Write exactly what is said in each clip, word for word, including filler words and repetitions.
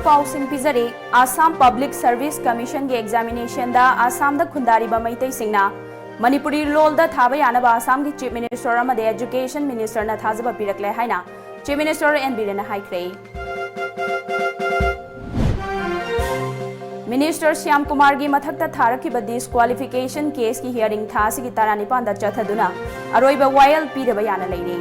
ꯄꯥꯎꯁꯤꯡ ꯄꯤꯖꯔꯤ꯫ Assam public service ꯀꯃꯤꯁꯟꯒꯤ ꯑꯦꯛꯖꯥꯃꯤꯅꯦꯁꯟꯗ ꯑꯁꯥꯝꯗ ꯈꯨꯟꯗꯥꯔꯤꯕ ꯃꯩꯇꯩꯁꯤꯡꯅ ꯃꯅꯤꯄꯨꯔꯤ ꯂꯣꯜꯗ ꯊꯥꯕ ꯌꯥꯅꯕ ꯑꯁꯥꯝꯒꯤ ꯆꯤꯐ ꯃꯤꯅꯤꯁꯇꯔ ꯑꯃꯗꯤ ꯑꯦꯖꯨꯀꯦꯁꯟ ꯃꯤꯅꯤꯁꯇꯔꯅ ꯊꯥꯖꯕ ꯄꯤꯔꯛꯂꯦ ꯍꯥꯏꯅ ꯆꯤꯐ ꯃꯤꯅꯤꯁꯇꯔ ꯑꯦꯟ ꯕꯤꯔꯦꯟꯅ ꯍꯥꯏꯈ꯭ꯔꯦ꯫ ꯃꯤꯅꯤꯁꯇꯔ ꯁ꯭ꯌꯥꯝ ꯀꯨꯃꯥꯔꯒꯤ ꯃꯊꯛꯇ ꯊꯥꯔꯛꯈꯤꯕ ꯗꯤꯁꯀ꯭ꯋꯥꯂꯤꯐꯤꯀꯦꯁꯟ ꯀꯦꯁꯀꯤ ꯍꯤꯌꯥꯔꯤꯡ ꯊꯥ ꯑꯁꯤꯒꯤ ꯇꯔꯥꯅꯤꯄꯥꯟꯗ ꯆꯠꯊꯗꯨꯅ ꯑꯔꯣꯏꯕ ꯋꯥꯌꯦꯜ ꯄꯤꯗꯕ ꯌꯥꯅ ꯂꯩꯔꯤ꯫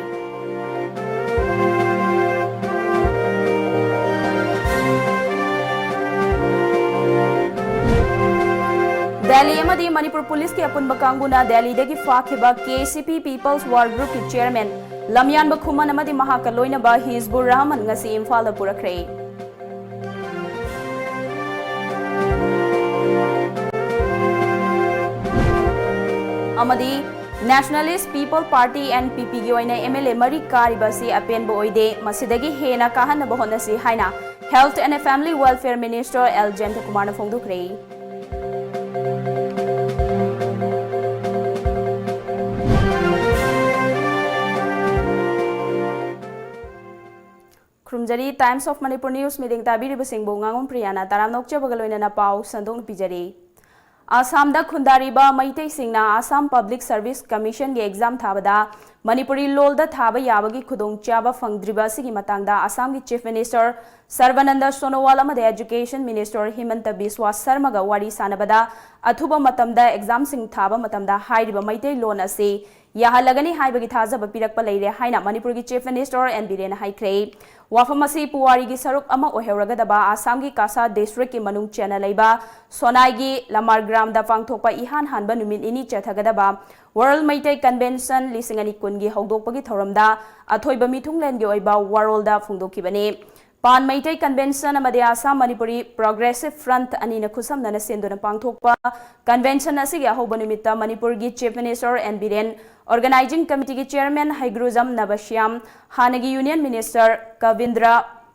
ꯗꯦꯜꯂꯤ ꯑꯃꯗꯤ ꯃꯅꯤꯄꯨꯔ ꯄꯨꯂꯤꯁꯀꯤ ꯑꯄꯨꯟꯕ ꯀꯥꯡꯕꯨꯅ ꯗꯦꯜꯂꯤꯗꯒꯤ ꯐꯥꯈꯤꯕ ꯀꯦ ꯁꯤ ꯄꯤ People's War Groupꯀꯤ ꯆꯤꯌꯔꯃꯦꯟ ꯂꯝꯌꯥꯟꯕ ꯈꯨꯃꯟ ꯑꯃꯗꯤ ꯃꯍꯥꯛꯀ ꯂꯣꯏꯅꯕ ꯍꯤꯖꯕꯨꯔ ꯔꯍꯃꯟ ꯉꯁꯤ ꯏꯝꯐꯥꯜꯗ ꯄꯨꯔꯛꯈ꯭ꯔꯦ꯫ ꯑꯃꯗꯤ Nationalist People Party, NPPꯒꯤ ꯑꯣꯏꯅ MLA ꯃꯔꯤ ꯀꯥꯔꯤꯕ ꯑꯁꯤ ꯑꯄꯦꯟꯕ ꯑꯣꯏꯗꯦ, ꯃꯁꯤꯗꯒꯤ ꯍꯦꯟꯅ ꯀꯥꯍꯟꯅꯕ ꯍꯣꯠꯅꯁꯤ ꯍꯥꯏꯅ Health and Family Welfare Minister L ꯖꯌꯟꯇꯀꯨꯃꯥꯔꯅ ꯐꯣꯡꯗꯣꯛꯈ꯭ꯔꯦ꯫ ꯈꯨꯔꯨꯝꯖꯔꯤ꯫ Times of Manipur News meeting ꯇꯥꯕꯤꯔꯤꯕꯁꯤꯡꯕꯨ ꯉꯥꯉꯣꯝ ꯄ꯭ꯔꯤꯌꯥꯅ ꯇꯔꯥꯝꯅ ꯑꯣꯛꯆꯕꯒ ꯂꯣꯏꯅꯅ ꯄꯥꯎ ꯁꯟꯗꯣꯛꯅ ꯄꯤꯖꯔꯤ꯫ ꯑꯁꯥꯝꯗ ꯈꯨꯟꯗꯥꯔꯤꯕ ꯃꯩꯇꯩꯁꯤꯡꯅ ꯑꯁꯥꯝ ꯄꯕ꯭ꯂꯤꯛ ꯁꯔꯚꯤꯁ ꯀꯃꯤꯁꯟꯒꯤ ꯑꯦꯛꯖꯥꯝ ꯊꯥꯕꯗ ꯃꯅꯤꯄꯨꯔꯤ ꯂꯣꯜꯗ ꯊꯥꯕ ꯌꯥꯕꯒꯤ ꯈꯨꯗꯣꯡꯆꯥꯕ ꯐꯪꯗ꯭ꯔꯤꯕ ꯑꯁꯤꯒꯤ ꯃꯇꯥꯡꯗ ꯑꯁꯥꯝꯒꯤ ꯆꯤꯐ ꯃꯤꯅꯤꯁꯇꯔ ꯁꯔꯕꯥꯅꯟꯗ ꯁꯣꯅꯣꯋꯥꯜ ꯑꯃꯗꯤ ꯑꯦꯖꯨꯀꯦꯁꯟ ꯃꯤꯅꯤꯁꯇꯔ ꯍꯤꯃꯟꯇ ꯕꯤꯁ꯭ꯋꯥ ꯁꯔꯃꯒ ꯋꯥꯔꯤ ꯁꯥꯟꯅꯕꯗ ꯑꯊꯨꯕ ꯃꯇꯝꯗ ꯑꯦꯛꯖꯥꯝꯁꯤꯡ ꯊꯥꯕ ꯃꯇꯝꯗ ꯍꯥꯏꯔꯤꯕ ꯃꯩꯇꯩꯂꯣꯟ ꯑꯁꯤ ꯌꯥꯍꯜꯂꯒꯅꯤ ꯍꯥꯏꯕꯒꯤ ꯊꯥꯖꯕ ꯄꯤꯔꯛꯄ ꯂꯩꯔꯦ ꯍꯥꯏꯅ ꯃꯅꯤꯄꯨꯔꯒꯤ ꯆꯤꯐ ꯃꯤꯅꯤꯁꯇꯔ ꯑꯦꯟ ꯕꯤꯔꯦꯟꯅ ꯍꯥꯏꯈ꯭ꯔꯦ꯫ ꯋꯥꯐꯝ ꯑꯁꯤ ꯄꯨꯋꯥꯔꯤꯒꯤ ꯁꯔꯨꯛ ꯑꯃ ꯑꯣꯏꯍꯧꯔꯒꯗꯕ ꯑꯁꯥꯝꯒꯤ ꯀꯥꯁꯥ ꯗꯤꯁꯇ꯭ꯔꯤꯛꯀꯤ ꯃꯅꯨꯡ ꯆꯟꯅ ꯂꯩꯕ ꯁꯣꯅꯥꯏꯒꯤ ꯂꯃꯥꯔ ꯒ꯭ꯔꯥꯝꯗ ꯄꯥꯡꯊꯣꯛꯄ ꯏꯍꯥꯟ ꯍꯥꯟꯕ ꯅꯨꯃꯤꯠ ꯅꯤꯅꯤ ꯆꯠꯊꯒꯗꯕ ꯋꯥꯔꯜ ꯃꯩꯇꯩ ꯀꯟꯚꯦꯟꯁꯟ ꯂꯤꯁꯤꯡ ꯑꯅꯤ ꯀꯨꯟꯒꯤ ꯍꯧꯗꯣꯛꯄꯒꯤ ꯊꯧꯔꯝꯗ ꯑꯊꯣꯏꯕ ꯃꯤꯊꯨꯡꯂꯦꯟꯒꯤ ꯑꯣꯏꯕ ꯋꯥꯔꯣꯜꯗ ꯐꯣꯡꯗꯣꯛꯈꯤꯕꯅꯤ꯫ ꯄꯥꯟ ꯃꯩꯇꯩ ꯀꯟꯚꯦꯟꯁꯟ ꯑꯃꯗꯤ ꯑꯁꯥꯝ ꯃꯅꯤꯄꯨꯔꯤ ꯄ꯭ꯔꯣꯒ꯭ꯔꯦꯁꯤꯚ ꯐ꯭ꯔꯟꯠ ꯑꯅꯤꯅ ꯈꯨꯠꯁꯝꯅꯅ ꯁꯤꯟꯗꯨꯅ ꯄꯥꯡꯊꯣꯛꯄ ꯀꯟꯚꯦꯟꯁꯟ ꯑꯁꯤꯒꯤ ꯑꯍꯧꯕ ꯅꯨꯃꯤꯠꯇ ꯃꯅꯤꯄꯨꯔꯒꯤ chief minister N Biren, organising ꯀꯃꯤꯇꯤꯒꯤ ꯆꯤꯌꯔꯃꯦꯟ ꯍꯩꯒ꯭ꯔꯨꯖꯝ ꯅꯕꯁ꯭ꯌꯥꯝ, ꯍꯥꯟꯅꯒꯤ union minister Kabindra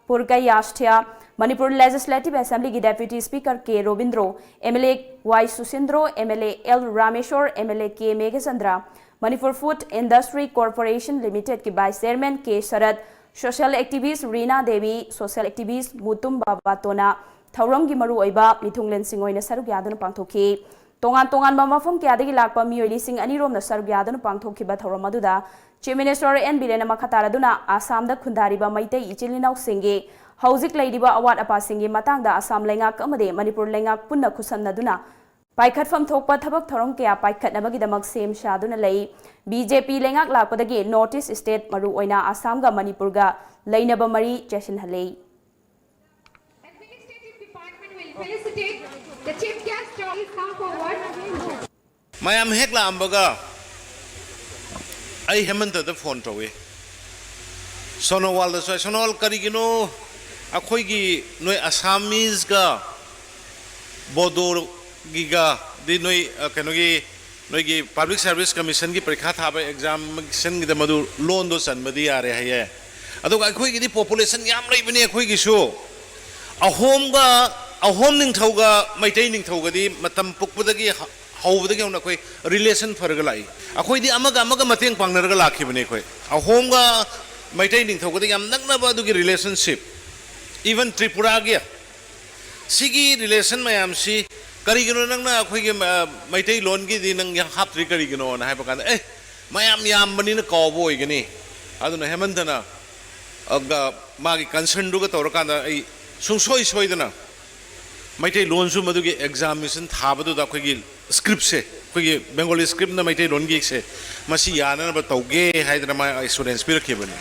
Purkayastha, Manipur legislative ꯑꯦꯁꯦꯝꯕ꯭ꯂꯤꯒꯤ deputy speaker K Robindro, M L A Y Susindro, M L A L Rameshor, M L A K Meghachandra, Manipur food industry corporation ꯂꯤꯃꯤꯇꯦꯗꯀꯤ vice chairman K Sarat, Social activist Rina Devi, social activist Mutum ꯕꯥꯕꯥꯇꯣꯅ ꯊꯧꯔꯝꯒꯤ ꯃꯔꯨꯑꯣꯏꯕ ꯃꯤꯊꯨꯡꯂꯦꯟꯁꯤꯡ ꯑꯣꯏꯅ ꯁꯔꯨꯛ ꯌꯥꯗꯨꯅ ꯄꯥꯡꯊꯣꯛꯈꯤ꯫ ꯇꯣꯉꯥꯟ ꯇꯣꯉꯥꯟꯕ ꯃꯐꯝ ꯀꯌꯥꯗꯒꯤ ꯂꯥꯛꯄ ꯃꯤꯑꯣꯏ ꯂꯤꯁꯤꯡ ꯑꯅꯤ ꯔꯣꯝꯅ ꯁꯔꯨꯛ ꯌꯥꯗꯨꯅ ꯄꯥꯡꯊꯣꯛꯈꯤꯕ ꯊꯧꯔꯝ ꯑꯗꯨꯗ Chief Minister ꯑꯦꯟ ꯕꯤꯔꯦꯟꯅ ꯃꯈꯥ ꯇꯥꯔꯗꯨꯅ ꯑꯁꯥꯝꯗ ꯈꯨꯟꯗꯥꯔꯤꯕ ꯃꯩꯇꯩ ꯏꯆꯤꯜ ꯏꯅꯥꯎꯁꯤꯡꯒꯤ ꯍꯧꯖꯤꯛ ꯂꯩꯔꯤꯕ ꯑꯋꯥꯠ ꯑꯄꯥꯁꯤꯡꯒꯤ ꯃꯇꯥꯡꯗ ꯑꯁꯥꯝ ꯂꯩꯉꯥꯛ ꯑꯃꯗꯤ ꯃꯅꯤꯄꯨꯔ ꯂꯩꯉꯥꯛ ꯄꯨꯟꯅ ꯈꯨꯠꯁꯝꯅꯗꯨꯅ ꯄꯥꯏꯈꯠꯐꯝ ꯊꯣꯛꯄ ꯊꯕꯛ ꯊꯧꯔꯝ ꯀꯌꯥ ꯄꯥꯏꯈꯠꯅꯕꯒꯤꯗꯃꯛ ꯁꯦꯝ ꯁꯥꯗꯨꯅ ꯂꯩ꯫ ꯕꯤ ꯖꯦ ꯄꯤ ꯂꯩꯉꯥꯛ ꯂꯥꯛꯄꯗꯒꯤ North East state, ꯃꯔꯨꯑꯣꯏꯅ ꯑꯁꯥꯝꯒ ꯃꯅꯤꯄꯨꯔꯒ ꯂꯩꯅꯕ ꯃꯔꯤ ꯆꯦꯠꯁꯤꯟꯍꯜꯂꯤ꯫ Administrative department will felicitate the chief guest. Please come forward. ꯃꯌꯥꯝ ꯍꯦꯛ ꯂꯥꯛꯑꯝꯕꯒ ꯑꯩ ꯍꯦꯃꯟꯇꯗ ꯐꯣꯟ ꯇꯧꯏ꯫ ꯁꯣꯅꯣꯋꯥꯜꯗꯁꯨ ꯍꯥꯏ, "ꯁꯣꯅꯣꯋꯥꯜ, ꯀꯔꯤꯒꯤꯅꯣ ꯑꯩꯈꯣꯏꯒꯤ ꯅꯣꯏ ꯑꯁꯥꯃꯤꯁꯒ ꯕꯣꯗꯣꯒꯤꯒ ꯗꯤ ꯅꯣꯏ, ꯑ, ꯀꯩꯅꯣꯒꯤ, ꯅꯣꯏꯒꯤ Public Service Commissionꯒꯤ ꯄꯔꯤꯈꯥ ꯊꯥꯕ examinationꯒꯤꯗ ꯃꯗꯨ ꯂꯣꯟꯗꯣ ꯆꯟꯕꯗꯤ ꯌꯥꯔꯦ ꯍꯥꯏꯌꯦ꯫ ꯑꯗꯨꯒ ꯑꯩꯈꯣꯏꯒꯤꯗꯤ population ꯌꯥꯝ ꯂꯩꯕꯅꯤ ꯑꯩꯈꯣꯏꯒꯤꯁꯨ꯫ ꯑꯍꯣꯝꯒ, ꯑꯍꯣꯝ ꯅꯤꯡꯊꯧꯒ ꯃꯩꯇꯩ ꯅꯤꯡꯊꯧꯒꯗꯤ ꯃꯇꯝ ꯄꯣꯛꯄꯗꯒꯤ ꯍ-, ꯍꯧꯕꯗꯒꯤ ꯍꯧꯅ ꯑꯩꯈꯣꯏ relation ꯐꯔꯒ ꯂꯥꯛꯏ꯫ ꯑꯩꯈꯣꯏꯗꯤ ꯑꯃꯒ ꯑꯃꯒ ꯃꯇꯦꯡ ꯄꯥꯡꯅꯔꯒ ꯂꯥꯛꯈꯤꯕꯅꯤ ꯑꯩꯈꯣꯏ꯫ ꯑꯍꯣꯝꯒ ꯃꯩꯇꯩ ꯅꯤꯡꯊꯧꯒꯗꯤ ꯌꯥꯝ ꯅꯛꯅꯕ ꯑꯗꯨꯒꯤ relationship꯫ Even ꯇ꯭ꯔꯤꯄꯨꯔꯥꯒꯤ ꯁꯤꯒꯤ relation ꯃꯌꯥꯝꯁꯤ ꯀꯔꯤꯒꯤꯅꯣ ꯅꯪꯅ ꯑꯩꯈꯣꯏꯒꯤ, ꯑ, ꯃꯩꯇꯩꯂꯣꯟꯒꯤꯗꯤ ꯅꯪ ꯍꯥꯞꯇ꯭ꯔꯤ ꯀꯔꯤꯒꯤꯅꯣꯅ ꯍꯥꯏꯕ ꯀꯥꯟꯗ, "ꯑꯦ, ꯃꯌꯥꯝ ꯌꯥꯝꯕꯅꯤꯅ ꯀꯥꯎꯕ ꯑꯣꯏꯒꯅꯤ"꯫ ꯑꯗꯨꯅ ꯍꯦꯃꯟꯇꯅ, ꯑ, ꯒ-, ꯃꯥꯒꯤ concernꯗꯨꯒ ꯇꯧꯔꯀꯥꯟꯗ ꯑꯩ ꯁꯨꯡꯁꯣꯏ ꯁꯣꯏꯗꯅ ꯃꯩꯇꯩꯂꯣꯟꯁꯨ ꯃꯗꯨꯒꯤ examination ꯊꯥꯕꯗꯨꯗ ꯑꯩꯈꯣꯏꯒꯤ scriptꯁꯦ, ꯑꯩꯈꯣꯏꯒꯤ Bengali scriptꯅ ꯃꯩꯇꯩꯂꯣꯟꯒꯤꯁꯦ, ꯃꯁꯤ ꯌꯥꯅꯅꯕ ꯇꯧꯒꯦ ꯍꯥꯏꯗꯅ ꯃꯥ assurance ꯄꯤꯔꯛꯈꯤꯕꯅꯤ꯫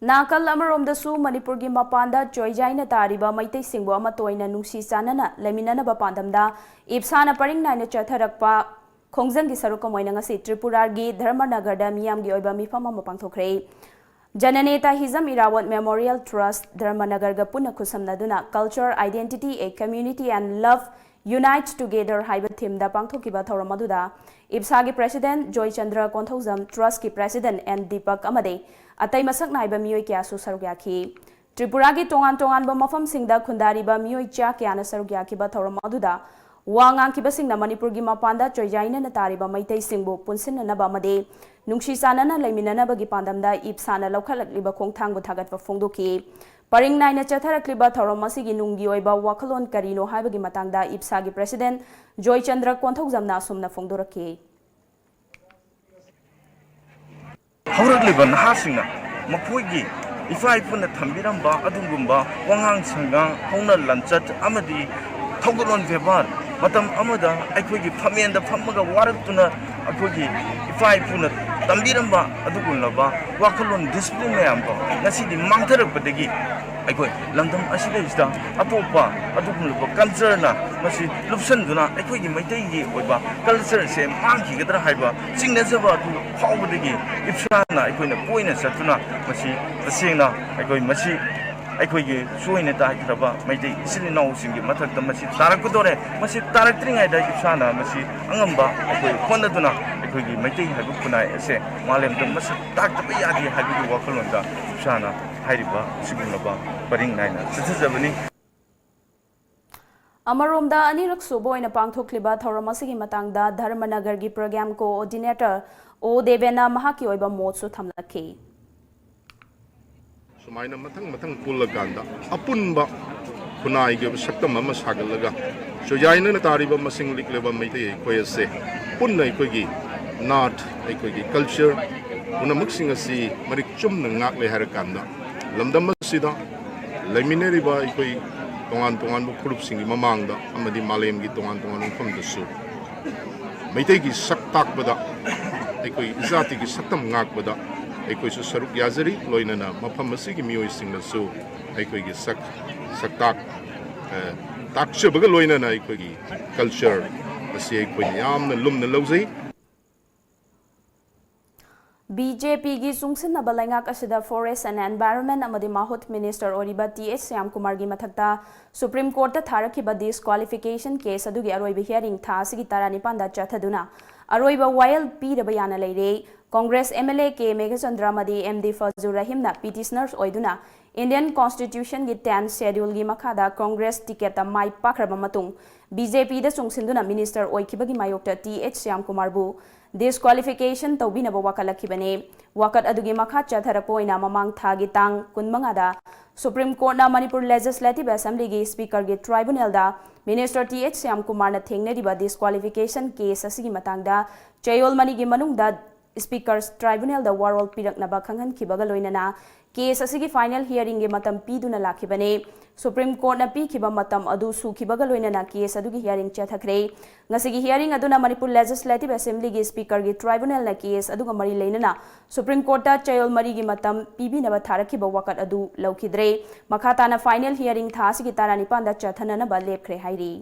ꯅꯥꯀꯜ ꯑꯃꯔꯣꯝꯗꯁꯨ ꯃꯅꯤꯄꯨꯔꯒꯤ ꯃꯄꯥꯟꯗ ꯆꯣꯏꯖꯥꯏꯅ ꯇꯥꯔꯤꯕ ꯃꯩꯇꯩꯁꯤꯡꯕꯨ ꯑꯃꯠꯇ ꯑꯣꯏꯅ ꯅꯨꯡꯁꯤ ꯆꯥꯟꯅꯅ ꯂꯩꯃꯤꯟꯅꯅꯕ ꯄꯥꯟꯗꯝꯗ ꯏꯞꯁꯥꯅ ꯄꯔꯤꯡ ꯅꯥꯏꯅ ꯆꯠꯊꯔꯛꯄ ꯈꯣꯡꯖꯪꯒꯤ ꯁꯔꯨꯛ ꯑꯃ ꯑꯣꯏꯅ ꯉꯁꯤ ꯇ꯭ꯔꯤꯄꯨꯔꯥꯒꯤ ꯙꯔꯃꯅꯒꯔꯗ ꯃꯤꯌꯥꯝꯒꯤ ꯑꯣꯏꯕ ꯃꯤꯐꯝ ꯑꯃ ꯄꯥꯡꯊꯣꯛꯈ꯭ꯔꯦ꯫ ꯖꯅꯅꯦꯇꯥ ꯍꯤꯖꯝ ꯏꯔꯥꯋꯠ Memorial Trust ꯙꯔꯃꯅꯒꯔꯒ ꯄꯨꯟꯅ ꯈꯨꯠꯁꯝꯅꯗꯨꯅ Culture, Identity, a Community and Love Unite Together ꯍꯥꯏꯕ themeꯗ ꯄꯥꯡꯊꯣꯛꯈꯤꯕ ꯊꯧꯔꯝ ꯑꯗꯨꯗ ꯏꯞꯁꯥꯒꯤ president Joychandra Konthoujam, trustꯀꯤ president and Deepak ꯑꯃꯗꯤ ꯑꯇꯩ ꯃꯁꯛ ꯅꯥꯏꯕ ꯃꯤꯑꯣꯏ ꯀꯌꯥꯁꯨ ꯁꯔꯨꯛ ꯌꯥꯈꯤ꯫ ꯇ꯭ꯔꯤꯄꯨꯔꯥꯒꯤ ꯇꯣꯉꯥꯟ ꯇꯣꯉꯥꯟꯕ ꯃꯐꯝꯁꯤꯡꯗ ꯈꯨꯟꯗꯥꯔꯤꯕ ꯃꯤꯑꯣꯏ ꯆꯥ ꯀꯌꯥꯅ ꯁꯔꯨꯛ ꯌꯥꯈꯤꯕ ꯊꯧꯔꯝ ꯑꯗꯨꯗ ꯋꯥ ꯉꯥꯡꯈꯤꯕꯁꯤꯡꯅ ꯃꯅꯤꯄꯨꯔꯒꯤ ꯃꯄꯥꯟꯗ ꯆꯣꯏꯌꯥꯏꯅꯅ ꯇꯥꯔꯤꯕ ꯃꯩꯇꯩꯁꯤꯡꯕꯨ ꯄꯨꯟꯁꯤꯟꯅꯅꯕ ꯑꯃꯗꯤ ꯅꯨꯡꯁꯤ ꯆꯥꯟꯅꯅ ꯂꯩꯃꯤꯟꯅꯅꯕꯒꯤ ꯄꯥꯟꯗꯝꯗ ꯏꯞꯁꯥꯅ ꯂꯧꯈꯠꯂꯛꯂꯤꯕ ꯈꯣꯡꯊꯥꯡꯕꯨ ꯊꯥꯒꯠꯄ ꯐꯣꯡꯗꯣꯛꯈꯤ꯫ ꯄꯔꯤꯡ ꯅꯥꯏꯅ ꯆꯠꯊꯔꯛꯂꯤꯕ ꯊꯧꯔꯝ ꯑꯁꯤꯒꯤ ꯅꯨꯡꯒꯤ ꯑꯣꯏꯕ ꯋꯥꯈꯜꯂꯣꯟ ꯀꯔꯤꯅꯣ ꯍꯥꯏꯕꯒꯤ ꯃꯇꯥꯡꯗ ꯏꯞꯁꯥꯒꯤ president ꯖꯣꯏꯆꯟꯗ꯭ꯔ ꯀꯣꯟꯊꯧꯖꯝꯅ ꯑꯁꯨꯝꯅ ꯐꯣꯡꯗꯣꯔꯛꯈꯤ꯫ ꯍꯧꯔꯛꯂꯤꯕ ꯅꯍꯥꯁꯤꯡꯅ ꯃꯈꯣꯏꯒꯤ ꯏꯄꯥ ꯏꯄꯨꯅ ꯊꯝꯕꯤꯔꯝꯕ ꯑꯗꯨꯒꯨꯝꯕ ꯋꯥꯉꯥꯡ ꯁꯉꯥꯡ, ꯍꯧꯅ ꯂꯟꯆꯠ ꯑꯃꯗꯤ ꯊꯧꯒꯜꯂꯣꯟ ꯕꯦꯕꯥꯔ, ꯃꯇꯝ ꯑꯃꯗ ꯑꯩꯈꯣꯏꯒꯤ ꯐꯝꯃꯦꯟꯗ ꯐꯝꯃꯒ ꯋꯥꯔꯛꯇꯨꯅ ꯑꯩꯈꯣꯏꯒꯤ ꯏꯄꯥ ꯏꯄꯨꯅ ꯇꯝꯕꯤꯔꯝꯕ ꯑꯗꯨꯒꯨꯝꯂꯕ ꯋꯥꯈꯜꯂꯣꯟ discipline ꯃꯌꯥꯝꯗꯣ ꯉꯁꯤꯗꯤ ꯃꯥꯡꯊꯔꯛꯄꯗꯒꯤ ꯑꯩꯈꯣꯏ ꯂꯝꯗꯝ ꯑꯁꯤꯗꯩꯁꯤꯗ ꯑꯇꯣꯞꯄ ꯑꯗꯨꯒꯨꯝꯂꯕ cultureꯅ ꯃꯁꯤ ꯂꯨꯞꯁꯟꯗꯨꯅ ꯑꯩꯈꯣꯏꯒꯤ ꯃꯩꯇꯩꯒꯤ ꯑꯣꯏꯕ cultureꯁꯦ ꯃꯥꯡꯈꯤꯒꯗ꯭ꯔꯥ ꯍꯥꯏꯕ ꯆꯤꯡꯅꯖꯕ ꯑꯗꯨ ꯐꯥꯎꯕꯗꯒꯤ ꯏꯞꯁꯥꯅ ꯑꯩꯈꯣꯏꯅ ꯀꯣꯏꯅ ꯆꯠꯇꯨꯅ ꯃꯁꯤ ꯇꯁꯦꯡꯅ ꯑꯩꯈꯣꯏ ꯃꯁꯤ ꯑꯩꯈꯣꯏꯒꯤ ꯁꯣꯏꯅ ꯇꯥꯏꯈ꯭ꯔꯕ ꯃꯩꯇꯩ ꯏꯆꯤꯜ ꯏꯅꯥꯎꯁꯤꯡꯒꯤ ꯃꯊꯛꯇ ꯃꯁꯤ ꯇꯥꯔꯛꯀꯗꯧꯔꯦ꯫ ꯃꯁꯤ ꯇꯥꯔꯛꯇ꯭ꯔꯤꯉꯩꯗ ꯏꯞꯁꯥꯅ ꯃꯁꯤ ꯑꯉꯝꯕ ꯑꯩꯈꯣꯏ ꯍꯣꯠꯅꯗꯨꯅ ꯑꯩꯈꯣꯏꯒꯤ ꯃꯩꯇꯩ ꯍꯥꯏꯕ ꯈꯨꯟꯅꯥꯏ ꯑꯁꯦ ꯃꯥꯂꯦꯝꯗ ꯃꯁꯛ ꯇꯥꯛꯇꯕ ꯌꯥꯗꯦ ꯍꯥꯏꯕꯒꯤ ꯋꯥꯈꯜꯂꯣꯟꯗ ꯏꯞꯁꯥꯅ ꯍꯥꯏꯔꯤꯕ ꯑꯁꯤꯒꯨꯝꯂꯕ ꯄꯔꯤꯡ ꯅꯥꯏꯅ ꯆꯠꯊꯖꯕꯅꯤ꯫ ꯑꯃꯔꯣꯝꯗ, ꯑꯅꯤꯔꯛ ꯁꯨꯕ ꯑꯣꯏꯅ ꯄꯥꯡꯊꯣꯛꯂꯤꯕ ꯊꯧꯔꯝ ꯑꯁꯤꯒꯤ ꯃꯇꯥꯡꯗ ꯙꯔꯃꯅꯒꯔꯒꯤ program coordinator ꯑꯣ ꯗꯦꯕꯦꯟꯅ ꯃꯍꯥꯛꯀꯤ ꯑꯣꯏꯕ ꯃꯣꯠꯁꯨ ꯊꯝꯂꯛꯈꯤ꯫ ꯁꯨꯃꯥꯏꯅ ꯃꯊꯪ ꯃꯊꯪ ꯄꯨꯜꯂꯀꯥꯟꯗ ꯑꯄꯨꯟꯕ ꯈꯨꯟꯅꯥꯏꯒꯤ ꯑꯣꯏꯕ ꯁꯛꯇꯝ ꯑꯃ ꯁꯥꯒꯠꯂꯒ, ꯆꯣꯏꯌꯥꯏꯅꯅ ꯇꯥꯔꯤꯕ ꯃꯁꯤꯡ ꯂꯤꯛꯂꯕ ꯃꯩꯇꯩ ꯑꯩꯈꯣꯏ ꯑꯁꯦ ꯄꯨꯟꯅ ꯑꯩꯈꯣꯏꯒꯤ ꯅꯥꯠ, ꯑꯩꯈꯣꯏꯒꯤ culture ꯄꯨꯝꯅꯃꯛꯁꯤꯡ ꯑꯁꯤ ꯃꯔꯤꯛ ꯆꯨꯝꯅ ꯉꯥꯛꯂꯦ ꯍꯥꯏꯔꯀꯥꯟꯗ, ꯂꯝꯗꯝ ꯑꯁꯤꯗ ꯂꯩꯃꯤꯟꯅꯔꯤꯕ ꯑꯩꯈꯣꯏ ꯇꯣꯉꯥꯟ ꯇꯣꯉꯥꯟꯕ ꯐꯨꯔꯨꯞꯁꯤꯡꯒꯤ ꯃꯃꯥꯡꯗ ꯑꯃꯗꯤ ꯃꯥꯂꯦꯝꯒꯤ ꯇꯣꯉꯥꯟ ꯇꯣꯉꯥꯟꯕ ꯃꯐꯝꯗꯁꯨ ꯃꯩꯇꯩꯒꯤ ꯁꯛ ꯇꯥꯛꯄꯗ, ꯑꯩꯈꯣꯏ ꯏꯖꯥꯇꯤꯒꯤ ꯁꯛꯇꯝ ꯉꯥꯛꯄꯗ ꯑꯩꯈꯣꯏꯁꯨ ꯁꯔꯨꯛ ꯌꯥꯖꯔꯤ꯫ ꯂꯣꯏꯅꯅ ꯃꯐꯝ ꯑꯁꯤꯒꯤ ꯃꯤꯑꯣꯏꯁꯤꯡꯅꯁꯨ ꯑꯩꯈꯣꯏꯒꯤ ꯁꯛ, ꯁꯛꯇꯥꯛ, ꯑ, ꯇꯥꯛꯆꯕꯒ ꯂꯣꯏꯅꯅ ꯑꯩꯈꯣꯏꯒꯤ culture ꯑꯁꯤ ꯑꯩꯈꯣꯏꯅ ꯌꯥꯝꯅ ꯂꯨꯝꯅ ꯂꯧꯖꯩ꯫ BJPꯒꯤ ꯆꯨꯡꯁꯤꯟꯅꯕ ꯂꯩꯉꯥꯛ ꯑꯁꯤꯗ Forest and Environment ꯑꯃꯗꯤ ꯃꯥꯍꯨꯠ minister ꯑꯣꯏꯔꯤꯕ ꯇꯤ ꯑꯩꯆ ꯁ꯭ꯌꯥꯝꯀꯨꯃꯥꯔꯒꯤ ꯃꯊꯛꯇ Supreme Courtꯇ ꯊꯥꯔꯛꯈꯤꯕ disqualification case ꯑꯗꯨꯒꯤ ꯑꯔꯣꯏꯕ hearing ꯊꯥ ꯑꯁꯤꯒꯤ ꯇꯔꯥꯅꯤꯄꯥꯟꯗ ꯆꯠꯊꯗꯨꯅ ꯑꯔꯣꯏꯕ ꯋꯥꯌꯦꯜ ꯄꯤꯔꯕ ꯌꯥꯅ ꯂꯩꯔꯦ꯫ Congress MLA ꯀꯦ ꯃꯦꯘꯆꯟꯗ꯭ꯔ ꯑꯃꯗꯤ MD ꯐꯖꯨꯔ ꯔꯍꯤꯝꯅ petitioners ꯑꯣꯏꯗꯨꯅ Indian Constitution ꯒꯤ tenth Schedule ꯒꯤ ꯃꯈꯥꯗ Congress ticket ꯇ ꯃꯥꯏ ꯄꯥꯛꯈ꯭ꯔꯕ ꯃꯇꯨꯡ, B J P ꯗ ꯆꯣꯡꯁꯤꯟꯗꯨꯅ minister ꯑꯣꯏꯈꯤꯕꯒꯤ ꯃꯥꯌꯣꯛꯇ T H ꯁ꯭ꯌꯥꯝꯀꯨꯃꯥꯔꯕꯨ disqualification ꯇꯧꯕꯤꯅꯕ ꯋꯥꯀꯠꯂꯛꯈꯤꯕꯅꯤ꯫ ꯋꯥꯀꯠ ꯑꯗꯨꯒꯤ ꯃꯈꯥ ꯆꯠꯊꯔꯛꯄ ꯑꯣꯏꯅ ꯃꯃꯥꯡ ꯊꯥꯒꯤ ꯇꯥꯡ ꯀꯨꯟꯃꯉꯥꯗ Supreme Court ꯅ Manipur Legislative Assembly ꯒꯤ Speaker ꯒꯤ tribunal ꯗ minister T H ꯁ꯭ꯌꯥꯝꯀꯨꯃꯥꯔꯅ ꯊꯦꯡꯅꯔꯤꯕ disqualification case ꯑꯁꯤꯒꯤ ꯃꯇꯥꯡꯗ ꯆꯌꯣꯜ ꯃꯔꯤꯒꯤ ꯃꯅꯨꯡꯗ Speaker tribunal ꯗ ꯋꯥꯔꯣꯜ ꯄꯤꯔꯛꯅꯕ ꯈꯪꯍꯟꯈꯤꯕꯒ ꯂꯣꯏꯅꯅ case ꯑꯁꯤꯒꯤ final hearing ꯒꯤ ꯃꯇꯝ ꯄꯤꯗꯨꯅ ꯂꯥꯛꯈꯤꯕꯅꯤ꯫ Supreme Court ꯅ ꯄꯤꯈꯤꯕ ꯃꯇꯝ ꯑꯗꯨ ꯁꯨꯈꯤꯕꯒ ꯂꯣꯏꯅꯅ case ꯑꯗꯨꯒꯤ hearing ꯆꯠꯊꯈ꯭ꯔꯦ꯫ ꯉꯁꯤꯒꯤ hearing ꯑꯗꯨꯅ Manipur Legislative Assembly ꯒꯤ Speaker ꯒꯤ tribunal ꯅ case ꯑꯗꯨꯒ ꯃꯔꯤ ꯂꯩꯅꯅ Supreme Court ꯇ ꯆꯌꯣꯜ ꯃꯔꯤꯒꯤ ꯃꯇꯝ ꯄꯤꯕꯤꯅꯕ ꯊꯥꯔꯛꯈꯤꯕ ꯋꯥꯀꯠ ꯑꯗꯨ ꯂꯧꯈꯤꯗ꯭ꯔꯦ꯫ ꯃꯈꯥ ꯇꯥꯅ final hearing ꯊꯥ ꯑꯁꯤꯒꯤ ꯇꯔꯥꯅꯤꯄꯥꯟꯗ ꯆꯠꯊꯅꯅꯕ ꯂꯦꯞꯈ꯭ꯔꯦ ꯍꯥꯏꯔꯤ꯫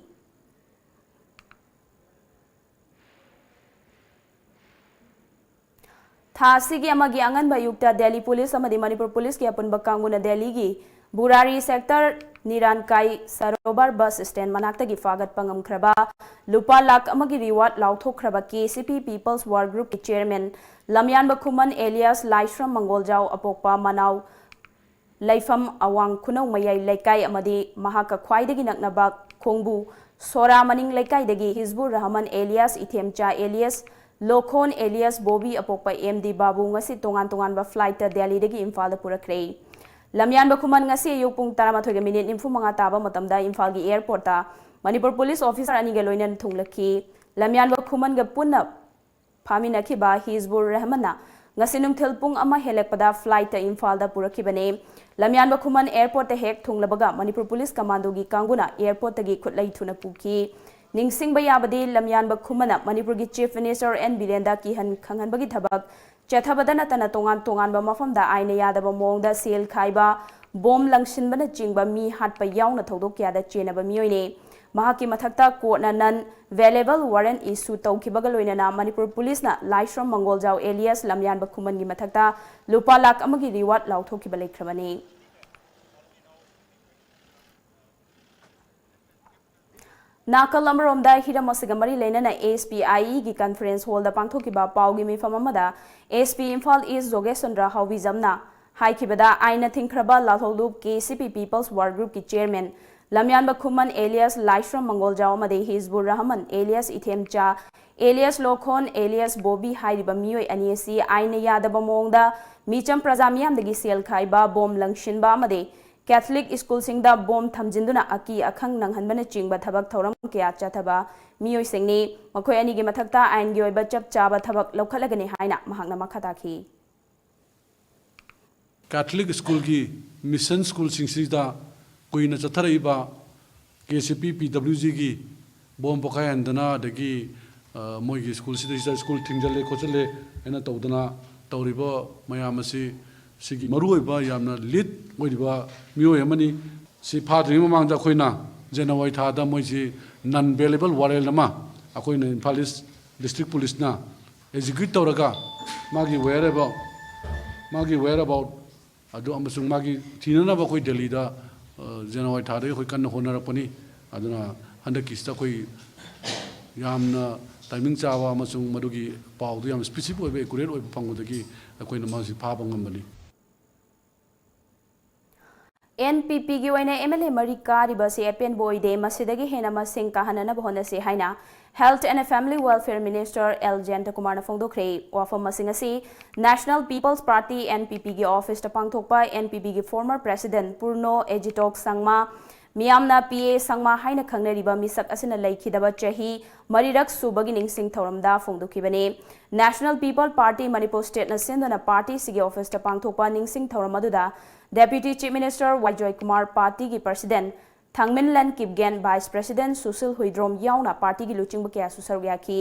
ꯊꯥ ꯑꯁꯤꯒꯤ ꯑꯃꯒꯤ ꯑꯉꯟꯕ ꯑꯌꯨꯛꯇ ꯗꯦꯜꯂꯤ ꯄꯨꯂꯤꯁ ꯑꯃꯗꯤ ꯃꯅꯤꯄꯨꯔ ꯄꯨꯂꯤꯁꯀꯤ ꯑꯄꯨꯟꯕ ꯀꯥꯡꯕꯨꯅ ꯗꯦꯜꯂꯤꯒꯤ ꯕꯨꯔꯥꯔꯤ sector ꯅꯤꯔꯥꯟꯀꯥꯏ ꯁꯔꯣꯕꯔ bus stand ꯃꯅꯥꯛꯇꯒꯤ ꯐꯥꯒꯠꯄ ꯉꯝꯈ꯭ꯔꯕ ꯂꯨꯄꯥ ꯂꯥꯈ ꯑꯃꯒꯤ reward ꯂꯥꯎꯊꯣꯛꯈ꯭ꯔꯕ K C P People's War Group ꯀꯤ chairman ꯂꯝꯌꯥꯟꯕ ꯈꯨꯃꯟ alias ꯂꯥꯏꯁ꯭ꯔꯝ ꯃꯪꯒꯣꯜꯖꯥꯎ ꯑꯄꯣꯛꯄ ꯃꯅꯥꯎ ꯂꯩꯐꯝ ꯑꯋꯥꯡ ꯈꯨꯅꯧ ꯃꯌꯥꯏ ꯂꯩꯀꯥꯏ ꯑꯃꯗꯤ ꯃꯍꯥꯛꯀ ꯈ꯭ꯋꯥꯏꯗꯒꯤ ꯅꯛꯅꯕ ꯈꯣꯡꯕꯨ ꯁꯣꯔꯥ ꯃꯅꯤꯡ ꯂꯩꯀꯥꯏꯗꯒꯤ ꯍꯤꯖꯕꯨꯔ Rahman alias ꯏꯊꯦꯝꯆꯥ alias ꯂꯣꯈꯣꯟ alias Bobby ꯑꯄꯣꯛꯄ M D ꯕꯥꯕꯨ ꯉꯁꯤ ꯇꯣꯉꯥꯟ ꯇꯣꯉꯥꯟꯕ flight ꯇ ꯗꯦꯜꯂꯤꯗꯒꯤ ꯏꯝꯐꯥꯜꯗ ꯄꯨꯔꯛꯈ꯭ꯔꯦ꯫ ꯂꯝꯌꯥꯟꯕ ꯈꯨꯃꯟ ꯉꯁꯤ ꯑꯌꯨꯛ ꯄꯨꯡ ꯇꯔꯥꯃꯥꯊꯣꯏꯒ minute ꯅꯤꯐꯨ ꯃꯉꯥ ꯇꯥꯕ ꯃꯇꯝꯗ ꯏꯝꯐꯥꯜꯒꯤ airport ꯇ ꯃꯅꯤꯄꯨꯔ ꯄꯨꯂꯤꯁ officer ꯑꯅꯤꯒ ꯂꯣꯏꯅꯅ ꯊꯨꯡꯂꯛꯈꯤ꯫ ꯂꯝꯌꯥꯟꯕ ꯈꯨꯃꯟꯒ ꯄꯨꯟꯅ ꯐꯥꯃꯤꯟꯅꯈꯤꯕ ꯍꯤꯖꯕꯨꯔ ꯔꯍꯃꯟꯅ ꯉꯁꯤ ꯅꯨꯡꯊꯤꯜ ꯄꯨꯡ ꯑꯃ ꯍꯦꯜꯂꯛꯄꯗ flight ꯇ ꯏꯝꯐꯥꯜꯗ ꯄꯨꯔꯛꯈꯤꯕꯅꯤ꯫ ꯂꯝꯌꯥꯟꯕ ꯈꯨꯃꯟ airport ꯇ ꯍꯦꯛ ꯊꯨꯡꯂꯕꯒ ꯃꯅꯤꯄꯨꯔ ꯄꯨꯂꯤꯁ commando ꯒꯤ ꯀꯥꯡꯕꯨꯅ airport ꯇꯒꯤ ꯈꯨꯠꯂꯩ ꯊꯨꯅ ꯄꯨꯈꯤ꯫ ꯅꯤꯡꯁꯤꯡꯕ ꯌꯥꯕꯗꯤ, ꯂꯝꯌꯥꯟꯕ ꯈꯨꯃꯟꯅ ꯃꯅꯤꯄꯨꯔꯒꯤ Chief Minister N ꯕꯤꯔꯦꯟꯗ ꯀꯤꯍꯟ ꯈꯪꯍꯟꯕꯒꯤ ꯊꯕꯛ ꯆꯠꯊꯕꯗ ꯅꯠꯇꯅ ꯇꯣꯉꯥꯟ ꯇꯣꯉꯥꯟꯕ ꯃꯐꯝꯗ ꯑꯥꯏꯟꯅ ꯌꯥꯗꯕ ꯃꯑꯣꯡꯗ ꯁꯦꯜ ꯈꯥꯏꯕ, ꯕꯣꯝ ꯂꯪꯁꯤꯟꯕꯅꯆꯤꯡꯕ ꯃꯤ ꯍꯥꯠꯄ ꯌꯥꯎꯅ ꯊꯧꯗꯣꯛ ꯀꯌꯥꯗ ꯆꯦꯟꯅꯕ ꯃꯤꯑꯣꯏꯅꯤ꯫ ꯃꯍꯥꯛꯀꯤ ꯃꯊꯛꯇ court ꯅ non bailable warrant issue ꯇꯧꯈꯤꯕꯒ ꯂꯣꯏꯅꯅ ꯃꯅꯤꯄꯨꯔ ꯄꯨꯂꯤꯁꯅ ꯂꯥꯏꯁ꯭ꯔꯝ ꯃꯪꯒꯣꯜꯖꯥꯎ alias ꯂꯝꯌꯥꯟꯕ ꯈꯨꯃꯟꯒꯤ ꯃꯊꯛꯇ ꯂꯨꯄꯥ ꯂꯥꯈ ꯑꯃꯒꯤ reward ꯂꯥꯎꯊꯣꯛꯈꯤꯕ ꯂꯩꯈ꯭ꯔꯕꯅꯤ꯫ ꯅꯥꯀꯜ ꯑꯃꯔꯣꯝꯗ, ꯍꯤꯔꯝ ꯑꯁꯤꯒ ꯃꯔꯤ ꯂꯩꯅꯅ S P I E ꯒꯤ conference hall ꯗ ꯄꯥꯡꯊꯣꯛꯈꯤꯕ ꯄꯥꯎꯒꯤ ꯃꯤꯐꯝ ꯑꯃꯗ S P Imphal East ꯖꯣꯒꯦꯁ Chandra ꯍꯥꯎꯕꯤꯖꯝꯅ ꯍꯥꯏꯈꯤꯕꯗ, ꯑꯥꯏꯟꯅ ꯊꯤꯡꯈ꯭ꯔꯕ ꯂꯥꯜꯍꯧꯂꯨꯞ ꯀꯦ ꯁꯤ ꯄꯤ People's War Group ꯀꯤ chairman ꯂꯝꯌꯥꯟꯕ ꯈꯨꯃꯟ alias ꯂꯥꯏꯁ꯭ꯔꯝ ꯃꯪꯒꯣꯜꯖꯥꯎ ꯑꯃꯗꯤ ꯍꯤꯖꯕꯨꯔ Rahman alias ꯏꯊꯦꯝꯆꯥ alias ꯂꯣꯈꯣꯟ alias Bobby ꯍꯥꯏꯔꯤꯕ ꯃꯤꯑꯣꯏ ꯑꯅꯤ ꯑꯁꯤ ꯑꯥꯏꯟꯅ ꯌꯥꯗꯕ ꯃꯑꯣꯡꯗ ꯃꯤꯆꯝ ꯄ꯭ꯔꯖꯥ ꯃꯤꯌꯥꯝꯗꯒꯤ ꯁꯦꯜ ꯈꯥꯏꯕ, ꯕꯣꯝ ꯂꯪꯁꯤꯟꯕ ꯑꯃꯗꯤ ꯀꯦꯊꯂꯤꯛ ꯁ꯭ꯀꯨꯜꯁꯤꯡꯗ ꯕꯣꯝ ꯊꯝꯖꯤꯟꯗꯨꯅ ꯑꯀꯤ ꯑꯈꯪ ꯅꯪꯍꯟꯕꯅꯆꯤꯡꯕ ꯊꯕꯛ ꯊꯧꯔꯝ ꯀꯌꯥ ꯆꯠꯊꯕ ꯃꯤꯑꯣꯏꯁꯤꯡꯅꯤ꯫ ꯃꯈꯣꯏ ꯑꯅꯤꯒꯤ ꯃꯊꯛꯇ ꯑꯥꯏꯟꯒꯤ ꯑꯣꯏꯕ ꯆꯞ ꯆꯥꯕ ꯊꯕꯛ ꯂꯧꯈꯠꯂꯒꯅꯤ ꯍꯥꯏꯅ ꯃꯍꯥꯛꯅ ꯃꯈꯥ ꯇꯥꯈꯤ꯫ ꯀꯦꯊꯂꯤꯛ ꯁ꯭ꯀꯨꯜꯒꯤ ꯃꯤꯁꯟ ꯁ꯭ꯀꯨꯜꯁꯤꯡꯁꯤꯗ ꯀꯨꯏꯅ ꯆꯠꯊꯔꯛꯏꯕ ꯀꯦ ꯁꯤ ꯄꯤ ꯄꯤ ꯗꯕ꯭ꯂꯤꯎ ꯖꯤꯒꯤ ꯕꯣꯝ ꯄꯣꯈꯥꯏꯍꯟꯗꯅ, ꯑꯗꯒꯤ, ꯑ, ꯃꯣꯏꯒꯤ ꯁ꯭ꯀꯨꯜꯁꯤꯗꯩꯁꯤꯗ ꯁ꯭ꯀꯨꯜ ꯊꯤꯡꯖꯤꯜꯂꯦ ꯈꯣꯠꯆꯤꯜꯂꯦ ꯍꯥꯏꯅ ꯇꯧꯗꯅ ꯇꯧꯔꯤꯕ ꯃꯌꯥꯝ ꯑꯁꯤ, ꯁꯤꯒꯤ ꯃꯔꯨꯑꯣꯏꯕ ꯌꯥꯝꯅ ꯂꯤꯠ ꯑꯣꯏꯔꯤꯕ ꯃꯤꯑꯣꯏ ꯑꯃꯅꯤ꯫ ꯁꯤ ꯐꯥꯗ꯭ꯔꯤꯉꯩ ꯃꯃꯥꯡꯗ ꯑꯩꯈꯣꯏꯅ ꯖꯅꯋꯥꯔꯤ ꯊꯥꯗ ꯃꯣꯏꯁꯤ non bailable warrant ꯑꯃ ꯑꯩꯈꯣꯏꯅ ꯏꯝꯐꯥꯜ ꯏꯁ ꯗꯤꯁꯇ꯭ꯔꯤꯛ ꯄꯨꯂꯤꯁꯅ execute ꯇꯧꯔꯒ ꯃꯥꯒꯤ whereabout, ꯃꯥꯒꯤ whereabout ꯑꯗꯨ ꯑꯃꯁꯨꯡ ꯃꯥꯒꯤ ꯊꯤꯅꯅꯕ ꯑꯩꯈꯣꯏ ꯗꯦꯜꯂꯤꯗ, ꯑ, ꯖꯅꯋꯥꯔꯤ ꯊꯥꯗꯒꯤ ꯑꯩꯈꯣꯏ ꯀꯟꯅ ꯍꯣꯠꯅꯔꯛꯄꯅꯤ꯫ ꯑꯗꯨꯅ ꯍꯟꯗꯛꯀꯤꯁꯤꯗ ꯑꯩꯈꯣꯏ ꯌꯥꯝꯅ timing ꯆꯥꯕ ꯑꯃꯁꯨꯡ ꯃꯗꯨꯒꯤ ꯄꯥꯎꯗꯨ ꯌꯥꯝ specific ꯑꯣꯏꯕ, accurate ꯑꯣꯏꯕ ꯐꯪꯕꯗꯒꯤ ꯑꯩꯈꯣꯏꯅ ꯃꯥꯁꯤ ꯐꯥꯕ ꯉꯝꯕꯅꯤ꯫ ꯑꯦꯟ ꯄꯤ ꯄꯤꯒꯤ ꯑꯣꯏꯅ ꯑꯦꯝ ꯑꯦꯜ ꯑꯦ ꯃꯔꯤ ꯀꯥꯔꯤꯕ ꯑꯁꯤ ꯑꯄꯦꯟꯕ ꯑꯣꯏꯗꯦ, ꯃꯁꯤꯗꯒꯤ ꯍꯦꯟꯅ ꯃꯁꯤꯡ ꯀꯥꯍꯟꯅꯅꯕ ꯍꯣꯠꯅꯁꯤ ꯍꯥꯏꯅ Health and Family Welfare Minister L ꯖꯌꯟꯇꯀꯨꯃꯥꯔꯅ ꯐꯣꯡꯗꯣꯛꯈ꯭ꯔꯦ꯫ ꯋꯥꯐꯝ ꯑꯁꯤꯡ ꯑꯁꯤ National People's Party, N P ꯄꯤꯒꯤ officeꯇ ꯄꯥꯡꯊꯣꯛꯄ ꯑꯦꯟ ꯄꯤ ꯄꯤꯒꯤ former president ꯄꯨꯔꯅꯣ ꯑꯦꯖꯤꯇꯣꯛ ꯁꯪꯃꯥ, ꯃꯤꯌꯥꯝꯅ ꯄꯤ ꯑꯦ ꯁꯪꯃꯥ ꯍꯥꯏꯅ ꯈꯪꯅꯔꯤꯕ ꯃꯤꯁꯛ ꯑꯁꯤꯅ ꯂꯩꯈꯤꯗꯕ ꯆꯍꯤ ꯃꯔꯤꯔꯛ ꯁꯨꯕꯒꯤ ꯅꯤꯡꯁꯤꯡ ꯊꯧꯔꯝꯗ ꯐꯣꯡꯗꯣꯛꯈꯤꯕꯅꯤ꯫ National People Party ꯃꯅꯤꯄꯨꯔ stateꯅ ꯁꯤꯟꯗꯨꯅ partyꯁꯤꯒꯤ officeꯇ ꯄꯥꯡꯊꯣꯛꯄ ꯅꯤꯡꯁꯤꯡ ꯊꯧꯔꯝ ꯑꯗꯨꯗ Deputy Chief Minister ꯋꯥꯏ Joykumar, partyꯒꯤ president ꯊꯥꯡꯃꯤꯟꯂꯟ Kipgen, vice president Sushil Huidrom ꯌꯥꯎꯅ partyꯒꯤ ꯂꯨꯆꯤꯡꯕ ꯀꯌꯥꯁꯨ ꯁꯔꯨꯛ ꯌꯥꯈꯤ꯫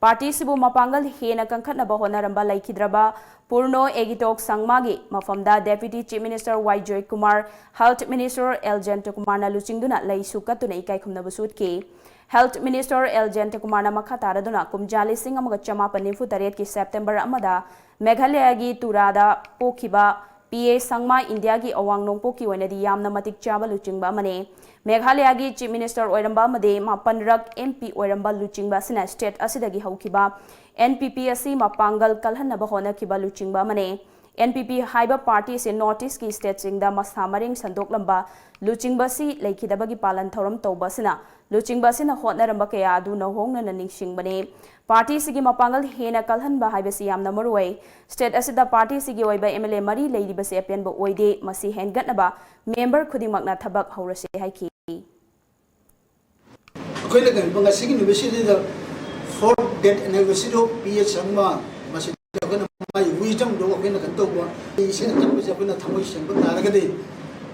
Partyꯁꯤꯕꯨ ꯃꯄꯥꯡꯒꯜ ꯍꯦꯟꯅ ꯀꯟꯈꯠꯅꯕ ꯍꯣꯠꯅꯔꯝꯕ ꯂꯩꯈꯤꯗ꯭ꯔꯕ ꯄꯨꯔꯅꯣ ꯑꯦꯒꯤꯇꯣꯛ ꯁꯪꯃꯥꯒꯤ ꯃꯐꯝꯗ Deputy Chief Minister ꯋꯥꯏ ꯖꯣꯏꯀꯨꯃꯥꯔ, Health Minister ꯑꯦꯜ ꯖꯌꯟꯇꯀꯨꯃꯥꯔꯅ ꯂꯨꯆꯤꯡꯗꯨꯅ ꯂꯩꯁꯨ ꯀꯠꯇꯨꯅ ꯏꯀꯥꯏ ꯈꯨꯝꯅꯕꯁꯨ ꯎꯠꯈꯤ꯫ Health Minister ꯑꯦꯜ ꯖꯌꯟꯇꯀꯨꯃꯥꯔꯅ ꯃꯈꯥ ꯇꯥꯔꯗꯨꯅ ꯀꯨꯝꯖꯥ ꯂꯤꯁꯤꯡ ꯑꯃꯒ ꯆꯃꯥꯄꯟ ꯅꯤꯐꯨ ꯇꯔꯦꯠꯀꯤ September ꯑꯃꯗ ꯃꯦꯘꯥꯂꯌꯒꯤ ꯇꯨꯔꯥꯗ ꯄꯣꯛꯈꯤꯕ ꯄꯤ ꯑꯦ ꯁꯪꯃꯥ ꯏꯟꯗꯤꯌꯥꯒꯤ ꯑꯋꯥꯡ ꯅꯣꯡꯄꯣꯛꯀꯤ ꯑꯣꯏꯅꯗꯤ ꯌꯥꯝꯅ ꯃꯇꯤꯛ ꯆꯥꯕ ꯂꯨꯆꯤꯡꯕ ꯑꯃꯅꯤ꯫ ꯃꯦꯘꯥꯂꯌꯒꯤ Chief Minister ꯑꯣꯏꯔꯝꯕ ꯑꯃꯗꯤ ꯃꯥꯄꯟꯔꯛ ꯑꯦꯝ ꯄꯤ ꯑꯣꯏꯔꯝꯕ ꯂꯨꯆꯤꯡꯕ ꯑꯁꯤꯅ state ꯑꯁꯤꯗꯒꯤ ꯍꯧꯈꯤꯕ ꯑꯦꯟ ꯄꯤ ꯄꯤ ꯑꯁꯤ ꯃꯄꯥꯡꯒꯜ ꯀꯜꯍꯟꯅꯕ ꯍꯣꯠꯅꯈꯤꯕ ꯂꯨꯆꯤꯡꯕ ꯑꯃꯅꯤ꯫ ꯑꯦꯟ ꯄꯤ ꯄꯤ ꯍꯥꯏꯕ ꯄꯥꯔꯇꯤ ꯑꯁꯤ ꯅꯣꯔꯠ ꯏꯁꯀꯤ ꯁ꯭ꯇꯦꯠꯁꯤꯡꯗ ꯃꯁꯥ ꯃꯔꯦꯡ ꯁꯟꯗꯣꯛꯂꯝꯕ ꯂꯨꯆꯤꯡꯕ ꯑꯁꯤ ꯂꯩꯈꯤꯗꯕꯒꯤ ꯄꯥꯂꯟ ꯊꯧꯔꯝ ꯇꯧꯕ ꯑꯁꯤꯅ ꯂꯨꯆꯤꯡꯕ ꯑꯁꯤꯅ ꯍꯣꯠꯅꯔꯝꯕ ꯀꯌꯥ ꯑꯗꯨ ꯅꯧꯍꯧꯅꯅ ꯅꯤꯡꯁꯤꯡꯕꯅꯤ꯫ ꯄꯥꯔꯇꯤ ꯑꯁꯤꯒꯤ ꯃꯄꯥꯡꯒꯜ ꯍꯦꯟꯅ ꯀꯜꯍꯟꯕ ꯍꯥꯏꯕꯁꯤ ꯌꯥꯝꯅ ꯃꯔꯨ ꯑꯣꯏ꯫ ꯁ꯭ꯇꯦꯠ ꯑꯁꯤꯗ ꯄꯥꯔꯇꯤ ꯑꯁꯤꯒꯤ ꯑꯣꯏꯕ ꯑꯦꯝ ꯑꯦꯜ ꯑꯦ ꯃꯔꯤ ꯂꯩꯔꯤꯕꯁꯤ ꯑꯄꯦꯟꯕ ꯑꯣꯏꯗꯦ꯫ ꯃꯁꯤ ꯍꯦꯟꯒꯠꯅꯕ ꯃꯦꯝꯕꯔ ꯈꯨꯗꯤꯡꯃꯛꯅ ꯊꯕꯛ ꯍꯧꯔꯁꯤ ꯍꯥꯏꯈꯤ꯫ ꯑꯩꯈꯣꯏꯅ ꯀꯔꯤꯒꯨꯝꯕ ꯉꯁꯤꯒꯤ ꯅꯨꯃꯤꯠꯁꯤꯗ fourth death anniversary of P A ꯁꯪꯃꯥ, ꯃꯁꯤꯗ ꯑꯩꯈꯣꯏꯅ ꯃꯥꯒꯤ wisdom ꯗꯣ ꯑꯩꯈꯣꯏꯅ ꯀꯩꯅꯣ ꯇꯧꯕ, ꯏꯁꯤꯡ ꯑꯀꯟꯕꯁꯦ ꯑꯩꯈꯣꯏꯅ ꯊꯃꯣꯏ ꯁꯦꯡꯕ ꯇꯥꯔꯒꯗꯤ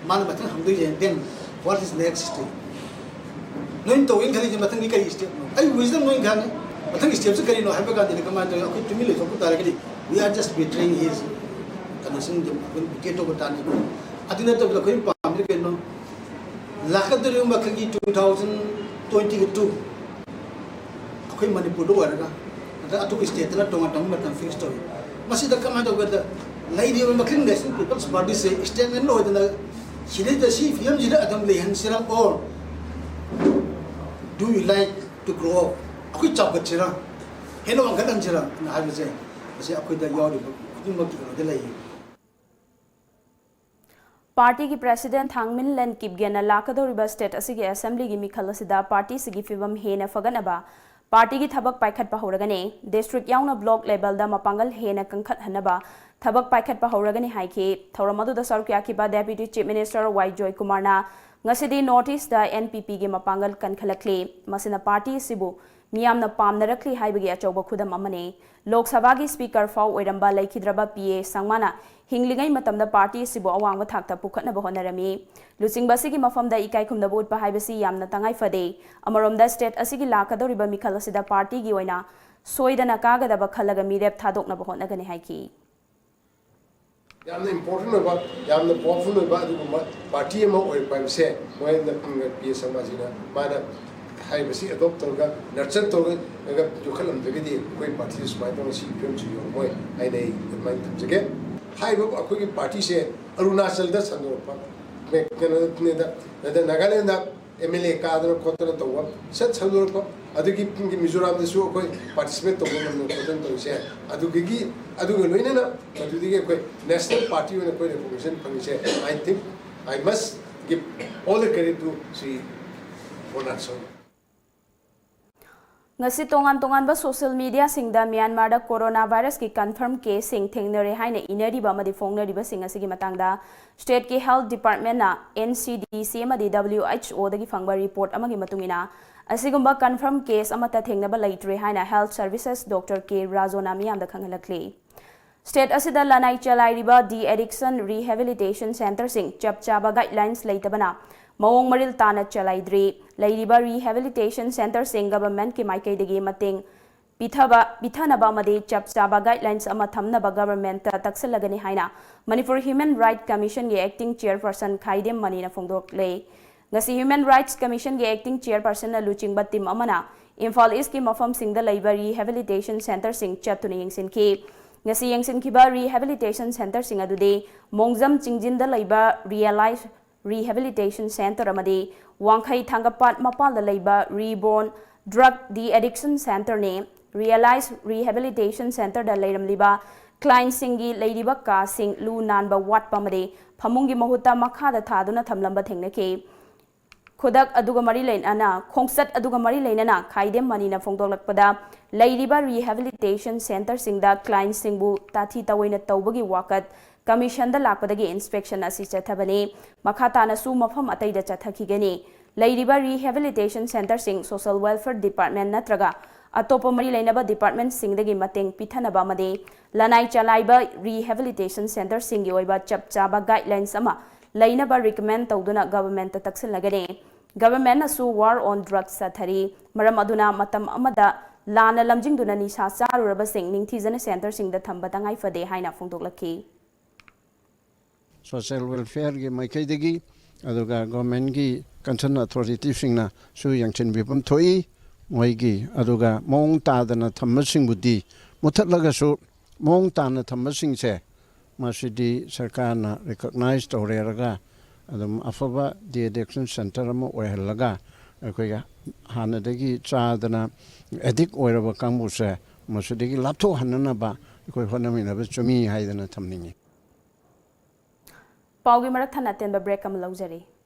ꯃꯥꯅ ꯃꯊꯪ ꯍꯪꯗꯣꯏꯁꯦ, then what is next step? ꯅꯣꯏꯅ ꯇꯧꯒꯦꯅ ꯈꯜꯂꯤꯁꯦ ꯃꯊꯪꯗꯤ ꯀꯔꯤ step ꯅꯣ? ꯑꯩ wisdom ꯅꯣꯏꯅ ꯈꯪꯉꯤ, ꯃꯊꯪꯒꯤ step ꯁꯦ ꯀꯔꯤꯅꯣ ꯍꯥꯏꯕ ꯀꯥꯟꯗꯗꯤ ꯀꯃꯥꯏꯅ ꯇꯧꯋꯤ? ꯑꯩꯈꯣꯏ ꯇꯨꯃꯤꯟ ꯂꯩꯊꯣꯛꯄ ꯇꯥꯔꯒꯗꯤ we are just betraying his ꯀꯩꯅꯣꯁꯤꯡꯗꯣ ꯑꯩꯈꯣꯏꯅ betray ꯇꯧꯕ ꯇꯥꯅꯤ꯫ ꯑꯗꯨ ꯅꯠꯇꯕꯗ ꯑꯩꯈꯣꯏꯅ ꯄꯥꯝꯃꯤꯁꯦ ꯀꯩꯅꯣ? ꯂꯥꯛꯀꯗꯧꯔꯤꯕ ꯃꯈꯜꯒꯤ two thousand twenty two ꯑꯩꯈꯣꯏ ꯃꯅꯤꯄꯨꯔꯗ ꯑꯣꯏꯔꯒ ꯅꯠꯇ꯭ꯔꯒ ꯑꯇꯣꯞꯄ state ꯇꯅ ꯇꯣꯉꯥꯟ ꯇꯣꯉꯥꯟꯕ ꯃꯇꯝ fix ꯇꯧꯏ꯫ ꯃꯁꯤꯗ ꯀꯃꯥꯏꯅ ꯇꯧꯒꯦꯗ, ꯂꯩꯔꯤꯕ ꯃꯈꯜ National People's Party ꯁꯦ stagnant ꯑꯣꯏꯗꯅ ꯁꯤꯗꯩꯗ ꯁꯤ ꯐꯤꯕꯝꯁꯤꯗ ꯑꯗꯨꯝ ꯂꯩꯍꯟꯁꯤꯔꯥ, or do you like to grow up? ꯑꯩꯈꯣꯏ ꯆꯥꯎꯈꯠꯁꯤꯔꯥ, ꯍꯦꯟꯅ ꯋꯥꯡꯈꯠꯍꯟꯁꯤꯔꯥ ꯍꯥꯏꯕꯁꯦ ꯃꯁꯤ ꯑꯩꯈꯣꯏꯗ ꯌꯥꯎꯔꯤꯕ ꯈꯨꯗꯤꯡꯃꯛꯀꯤ ꯀꯩꯅꯣꯗ ꯂꯩꯌꯦ꯫ ꯄꯥꯔꯇꯤꯒꯤ ꯄ꯭ꯔꯦꯁꯤꯗꯦꯟꯠ ꯊꯥꯡꯃꯤꯟꯂꯦꯟ ꯀꯤꯞꯒꯦꯟꯅ ꯂꯥꯛꯀꯗꯧꯔꯤꯕ ꯁ꯭ꯇꯦꯠ ꯑꯁꯤꯒꯤ ꯑꯦꯁꯦꯝꯕ꯭ꯂꯤꯒꯤ ꯃꯤꯈꯜ ꯑꯁꯤꯗ ꯄꯥꯔꯇꯤ ꯑꯁꯤꯒꯤ ꯐꯤꯕꯝ ꯍꯦꯟꯅ ꯐꯒꯠꯅꯕ ꯄꯥꯔꯇꯤꯒꯤ ꯊꯕꯛ ꯄꯥꯏꯈꯠꯄ ꯍꯧꯔꯒꯅꯤ꯫ ꯗꯤꯁꯇ꯭ꯔꯤꯛ ꯌꯥꯎꯅ ꯕ꯭ꯂꯣꯛ ꯂꯦꯚꯦꯜꯗ ꯃꯄꯥꯡꯒꯜ ꯍꯦꯟꯅ ꯀꯟꯈꯠꯍꯟꯅꯕ ꯊꯕꯛ ꯄꯥꯏꯈꯠꯄ ꯍꯧꯔꯒꯅꯤ ꯍꯥꯏꯈꯤ꯫ ꯊꯧꯔꯝ ꯑꯗꯨꯗ ꯁꯔꯨꯛ ꯌꯥꯈꯤꯕ ꯗꯦꯄ꯭ꯌꯨꯇꯤ ꯆꯤꯐ ꯃꯤꯅꯤꯁꯇꯔ ꯋꯥꯏ ꯖꯣꯏꯀꯨꯃꯥꯔꯅ ꯉꯁꯤꯗꯤ ꯅꯣꯔꯠ ꯏꯁꯇ ꯑꯦꯟ ꯄꯤ ꯄꯤꯒꯤ ꯃꯄꯥꯡꯒꯜ ꯀꯟꯈꯠꯂꯛꯂꯤ, ꯃꯁꯤꯅ ꯄꯥꯔꯇꯤ ꯑꯁꯤꯕꯨ ꯃꯤꯌꯥꯝꯅ ꯄꯥꯝꯅꯔꯛꯂꯤ ꯍꯥꯏꯕꯒꯤ ꯑꯆꯧꯕ ꯈꯨꯗꯝ ꯑꯃꯅꯤ꯫ ꯂꯣꯛ ꯁꯚꯥꯒꯤ ꯁ꯭ꯄꯤꯀꯔ ꯐꯥꯎ ꯑꯣꯏꯔꯝꯕ ꯂꯩꯈꯤꯗ꯭ꯔꯕ ꯄꯤ ꯑꯦ ꯁꯪꯃꯥꯅ ꯍꯤꯡꯂꯤꯉꯩ ꯃꯇꯝꯗ ꯄꯥꯔꯇꯤ ꯑꯁꯤꯕꯨ ꯑꯋꯥꯡꯕ ꯊꯥꯛꯇ ꯄꯨꯈꯠꯅꯕ ꯍꯣꯠꯅꯔꯝꯃꯤ꯫ ꯂꯨꯆꯤꯡꯕ ꯑꯁꯤꯒꯤ ꯃꯐꯝꯗ ꯏꯀꯥꯏ ꯈꯨꯝꯅꯕ ꯎꯠꯄ ꯍꯥꯏꯕꯁꯤ ꯌꯥꯝꯅ ꯇꯉꯥꯏ ꯐꯗꯦ꯫ ꯑꯃꯔꯣꯝꯗ ꯁ꯭ꯇꯦꯠ ꯑꯁꯤꯒꯤ ꯂꯥꯛꯀꯗꯧꯔꯤꯕ ꯃꯤꯈꯜ ꯑꯁꯤꯗ ꯄꯥꯔꯇꯤꯒꯤ ꯑꯣꯏꯅ ꯁꯣꯏꯗꯅ ꯀꯥꯒꯗꯕ ꯈꯜꯂꯒ ꯃꯤꯔꯦꯞ ꯊꯥꯗꯣꯛꯅꯕ ꯍꯣꯠꯅꯒꯅꯤ ꯍꯥꯏꯈꯤ꯫ ꯌꯥꯝꯅ ꯏꯝꯄꯣꯔꯇꯦꯟ ꯑꯣꯏꯕ, ꯌꯥꯝꯅ ꯄꯥꯋꯔꯐꯨꯜ ꯑꯣꯏꯕ ꯑꯗꯨꯒꯨꯝꯕ ꯄꯥꯔꯇꯤ ꯑꯃ ꯑꯣꯏꯔꯛꯄ ꯍꯥꯏꯕꯁꯦ ꯃꯣꯏꯅ ꯄꯤ ꯑꯦ ꯁꯪꯃꯥꯁꯤꯅ ꯃꯥꯅ ꯍꯥꯏꯔꯤꯕꯁꯤ ꯑꯦꯗꯣꯞ ꯇꯧꯔꯒ, ꯅꯔꯆꯔ ꯇꯧꯔꯒ ꯌꯣꯛꯈꯠꯂꯝꯗ꯭ꯔꯒꯗꯤ ꯑꯩꯈꯣꯏ ꯄꯥꯔꯇꯤꯁꯤ ꯁꯨꯃꯥꯏꯅ ꯇꯧꯔꯒ ꯁꯤꯒꯤ ꯐꯤꯕꯝꯁꯤ ꯌꯧꯔꯝꯃꯣꯏ ꯍꯥꯏꯅ ꯑꯩ ꯑꯗꯨꯃꯥꯏꯅ ꯊꯝꯖꯒꯦ꯫ ꯍꯥꯏꯔꯤꯕ ꯑꯩꯈꯣꯏꯒꯤ ꯄꯥꯔꯇꯤꯁꯦ ꯑꯔꯨꯅꯥꯆꯜꯗ ꯁꯟꯗꯣꯔꯛꯄ, ꯀꯩꯅꯣꯗ, ꯑꯗ ꯅꯥꯒꯥꯂꯦꯟꯗ ꯑꯦꯝ ꯑꯦꯜ ꯑꯦ ꯀꯥꯗꯅ ꯈꯣꯠꯇꯅ ꯇꯧꯕ, ꯁꯠ ꯁꯟꯗꯣꯔꯛꯄ, ꯑꯗꯨꯒꯤ ꯄꯨꯡꯒꯤ ꯃꯤꯖꯣꯔꯥꯝꯗꯁꯨ ꯑꯩꯈꯣꯏ ꯄꯥꯔꯇꯤꯁꯤꯄꯦꯠ ꯇꯧꯕ ꯉꯝꯗꯅ ꯈꯣꯠꯇꯅ ꯇꯧꯔꯤꯁꯦ꯫ ꯑꯗꯨꯗꯒꯤ ꯑꯗꯨꯒ ꯂꯣꯏꯅꯅ ꯃꯗꯨꯗꯒꯤ ꯑꯩꯈꯣꯏ ꯅꯦꯁꯅꯦꯜ ꯄꯥꯔꯇꯤ ꯑꯣꯏꯅ ꯑꯩꯈꯣꯏ recognition ꯐꯪꯉꯤꯁꯦ꯫ I think I must give all the credit to Shri Bernard Song. ꯉꯁꯤ ꯇꯣꯉꯥꯟ ꯇꯣꯉꯥꯟꯕ ꯁꯣꯁꯤꯌꯦꯜ ꯃꯤꯗꯤꯌꯥꯁꯤꯡꯗ ꯃ꯭ꯌꯥꯟꯃꯥꯔꯗ ꯀꯣꯔꯣꯅꯥ ꯚꯥꯏꯔꯁꯀꯤ ꯀꯟꯐꯔꯝ ꯀꯦꯁꯁꯤꯡ ꯊꯦꯡꯅꯔꯦ ꯍꯥꯏꯅ ꯏꯅꯔꯤꯕ ꯑꯃꯗꯤ ꯐꯣꯡꯅꯔꯤꯕꯁꯤꯡ ꯑꯁꯤꯒꯤ ꯃꯇꯥꯡꯗ ꯁ꯭ꯇꯦꯠꯀꯤ ꯍꯦꯜꯊ ꯗꯤꯄꯥꯔꯠꯃꯦꯟꯅ ꯑꯦꯟ ꯁꯤ ꯗꯤ ꯁꯤ ꯑꯃꯗꯤ ꯗꯕ꯭ꯂꯤꯎ ꯑꯩꯆ ꯑꯣꯗꯒꯤ ꯐꯪꯕ ꯔꯤꯄꯣꯔꯠ ꯑꯃꯒꯤ ꯃꯇꯨꯡ ꯏꯟꯅ, ꯑꯁꯤꯒꯨꯝꯕ ꯀꯟꯐꯔꯝ ꯀꯦꯁ ꯑꯃꯠꯇ ꯊꯦꯡꯅꯕ ꯂꯩꯇ꯭ꯔꯦ ꯍꯥꯏꯅ ꯍꯦꯜꯊ ꯁꯔꯚꯤꯁꯦꯁ ꯗꯣꯛꯇꯔ ꯀꯦ ꯔꯥꯖꯣꯅ ꯃꯤꯌꯥꯝꯗ ꯈꯪꯍꯜꯂꯛꯂꯤ꯫ ꯁ꯭ꯇꯦꯠ ꯑꯁꯤꯗ ꯂꯅꯥꯏ ꯆꯂꯥꯏꯔꯤꯕ ꯗꯤ ꯑꯦꯗꯤꯛꯁꯟ ꯔꯤꯍꯦꯕꯤꯂꯤꯇꯦꯁꯟ ꯁꯦꯟꯇꯔꯁꯤꯡ ꯆꯞ ꯆꯥꯕ ꯒꯥꯏꯗꯂꯥꯏꯟꯁ ꯂꯩꯇꯕꯅ ꯃꯑꯣꯡ ꯃꯔꯤꯜ ꯇꯥꯅ ꯆꯂꯥꯏꯗ꯭ꯔꯤ꯫ ꯂꯩꯔꯤꯕ ꯔꯤꯍꯦꯕꯤꯂꯤꯇꯦꯁꯟ ꯁꯦꯟꯇꯔꯁꯤꯡ ꯒꯚꯔꯟꯃꯦꯟꯠꯀꯤ ꯃꯥꯏꯀꯩꯗꯒꯤ ꯃꯇꯦꯡ ꯄꯤꯊꯕ, ꯄꯤꯊꯅꯕ ꯑꯃꯗꯤ ꯆꯞ ꯆꯥꯕ ꯒꯥꯏꯗꯂꯥꯏꯟꯁ ꯑꯃ ꯊꯝꯅꯕ ꯒꯚꯔꯟꯃꯦꯟꯠꯇ ꯇꯛꯁꯤꯜꯂꯒꯅꯤ ꯍꯥꯏꯅ ꯃꯅꯤꯄꯨꯔ ꯍ꯭ꯌꯨꯃꯦꯟ ꯔꯥꯏꯠ ꯀꯃꯤꯁꯟꯒꯤ ꯑꯦꯛꯇꯤꯡ ꯆꯦꯌꯔꯄꯔꯁꯟ ꯈꯥꯏꯗꯦꯝ ꯃꯅꯤꯅ ꯐꯣꯡꯗꯣꯛꯂꯦ꯫ ꯉꯁꯤ ꯍ꯭ꯌꯨꯃꯦꯟ ꯔꯥꯏꯠꯁ ꯀꯃꯤꯁꯟꯒꯤ ꯑꯦꯛꯇꯤꯡ ꯆꯦꯌꯔꯄꯔꯁꯟꯅ ꯂꯨꯆꯤꯡꯕ ꯇꯤꯝ ꯑꯃꯅ ꯏꯝꯐꯥꯜ ꯏꯁ꯭ꯠꯀꯤ ꯃꯐꯝꯁꯤꯡꯗ ꯂꯩꯕ ꯔꯤꯍꯦꯕꯤꯂꯤꯇꯦꯁꯟ ꯁꯦꯟꯇꯔꯁꯤꯡ ꯆꯠꯇꯨꯅ ꯌꯦꯡꯁꯤꯟꯈꯤ꯫ ꯉꯁꯤ ꯌꯦꯡꯁꯤꯟꯈꯤꯕ ꯔꯤꯍꯦꯕꯤꯂꯤꯇꯦꯁꯟ ꯁꯦꯟꯇꯔꯁꯤꯡ ꯑꯗꯨꯗꯤ ꯃꯣꯡꯖꯝ ꯆꯤꯡꯖꯤꯟꯗ ꯂꯩꯕ ꯔꯤꯌꯦꯂꯥꯏꯖ ꯔꯤꯍꯦꯕꯤꯂꯤꯇꯦꯁꯟ ꯁꯦꯟꯇꯔ ꯑꯃꯗꯤ ꯋꯥꯡꯈꯩ ꯊꯥꯡꯒꯄꯥꯠ ꯃꯄꯥꯜꯗ ꯂꯩꯕ ꯔꯤꯕꯣꯔꯟ ꯗ꯭ꯔꯒ ꯗꯤ ꯑꯦꯗꯤꯛꯁꯟ ꯁꯦꯟꯇꯔꯅꯤ꯫ ꯔꯤꯌꯦꯂꯥꯏꯖ ꯔꯤꯍꯦꯕꯤꯂꯤꯇꯦꯁꯟ ꯁꯦꯟꯇꯔꯗ ꯂꯩꯔꯝꯂꯤꯕ ꯀ꯭ꯂꯥꯏꯟꯁꯤꯡꯒꯤ ꯂꯩꯔꯤꯕ ꯀꯥꯁꯤꯡ ꯂꯨ ꯅꯥꯟꯕ ꯋꯥꯠꯄ ꯑꯃꯗꯤ ꯐꯃꯨꯡꯒꯤ ꯃꯍꯨꯠꯇ ꯃꯈꯥꯗ ꯊꯥꯗꯨꯅ ꯊꯝꯂꯝꯕ ꯊꯦꯡꯅꯈꯤ꯫ ꯈꯨꯗꯛ ꯑꯗꯨꯒ ꯃꯔꯤ ꯂꯩꯅꯅ, ꯈꯣꯡꯆꯠ ꯑꯗꯨꯒ ꯃꯔꯤ ꯂꯩꯅꯅ ꯈꯥꯏꯗꯦꯝ ꯃꯅꯤꯅ ꯐꯣꯡꯗꯣꯛꯂꯛꯄꯗ, ꯂꯩꯔꯤꯕ ꯔꯤꯍꯦꯕꯤꯂꯤꯇꯦꯁꯟ ꯁꯦꯟꯇꯔꯁꯤꯡꯗ ꯀ꯭ꯂꯥꯏꯟꯁꯤꯡꯕꯨ ꯇꯥꯊꯤ ꯇꯧꯑꯣꯏꯅ ꯇꯧꯕꯒꯤ ꯋꯥꯀꯠ ꯀꯃꯤꯁꯟꯗ ꯂꯥꯛꯄꯗꯒꯤ ꯏꯟꯁꯄꯦꯛꯁꯟ ꯑꯁꯤ ꯆꯠꯊꯕꯅꯤ꯫ ꯃꯈꯥ ꯇꯥꯅꯁꯨ ꯃꯐꯝ ꯑꯇꯩꯗ ꯆꯠꯊꯈꯤꯒꯅꯤ꯫ ꯂꯩꯔꯤꯕ ꯔꯤꯍꯦꯕꯤꯂꯤꯇꯦꯁꯟ ꯁꯦꯟꯇꯔꯁꯤꯡ ꯁꯣꯁꯤꯌꯦꯜ ꯋꯦꯜꯐꯦꯌꯔ ꯗꯤꯄꯥꯔꯠꯃꯦꯟꯠ ꯅꯠꯇ꯭ꯔꯒ ꯑꯇꯣꯞꯄ ꯃꯔꯤ ꯂꯩꯅꯕ ꯗꯤꯄꯥꯔꯠꯃꯦꯟꯠꯁꯤꯡꯗꯒꯤ ꯃꯇꯦꯡ ꯄꯤꯊꯅꯕ ꯑꯃꯗꯤ ꯂꯅꯥꯏ ꯆꯂꯥꯏꯕ ꯔꯤꯍꯦꯕꯤꯂꯤꯇꯦꯁꯟ ꯁꯦꯟꯇꯔꯁꯤꯡꯒꯤ ꯑꯣꯏꯕ ꯆꯞ ꯆꯥꯕ ꯒꯥꯏꯗꯂꯥꯏꯟꯁ ꯑꯃ ꯂꯩꯅꯕ ꯔꯤꯀꯃꯦꯟ ꯇꯧꯗꯨꯅ ꯒꯚꯔꯟꯃꯦꯟꯠꯇ ꯇꯛꯁꯤꯜꯂꯒꯅꯤ꯫ ꯒꯚꯔꯟꯃꯦꯟꯠꯅꯁꯨ ꯋꯥꯔ ꯑꯣꯟ ꯗ꯭ꯔꯒꯁ ꯆꯠꯊꯔꯤ꯫ ꯃꯔꯝ ꯑꯗꯨꯅ ꯃꯇꯝ ꯑꯃꯗ ꯂꯥꯟꯅ ꯂꯝꯖꯤꯡꯗꯨꯅ ꯅꯤꯁꯥ ꯆꯥꯔꯨꯔꯕꯁꯤꯡ ꯅꯤꯡꯊꯤꯖꯅ ꯁꯦꯟꯇꯔꯁꯤꯡꯗ ꯊꯝꯕ ꯇꯉꯥꯏ ꯐꯗꯦ ꯍꯥꯏꯅ ꯐꯣꯡꯗꯣꯛꯂꯛꯈꯤ꯫ ꯁꯣꯁꯤꯌꯦꯜ ꯋꯦꯜꯐꯤꯌꯔꯒꯤ ꯃꯥꯏꯀꯩꯗꯒꯤ ꯑꯗꯨꯒ ꯒꯣꯔꯃꯦꯟꯒꯤ ꯀꯟꯁꯔꯟ ꯑꯊꯣꯔꯤꯇꯤꯁꯤꯡꯅꯁꯨ ꯌꯦꯡꯁꯤꯟꯕꯤꯐꯝ ꯊꯣꯛꯏ꯫ ꯃꯣꯏꯒꯤ ꯑꯗꯨꯒ ꯃꯑꯣꯡ ꯇꯥꯗꯅ ꯊꯝꯕꯁꯤꯡꯕꯨꯗꯤ ꯃꯨꯊꯠꯂꯒꯁꯨ ꯃꯑꯣꯡ ꯇꯥꯅ ꯊꯝꯕꯁꯤꯡꯁꯦ ꯃꯁꯤꯗꯤ ꯁꯔꯀꯥꯔꯅ ꯔꯤꯀꯣꯛꯅꯥꯏꯖ ꯇꯧꯔꯦꯔꯒ ꯑꯗꯨꯝ ꯑꯐꯕ ꯗꯤ ꯑꯦꯗꯤꯛꯁꯟ ꯁꯦꯟꯇꯔ ꯑꯃ ꯑꯣꯏꯍꯜꯂꯒ ꯑꯩꯈꯣꯏꯒꯤ ꯍꯥꯟꯅꯗꯒꯤ ꯆꯥꯗꯅ ꯑꯦꯗꯤꯛ ꯑꯣꯏꯔꯕ ꯀꯥꯡꯕꯨꯁꯦ ꯃꯁꯤꯗꯒꯤ ꯂꯥꯞꯊꯣꯛꯍꯟꯅꯅꯕ ꯑꯩꯈꯣꯏ ꯍꯣꯠꯅꯃꯤꯟꯅꯕ ꯆꯨꯝꯃꯤ ꯍꯥꯏꯗꯅ ꯊꯝꯅꯤꯡꯉꯤ꯫ ꯄꯥꯎꯒꯤ ꯃꯔꯛ ꯊꯠꯅ ꯑꯇꯦꯟꯕ ꯕ꯭ꯔꯦꯛ ꯑꯃ ꯂꯧꯖꯔꯤ꯫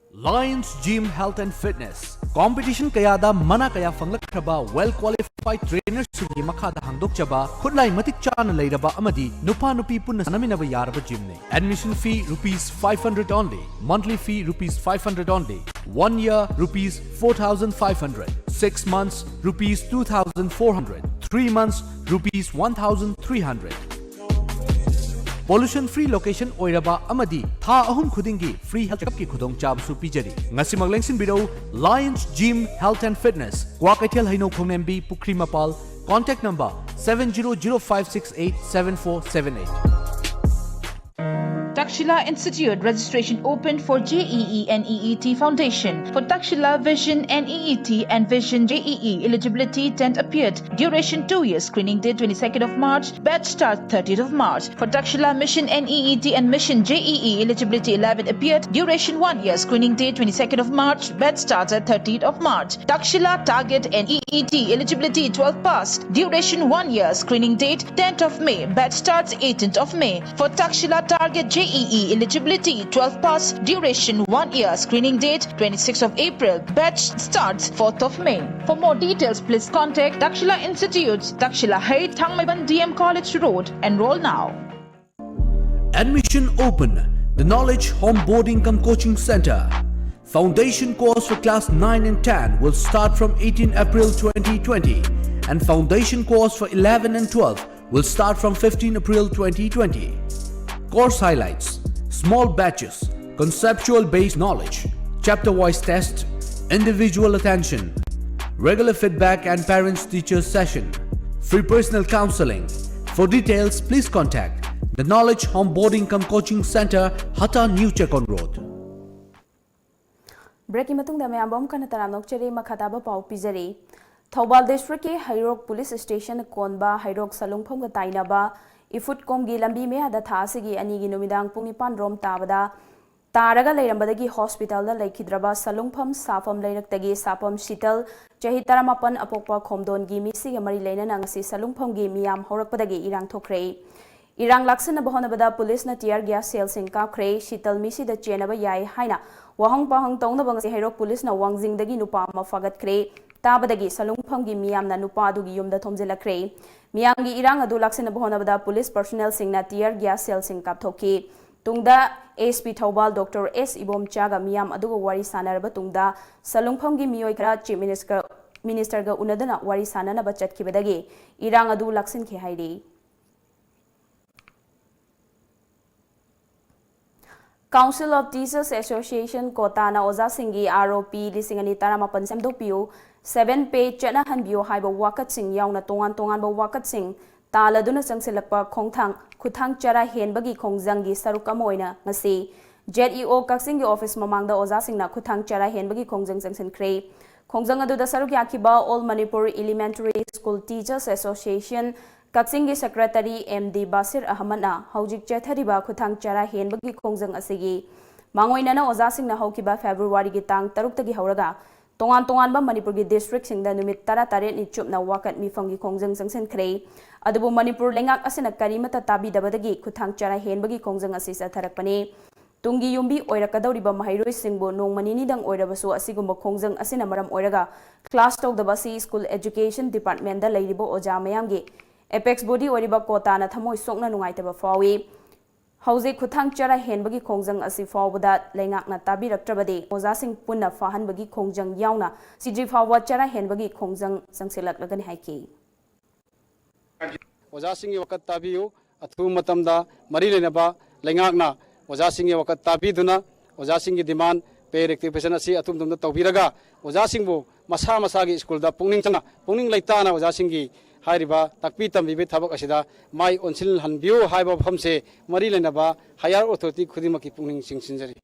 Lions Gym Health and Fitness꯫ Competition ꯀꯌꯥꯗ ꯃꯅꯥ ꯀꯌꯥ ꯐꯪꯂꯛꯈ꯭ꯔꯕ ꯋꯦꯜ ꯀ꯭ꯋꯥꯂꯤꯐꯥꯏꯗ ꯇ꯭ꯔꯦꯅꯔꯁꯤꯡꯒꯤ ꯃꯈꯥꯗ ꯍꯥꯡꯗꯣꯛꯆꯕ, ꯈꯨꯠꯂꯥꯏ ꯃꯇꯤꯛ ꯆꯥꯅ ꯂꯩꯔꯕ ꯑꯃꯗꯤ ꯅꯨꯄꯥ ꯅꯨꯄꯤ ꯄꯨꯟꯅ ꯁꯥꯟꯅꯃꯤꯟꯅꯕ ꯌꯥꯔꯕ ꯖꯤꯝꯅꯤ꯫ Admission fee rupees five hundred only, monthly fee rupees five hundred only, one year rupees four thousand five hundred, six months rupees two thousand four hundred, three months rupees one thousand three hundred꯫ Pollution free location ꯑꯣꯏꯔꯕ ꯑꯃꯗꯤ ꯊꯥ ꯑꯍꯨꯝ ꯈꯨꯗꯤꯡꯒꯤ free health checkup ꯀꯤ ꯈꯨꯗꯣꯡꯆꯥꯕꯁꯨ ꯄꯤꯖꯔꯤ꯫ ꯉꯁꯤꯃꯛ ꯂꯦꯡꯁꯤꯟꯕꯤꯔꯧ Lions Gym Health and Fitness, Kwakeithel ꯍꯩꯅꯧ ꯈꯣꯡꯅꯦꯝꯕꯤ, ꯄꯨꯈ꯭ꯔꯤ ꯃꯄꯥꯜ꯫ Contact number seven zero zero five six eight seven four seven eight. Takshila Institute, registration open for J E E and N E E T Foundation. For Takshila Vision N E E T and Vision J E E, eligibility, tenth appeared, duration two years, screening date twenty-second of March, batch start thirtieth of March. For Takshila Mission N E E T and Mission J E E, eligibility, eleven appeared, duration one year, screening date twenty-second of March, batch starts at thirtieth of March. Takshila Target N E E T, eligibility, twelve pass, duration one year, screening date tenth of May, batch starts eighteenth of May. For Takshila Target J E E, eligibility, twelve pass, duration one year, screening date twenty-sixth of April, batch starts fourth of May. For more details, please contact Takshila Institute, Takshila Heights, Thangmeiban D M College Road. Enroll now. Admission open. The Knowledge Onboarding cum Coaching Center. Foundation course for class nine and ten will start from eighteen April twenty twenty, and foundation course for eleven and twelve will start from fifteen April twenty twenty. Course highlights: small batches, conceptual based knowledge, chapter wise test, individual attention, regular feedback and parents teachers session, free personal counseling. For details, please contact the Knowledge Onboarding cum Coaching Center, Hatta, New Chekon Road. ꯕ꯭ꯔꯦꯛꯀꯤ ꯃꯇꯨꯡꯗ ꯃꯌꯥꯝꯕꯨ ꯑꯃꯨꯛ ꯍꯟꯅ ꯇꯔꯥꯝꯅ ꯑꯣꯛꯆꯔꯤ꯫ ꯃꯈꯥ ꯇꯥꯕ ꯄꯥꯎ ꯄꯤꯖꯔꯤ꯫ ꯊꯧꯕꯥꯜ ꯗꯤꯁꯇ꯭ꯔꯤꯛꯀꯤ ꯍꯩꯔꯣꯛ police station ꯀꯣꯟꯕ ꯍꯩꯔꯣꯛ ꯁꯂꯨꯡꯐꯝꯒ ꯇꯥꯏꯅꯕ ꯏꯐꯨꯠꯀꯣꯝꯒꯤ ꯂꯝꯕꯤ ꯃꯌꯥꯗ ꯊꯥ ꯑꯁꯤꯒꯤ ꯑꯅꯤꯒꯤ ꯅꯨꯃꯤꯗꯥꯡ ꯄꯨꯡ ꯅꯤꯄꯥꯟ ꯔꯣꯝ ꯇꯥꯕꯗ ꯇꯥꯔꯒ ꯂꯩꯔꯝꯕꯗꯒꯤ ꯍꯣꯁꯄꯤꯇꯥꯜꯗ ꯂꯩꯈꯤꯗ꯭ꯔꯕ ꯁꯂꯨꯡꯐꯝ ꯁꯥꯐꯝ ꯂꯩꯔꯛꯇꯒꯤ ꯁꯥꯐꯝ ꯁꯤꯇꯜ, ꯆꯍꯤ ꯇꯔꯥꯃꯥꯄꯟ, ꯑꯄꯣꯛꯄ ꯈꯣꯝꯗꯣꯟꯒꯤ ꯃꯤꯁꯤꯒ ꯃꯔꯤ ꯂꯩꯅꯅ ꯉꯁꯤ ꯁꯂꯨꯡꯐꯝꯒꯤ ꯃꯤꯌꯥꯝ ꯍꯧꯔꯛꯄꯗꯒꯤ ꯏꯔꯥꯡ ꯊꯣꯛꯈ꯭ꯔꯦ꯫ ꯏꯔꯥꯡ ꯂꯥꯛꯁꯤꯟꯅꯕ ꯍꯣꯠꯅꯕꯗ ꯄꯨꯂꯤꯁꯅ tear gas shell ꯁꯤꯡ ꯀꯥꯞꯈ꯭ꯔꯦ꯫ ꯁꯤꯇꯜ ꯃꯤꯁꯤꯗ ꯆꯦꯟꯅꯕ ꯌꯥꯏ ꯍꯥꯏꯅ ꯋꯥꯍꯪ ꯄꯥꯎꯍꯪ ꯇꯧꯅꯕ ꯉꯁꯤ ꯍꯩꯔꯣꯛ ꯄꯨꯂꯤꯁꯅ ꯋꯥꯡꯖꯤꯡꯗꯒꯤ ꯅꯨꯄꯥ ꯑꯃ ꯐꯥꯒꯠꯈ꯭ꯔꯦ꯫ ꯇꯥꯕꯗꯒꯤ ꯁꯂꯨꯡꯐꯝꯒꯤ ꯃꯤꯌꯥꯝꯅ ꯅꯨꯄꯥ ꯑꯗꯨꯒꯤ ꯌꯨꯝꯗ ꯊꯣꯝꯖꯤꯜꯂꯛꯈ꯭ꯔꯦ꯫ ꯃꯤꯌꯥꯝꯒꯤ ꯏꯔꯥꯡ ꯑꯗꯨ ꯂꯥꯛꯁꯤꯟꯅꯕ ꯍꯣꯠꯅꯕꯗ ꯄꯨꯂꯤꯁ personnel ꯁꯤꯡꯅ tear gas shell ꯁꯤꯡ ꯀꯥꯞꯊꯣꯛꯈꯤ꯫ ꯇꯨꯡꯗ SP ꯊꯧꯕꯥꯜ ꯗꯣꯛꯇꯔ ꯑꯦꯁ ꯏꯕꯣꯝꯆꯥꯒ ꯃꯤꯌꯥꯝ ꯑꯗꯨꯒ ꯋꯥꯔꯤ ꯁꯥꯟꯅꯔꯕ ꯇꯨꯡꯗ ꯁꯂꯨꯡꯐꯝꯒꯤ ꯃꯤꯑꯣꯏ ꯈꯔ Chief Minister, Ministerꯒ ꯎꯅꯗꯨꯅ ꯋꯥꯔꯤ ꯁꯥꯟꯅꯅꯕ ꯆꯠꯈꯤꯕꯗꯒꯤ ꯏꯔꯥꯡ ꯑꯗꯨ ꯂꯥꯛꯁꯤꯟꯈꯤ ꯍꯥꯏꯔꯤ꯫ Council of Teachers Association ꯀꯣꯇꯥꯅ ꯑꯣꯖꯥꯁꯤꯡꯒꯤ ROP ꯂꯤꯁꯤꯡ ꯑꯅꯤ ꯇꯔꯥꯃꯥꯄꯟ ꯁꯦꯝꯗꯣꯛꯄꯤꯌꯨ, seven pay ꯆꯠꯅꯍꯟꯕꯤꯌꯨ ꯍꯥꯏꯕ ꯋꯥꯀꯠꯁꯤꯡ ꯌꯥꯎꯅ ꯇꯣꯉꯥꯟ ꯇꯣꯉꯥꯟꯕ ꯋꯥꯀꯠꯁꯤꯡ ꯇꯥꯂꯗꯨꯅ ꯆꯪꯁꯤꯜꯂꯛꯄ ꯈꯣꯡꯊꯥꯡ, ꯈꯨꯠꯊꯥꯡ ꯆꯔꯥ ꯍꯦꯟꯕꯒꯤ ꯈꯣꯡꯖꯪꯒꯤ ꯁꯔꯨꯛ ꯑꯃ ꯑꯣꯏꯅ ꯉꯁꯤ ZEO ꯀꯛꯆꯤꯡꯒꯤ office ꯃꯃꯥꯡꯗ ꯑꯣꯖꯥꯁꯤꯡꯅ ꯈꯨꯠꯊꯥꯡ ꯆꯔꯥ ꯍꯦꯟꯕꯒꯤ ꯈꯣꯡꯖꯪ ꯆꯪꯁꯤꯟꯈ꯭ꯔꯦ꯫ ꯈꯣꯡꯖꯪ ꯑꯗꯨꯗ ꯁꯔꯨꯛ ꯌꯥꯈꯤꯕ All Manipur Elementary School Teachers Association ꯀꯛꯆꯤꯡꯒꯤ secretary M D ꯕꯥꯁꯤꯔ ꯑꯍꯃꯗꯅ ꯍꯧꯖꯤꯛ ꯆꯠꯊꯔꯤꯕ ꯈꯨꯠꯊꯥꯡ ꯆꯔꯥ ꯍꯦꯟꯕꯒꯤ ꯈꯣꯡꯖꯪ ꯑꯁꯤꯒꯤ ꯃꯥꯡꯑꯣꯏꯅꯅ ꯑꯣꯖꯥꯁꯤꯡꯅ ꯍꯧꯈꯤꯕ Februaryꯒꯤ ꯇꯥꯡ ꯇꯔꯨꯛꯇꯒꯤ ꯍꯧꯔꯒ ꯇꯣꯉꯥꯟ ꯇꯣꯉꯥꯟꯕ ꯃꯅꯤꯄꯨꯔꯒꯤ districtꯁꯤꯡꯗ ꯅꯨꯃꯤꯠ ꯇꯔꯥꯇꯔꯦꯠꯅꯤ ꯆꯨꯞꯅ ꯋꯥꯀꯠ ꯃꯤꯐꯝꯒꯤ ꯈꯣꯡꯖꯪ ꯆꯪꯁꯤꯟꯈ꯭ꯔꯦ꯫ ꯑꯗꯨꯕꯨ ꯃꯅꯤꯄꯨꯔ ꯂꯩꯉꯥꯛ ꯑꯁꯤꯅ ꯀꯔꯤꯃꯠꯇ ꯇꯥꯕꯤꯗꯕꯗꯒꯤ ꯈꯨꯠꯊꯥꯡ ꯆꯔꯥ ꯍꯦꯟꯕꯒꯤ ꯈꯣꯡꯖꯪ ꯑꯁꯤ ꯆꯠꯊꯔꯛꯄꯅꯤ꯫ ꯇꯨꯡꯒꯤ ꯌꯨꯝꯕꯤ ꯑꯣꯏꯔꯛꯀꯗꯧꯔꯤꯕ ꯃꯍꯩꯔꯣꯏꯁꯤꯡꯕꯨ ꯅꯣꯡꯃ ꯅꯤꯅꯤꯗꯪ ꯑꯣꯏꯔꯕꯁꯨ ꯑꯁꯤꯒꯨꯝꯕ ꯈꯣꯡꯖꯪ ꯑꯁꯤꯅ ꯃꯔꯝ ꯑꯣꯏꯔꯒ class ꯇꯧꯗꯕ ꯑꯁꯤ School Education Departmentꯗ ꯂꯩꯔꯤꯕ ꯑꯣꯖꯥ ꯃꯌꯥꯝꯒꯤ apex body ꯑꯣꯏꯔꯤꯕ ꯀꯣꯇꯥꯅ ꯊꯃꯣꯏ ꯁꯣꯛꯅ ꯅꯨꯡꯉꯥꯏꯇꯕ ꯐꯥꯎꯏ꯫ ꯍꯧꯖꯤꯛ ꯈꯨꯠꯊꯥꯡ ꯆꯔꯥ ꯍꯦꯟꯕꯒꯤ ꯈꯣꯡꯖꯪ ꯑꯁꯤ ꯐꯥꯎꯕꯗ ꯂꯩꯉꯥꯛꯅ ꯇꯥꯕꯤꯔꯛꯇ꯭ꯔꯕꯗꯤ ꯑꯣꯖꯥꯁꯤꯡ ꯄꯨꯟꯅ ꯐꯥꯍꯟꯕꯒꯤ ꯈꯣꯡꯖꯪ ꯌꯥꯎꯅ ꯁꯤꯗ꯭ꯔꯤ ꯐꯥꯎꯕ ꯆꯔꯥ ꯍꯦꯟꯕꯒꯤ ꯈꯣꯡꯖꯪ ꯆꯪꯁꯤꯜꯂꯛꯂꯒꯅꯤ ꯍꯥꯏꯈꯤ꯫ ꯑꯣꯖꯥꯁꯤꯡꯒꯤ ꯋꯥꯀꯠ ꯇꯥꯕꯤꯌꯨ꯫ ꯑꯊꯨꯕ ꯃꯇꯝꯗ ꯃꯔꯤ ꯂꯩꯅꯕ ꯂꯩꯉꯥꯛꯅ ꯑꯣꯖꯥꯁꯤꯡꯒꯤ ꯋꯥꯀꯠ ꯇꯥꯕꯤꯗꯨꯅ ꯑꯣꯖꯥꯁꯤꯡꯒꯤ demand pay rectification ꯑꯁꯤ ꯑꯊꯨꯕ ꯃꯇꯝꯗ ꯇꯧꯕꯤꯔꯒ ꯑꯣꯖꯥꯁꯤꯡꯕꯨ ꯃꯁꯥ ꯃꯁꯥꯒꯤ ꯁ꯭ꯀꯨꯜꯗ ꯄꯨꯛꯅꯤꯡ ꯆꯪꯅ, ꯄꯨꯛꯅꯤꯡ ꯂꯩꯇꯥꯅ ꯑꯣꯖꯥꯁꯤꯡꯒꯤ ꯍꯥꯏꯔꯤꯕ ꯇꯥꯛꯄꯤ ꯇꯝꯕꯤꯕꯒꯤ ꯊꯕꯛ ꯑꯁꯤꯗ ꯃꯥꯏ ꯑꯣꯟꯁꯤꯜꯍꯟꯕꯤꯌꯨ ꯍꯥꯏꯕ ꯋꯥꯐꯝꯁꯦ ꯃꯔꯤ ꯂꯩꯅꯕ higher authority ꯈꯨꯗꯤꯡꯃꯛꯀꯤ ꯄꯨꯛꯅꯤꯡ ꯆꯤꯡꯁꯤꯟꯖꯔꯤ꯫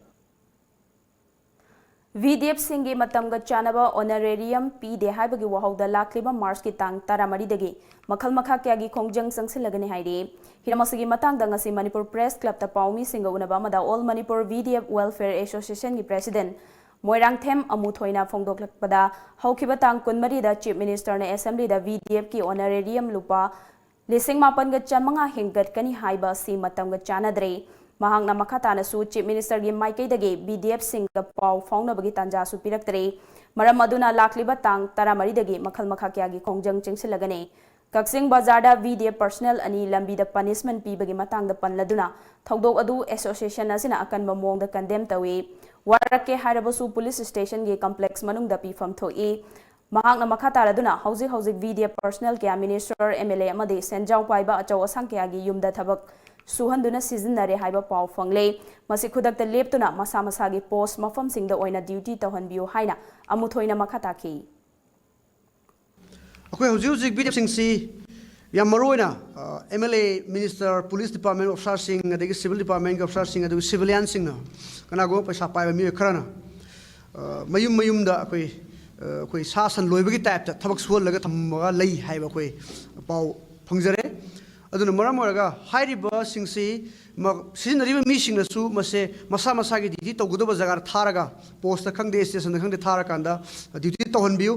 ꯚꯤꯗꯤꯑꯦꯐꯁꯤꯡꯒꯤ ꯃꯇꯝꯒ ꯆꯥꯟꯅꯕ ꯑꯣꯅꯔꯦꯔꯤꯌꯝ ꯄꯤꯗꯦ ꯍꯥꯏꯕꯒꯤ ꯋꯥꯍꯧꯗ ꯂꯥꯛꯂꯤꯕ ꯃꯥꯔꯆꯀꯤ ꯇꯥꯡ ꯇꯔꯥꯃꯔꯤꯗꯒꯤ ꯃꯈꯜ ꯃꯈꯥ ꯀꯌꯥꯒꯤ ꯈꯣꯡꯖꯪ ꯆꯪꯁꯤꯜꯂꯒꯅꯤ ꯍꯥꯏꯔꯤ꯫ ꯍꯤꯔꯝ ꯑꯁꯤꯒꯤ ꯃꯇꯥꯡꯗ ꯉꯁꯤ ꯃꯅꯤꯄꯨꯔ ꯄ꯭ꯔꯦꯁ ꯀ꯭ꯂꯕꯇ ꯄꯥꯎꯃꯤꯁꯤꯡꯒ ꯎꯅꯕ ꯑꯃꯗ ꯑꯣꯜ ꯃꯅꯤꯄꯨꯔ ꯚꯤꯗꯤꯑꯦꯐ ꯋꯦꯜꯐꯤꯌꯔ ꯑꯦꯁꯣꯁꯤꯌꯦꯁꯟꯒꯤ ꯄ꯭ꯔꯦꯁꯤꯗꯦꯟꯠ ꯃꯣꯏꯔꯥꯡꯊꯦꯝ ꯑꯃꯨꯊꯣꯏꯅ ꯐꯣꯡꯗꯣꯛꯂꯛꯄꯗ, ꯍꯧꯈꯤꯕ ꯇꯥꯡ ꯀꯨꯟꯃꯔꯤꯗ ꯆꯤꯐ ꯃꯤꯅꯤꯁꯇꯔꯅ ꯑꯦꯁꯦꯝꯕ꯭ꯂꯤꯗ ꯚꯤꯗꯤꯑꯦꯐꯀꯤ ꯑꯣꯅꯔꯦꯔꯤꯌꯝ ꯂꯨꯄꯥ ꯂꯤꯁꯤꯡ ꯃꯥꯄꯟꯒ ꯆꯥꯃꯉꯥ ꯍꯦꯟꯒꯠꯀꯅꯤ ꯍꯥꯏꯕ ꯑꯁꯤ ꯃꯇꯝꯒ ꯆꯥꯟꯅꯗ꯭ꯔꯦ꯫ ꯃꯍꯥꯛꯅ ꯃꯈꯥ ꯇꯥꯅꯁꯨ ꯆꯤꯐ ꯃꯤꯅꯤꯁꯇꯔꯒꯤ ꯃꯥꯏꯀꯩꯗꯒꯤ ꯚꯤꯗꯤꯑꯦꯐꯁꯤꯡꯒ ꯄꯥꯎ ꯐꯥꯎꯅꯕꯒꯤ ꯇꯥꯟꯖꯥꯁꯨ ꯄꯤꯔꯛꯇ꯭ꯔꯦ꯫ ꯃꯔꯝ ꯑꯗꯨꯅ ꯂꯥꯛꯂꯤꯕ ꯇꯥꯡ ꯇꯔꯥꯃꯔꯤꯗꯒꯤ ꯃꯈꯜ ꯃꯈꯥ ꯀꯌꯥꯒꯤ ꯈꯣꯡꯖꯪ ꯆꯪꯁꯤꯜꯂꯒꯅꯤ꯫ ꯀꯛꯆꯤꯡ ꯕꯖꯥꯔꯗ ꯚꯤꯗꯤꯑꯦꯐ ꯄꯔꯁꯅꯦꯜ ꯑꯅꯤ ꯂꯝꯕꯤꯗ ꯄꯅꯤꯁꯃꯦꯟꯠ ꯄꯤꯕꯒꯤ ꯃꯇꯥꯡꯗ ꯄꯜꯂꯗꯨꯅ ꯊꯧꯗꯣꯛ ꯑꯗꯨ ꯑꯦꯁꯣꯁꯤꯌꯦꯁꯟ ꯑꯁꯤꯅ ꯑꯀꯟꯕ ꯃꯑꯣꯡꯗ ꯀꯟꯗꯦꯝ ꯇꯧꯏ꯫ ꯋꯥꯔꯛꯀꯦ ꯍꯥꯏꯔꯕꯁꯨ ꯄꯨꯂꯤꯁ ꯁ꯭ꯇꯦꯁꯟꯒꯤ ꯀꯝꯄ꯭ꯂꯦꯛꯁ ꯃꯅꯨꯡꯗ ꯄꯤꯐꯝ ꯊꯣꯛꯏ꯫ ꯃꯍꯥꯛꯅ ꯃꯈꯥ ꯇꯥꯔꯗꯨꯅ ꯍꯧꯖꯤꯛ ꯍꯧꯖꯤꯛ ꯚꯤꯗꯤꯑꯦꯐ ꯄꯔꯁꯅꯦꯜ ꯀꯌꯥ ꯃꯤꯅꯤꯁꯇꯔ, ꯑꯦꯝ ꯑꯦꯜ ꯑꯦ ꯑꯃꯗꯤ ꯁꯦꯟꯖꯥꯎ ꯄꯥꯏꯕ ꯑꯆꯧ ꯑꯁꯥꯡ ꯀꯌꯥꯒꯤ ꯌꯨꯝꯗ ꯊꯕꯛ ꯁꯨꯍꯟꯗꯨꯅ ꯁꯤꯖꯤꯟꯅꯔꯦ ꯍꯥꯏꯕ ꯄꯥꯎ ꯐꯪꯂꯦ꯫ ꯃꯁꯤ ꯈꯨꯗꯛꯇ ꯂꯦꯞꯇꯨꯅ ꯃꯁꯥ ꯃꯁꯥꯒꯤ ꯄꯣꯁ ꯃꯐꯝꯁꯤꯡꯗ ꯑꯣꯏꯅ ꯗ꯭ꯌꯨꯇꯤ ꯇꯧꯍꯟꯕꯤꯌꯨ ꯍꯥꯏꯅ ꯑꯃꯨꯊꯣꯏꯅ ꯃꯈꯥ ꯇꯥꯈꯤ꯫ ꯑꯩꯈꯣꯏ ꯍꯧꯖꯤꯛ ꯍꯧꯖꯤꯛ ꯚꯤꯗꯤꯑꯦꯐꯁꯤꯡꯁꯤ ꯌꯥꯝ ꯃꯔꯨ ꯑꯣꯏꯅ M L A, minister, police department ꯑꯣꯐꯤꯁꯥꯔꯁꯤꯡ, ꯑꯗꯒꯤ ꯁꯤꯚꯤꯜ ꯗꯤꯄꯥꯔꯠꯃꯦꯟꯒꯤ ꯑꯣꯐꯤꯁꯥꯔꯁꯤꯡ, ꯑꯗꯨꯒ ꯁꯤꯚꯤꯂꯤꯌꯥꯟꯁꯤꯡꯅ, ꯀꯅꯥꯒꯨꯝꯕ ꯄꯩꯁꯥ ꯄꯥꯏꯕ ꯃꯤꯑꯣꯏ ꯈꯔꯅ ꯑ, ꯃꯌꯨꯝ ꯃꯌꯨꯝꯗ ꯑꯩꯈꯣꯏ ꯑ, ꯑꯩꯈꯣꯏ ꯁꯥ ꯁꯟ ꯂꯣꯏꯕꯒꯤ ꯇꯥꯏꯞꯇ ꯊꯕꯛ ꯁꯨꯍꯜꯂꯒ ꯊꯝꯃꯒ ꯂꯩ ꯍꯥꯏꯕ ꯑꯩꯈꯣꯏ ꯄꯥꯎ ꯐꯪꯖꯔꯦ꯫ ꯑꯗꯨꯅ ꯃꯔꯝ ꯑꯣꯏꯔꯒ ꯍꯥꯏꯔꯤꯕꯁꯤꯡꯁꯤ ꯃ-, ꯁꯤꯖꯤꯟꯅꯔꯤꯕ ꯃꯤꯁꯤꯡꯅꯁꯨ ꯃꯁꯦ ꯃꯁꯥ ꯃꯁꯥꯒꯤ ꯗ꯭ꯌꯨꯇꯤ ꯇꯧꯒꯗꯕ ꯖꯒꯥꯗ ꯊꯥꯔꯒ, ꯄꯣꯁꯇ ꯈꯪꯗꯦ, ꯁ꯭ꯇꯦꯁꯟꯗ ꯈꯪꯗꯦ, ꯊꯥꯔꯀꯥꯟꯗ ꯗ꯭ꯌꯨꯇꯤ ꯇꯧꯍꯟꯕꯤꯌꯨ꯫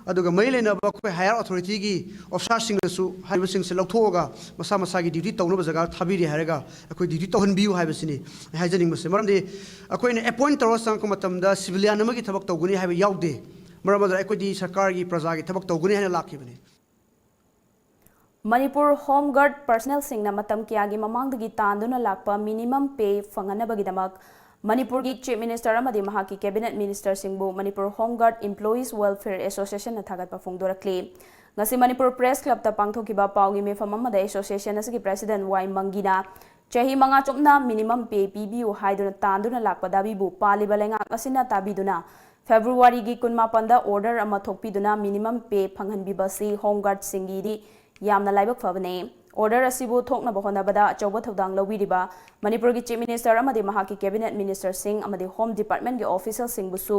ꯑꯗꯨꯒ ꯃꯔꯤ ꯂꯩꯅꯕ ꯑꯩꯈꯣꯏ ꯍꯥꯌꯔ ꯑꯣꯊꯣꯔꯤꯇꯤꯒꯤ ꯑꯣꯐꯤꯁꯥꯔꯁꯤꯡꯅꯁꯨ ꯍꯥꯏꯔꯤꯕꯁꯤꯡꯁꯦ ꯂꯧꯊꯣꯛꯑꯒ ꯃꯁꯥ ꯃꯁꯥꯒꯤ ꯗ꯭ꯌꯨꯇꯤ ꯇꯧꯅꯕ ꯖꯒꯥꯗ ꯊꯥꯕꯤꯔꯦ ꯍꯥꯏꯔꯒ ꯑꯩꯈꯣꯏ ꯗ꯭ꯌꯨꯇꯤ ꯇꯧꯍꯟꯕꯤꯌꯨ ꯍꯥꯏꯕꯁꯤꯅꯤ ꯑꯩ ꯍꯥꯏꯖꯅꯤꯡꯕꯁꯦ꯫ ꯃꯔꯝꯗꯤ ꯑꯩꯈꯣꯏꯅ ꯑꯦꯄꯣꯏꯟꯠ ꯇꯧꯔꯒ ꯆꯪꯉꯛꯄ ꯃꯇꯝꯗ ꯁꯤꯚꯤꯂꯤꯌꯥꯟ ꯑꯃꯒꯤ ꯊꯕꯛ ꯇꯧꯒꯅꯤ ꯍꯥꯏꯕ ꯌꯥꯎꯗꯦ꯫ ꯃꯔꯝ ꯑꯗꯨꯅ ꯑꯩꯈꯣꯏꯗꯤ ꯁꯔꯀꯥꯔꯒꯤ, ꯄ꯭ꯔꯖꯥꯒꯤ ꯊꯕꯛ ꯇꯧꯒꯅꯤ ꯍꯥꯏꯅ ꯂꯥꯛꯈꯤꯕꯅꯤ꯫ ꯃꯅꯤꯄꯨꯔ ꯍꯣꯝ ꯒꯥꯔꯗ ꯄꯔꯁꯅꯦꯜꯁꯤꯡꯅ ꯃꯇꯝ ꯀꯌꯥꯒꯤ ꯃꯃꯥꯡꯗꯒꯤ ꯇꯥꯟꯗꯨꯅ ꯂꯥꯛꯄ ꯃꯤꯅꯤꯃꯝ ꯄꯦ ꯐꯪꯍꯟꯅꯕꯒꯤꯗꯃꯛ ꯃꯅꯤꯄꯨꯔꯒꯤ ꯆꯤꯐ ꯃꯤꯅꯤꯁꯇꯔ ꯑꯃꯗꯤ ꯃꯍꯥꯛꯀꯤ ꯀꯦꯕꯤꯅꯦꯠ ꯃꯤꯅꯤꯁꯇꯔꯁꯤꯡꯕꯨ Manipur home guard employees welfare ꯑꯦꯁꯣꯁꯤꯌꯦꯁꯟꯅ ꯊꯥꯒꯠꯄ ꯐꯣꯡꯗꯣꯔꯛꯂꯤ꯫ ꯉꯁꯤ ꯃꯅꯤꯄꯨꯔ ꯄ꯭ꯔꯦꯁ ꯀ꯭ꯂꯕꯇ ꯄꯥꯡꯊꯣꯛꯈꯤꯕ ꯄꯥꯎꯒꯤ ꯃꯤꯐꯝ ꯑꯃꯗ ꯑꯦꯁꯣꯁꯤꯌꯦꯁꯟ ꯑꯁꯤꯒꯤ ꯄ꯭ꯔꯦꯁꯤꯗꯦꯟꯠ ꯋꯥꯏ ꯃꯪꯒꯤꯅ ꯆꯍꯤ ꯃꯉꯥ ꯆꯨꯞꯅ ꯃꯤꯅꯤꯃꯝ ꯄꯦ ꯄꯤꯕꯤꯌꯨ ꯍꯥꯏꯗꯨꯅ ꯇꯥꯟꯗꯨꯅ ꯂꯥꯛꯄ ꯗꯥꯕꯤꯕꯨ ꯄꯥꯜꯂꯤꯕ ꯂꯩꯉꯥꯛ ꯑꯁꯤꯅ ꯇꯥꯕꯤꯗꯨꯅ ꯐꯦꯕ꯭ꯔꯨꯋꯥꯔꯤꯒꯤ ꯀꯨꯟꯃꯥꯄꯟꯗ ꯑꯣꯔꯗꯔ ꯑꯃ ꯊꯣꯛꯄꯤꯗꯨꯅ ꯃꯤꯅꯤꯃꯝ ꯄꯦ ꯐꯪꯍꯟꯕꯤꯕꯁꯤ ꯍꯣꯝ ꯒꯥꯔꯗꯁꯤꯡꯒꯤꯗꯤ ꯌꯥꯝꯅ ꯂꯥꯏꯕꯛ ꯐꯕꯅꯤ꯫ ꯑꯣꯔꯗꯔ ꯑꯁꯤꯕꯨ ꯊꯣꯛꯅꯕ ꯍꯣꯠꯅꯕꯗ ꯑꯆꯧꯕ ꯊꯧꯗꯥꯡ ꯂꯧꯕꯤꯔꯤꯕ ꯃꯅꯤꯄꯨꯔꯒꯤ Chief Minister ꯑꯃꯗꯤ ꯃꯍꯥꯛꯀꯤ Cabinet Ministerꯁꯤꯡ ꯑꯃꯗꯤ Home Departmentꯀꯤ officialꯁꯤꯡꯕꯨꯁꯨ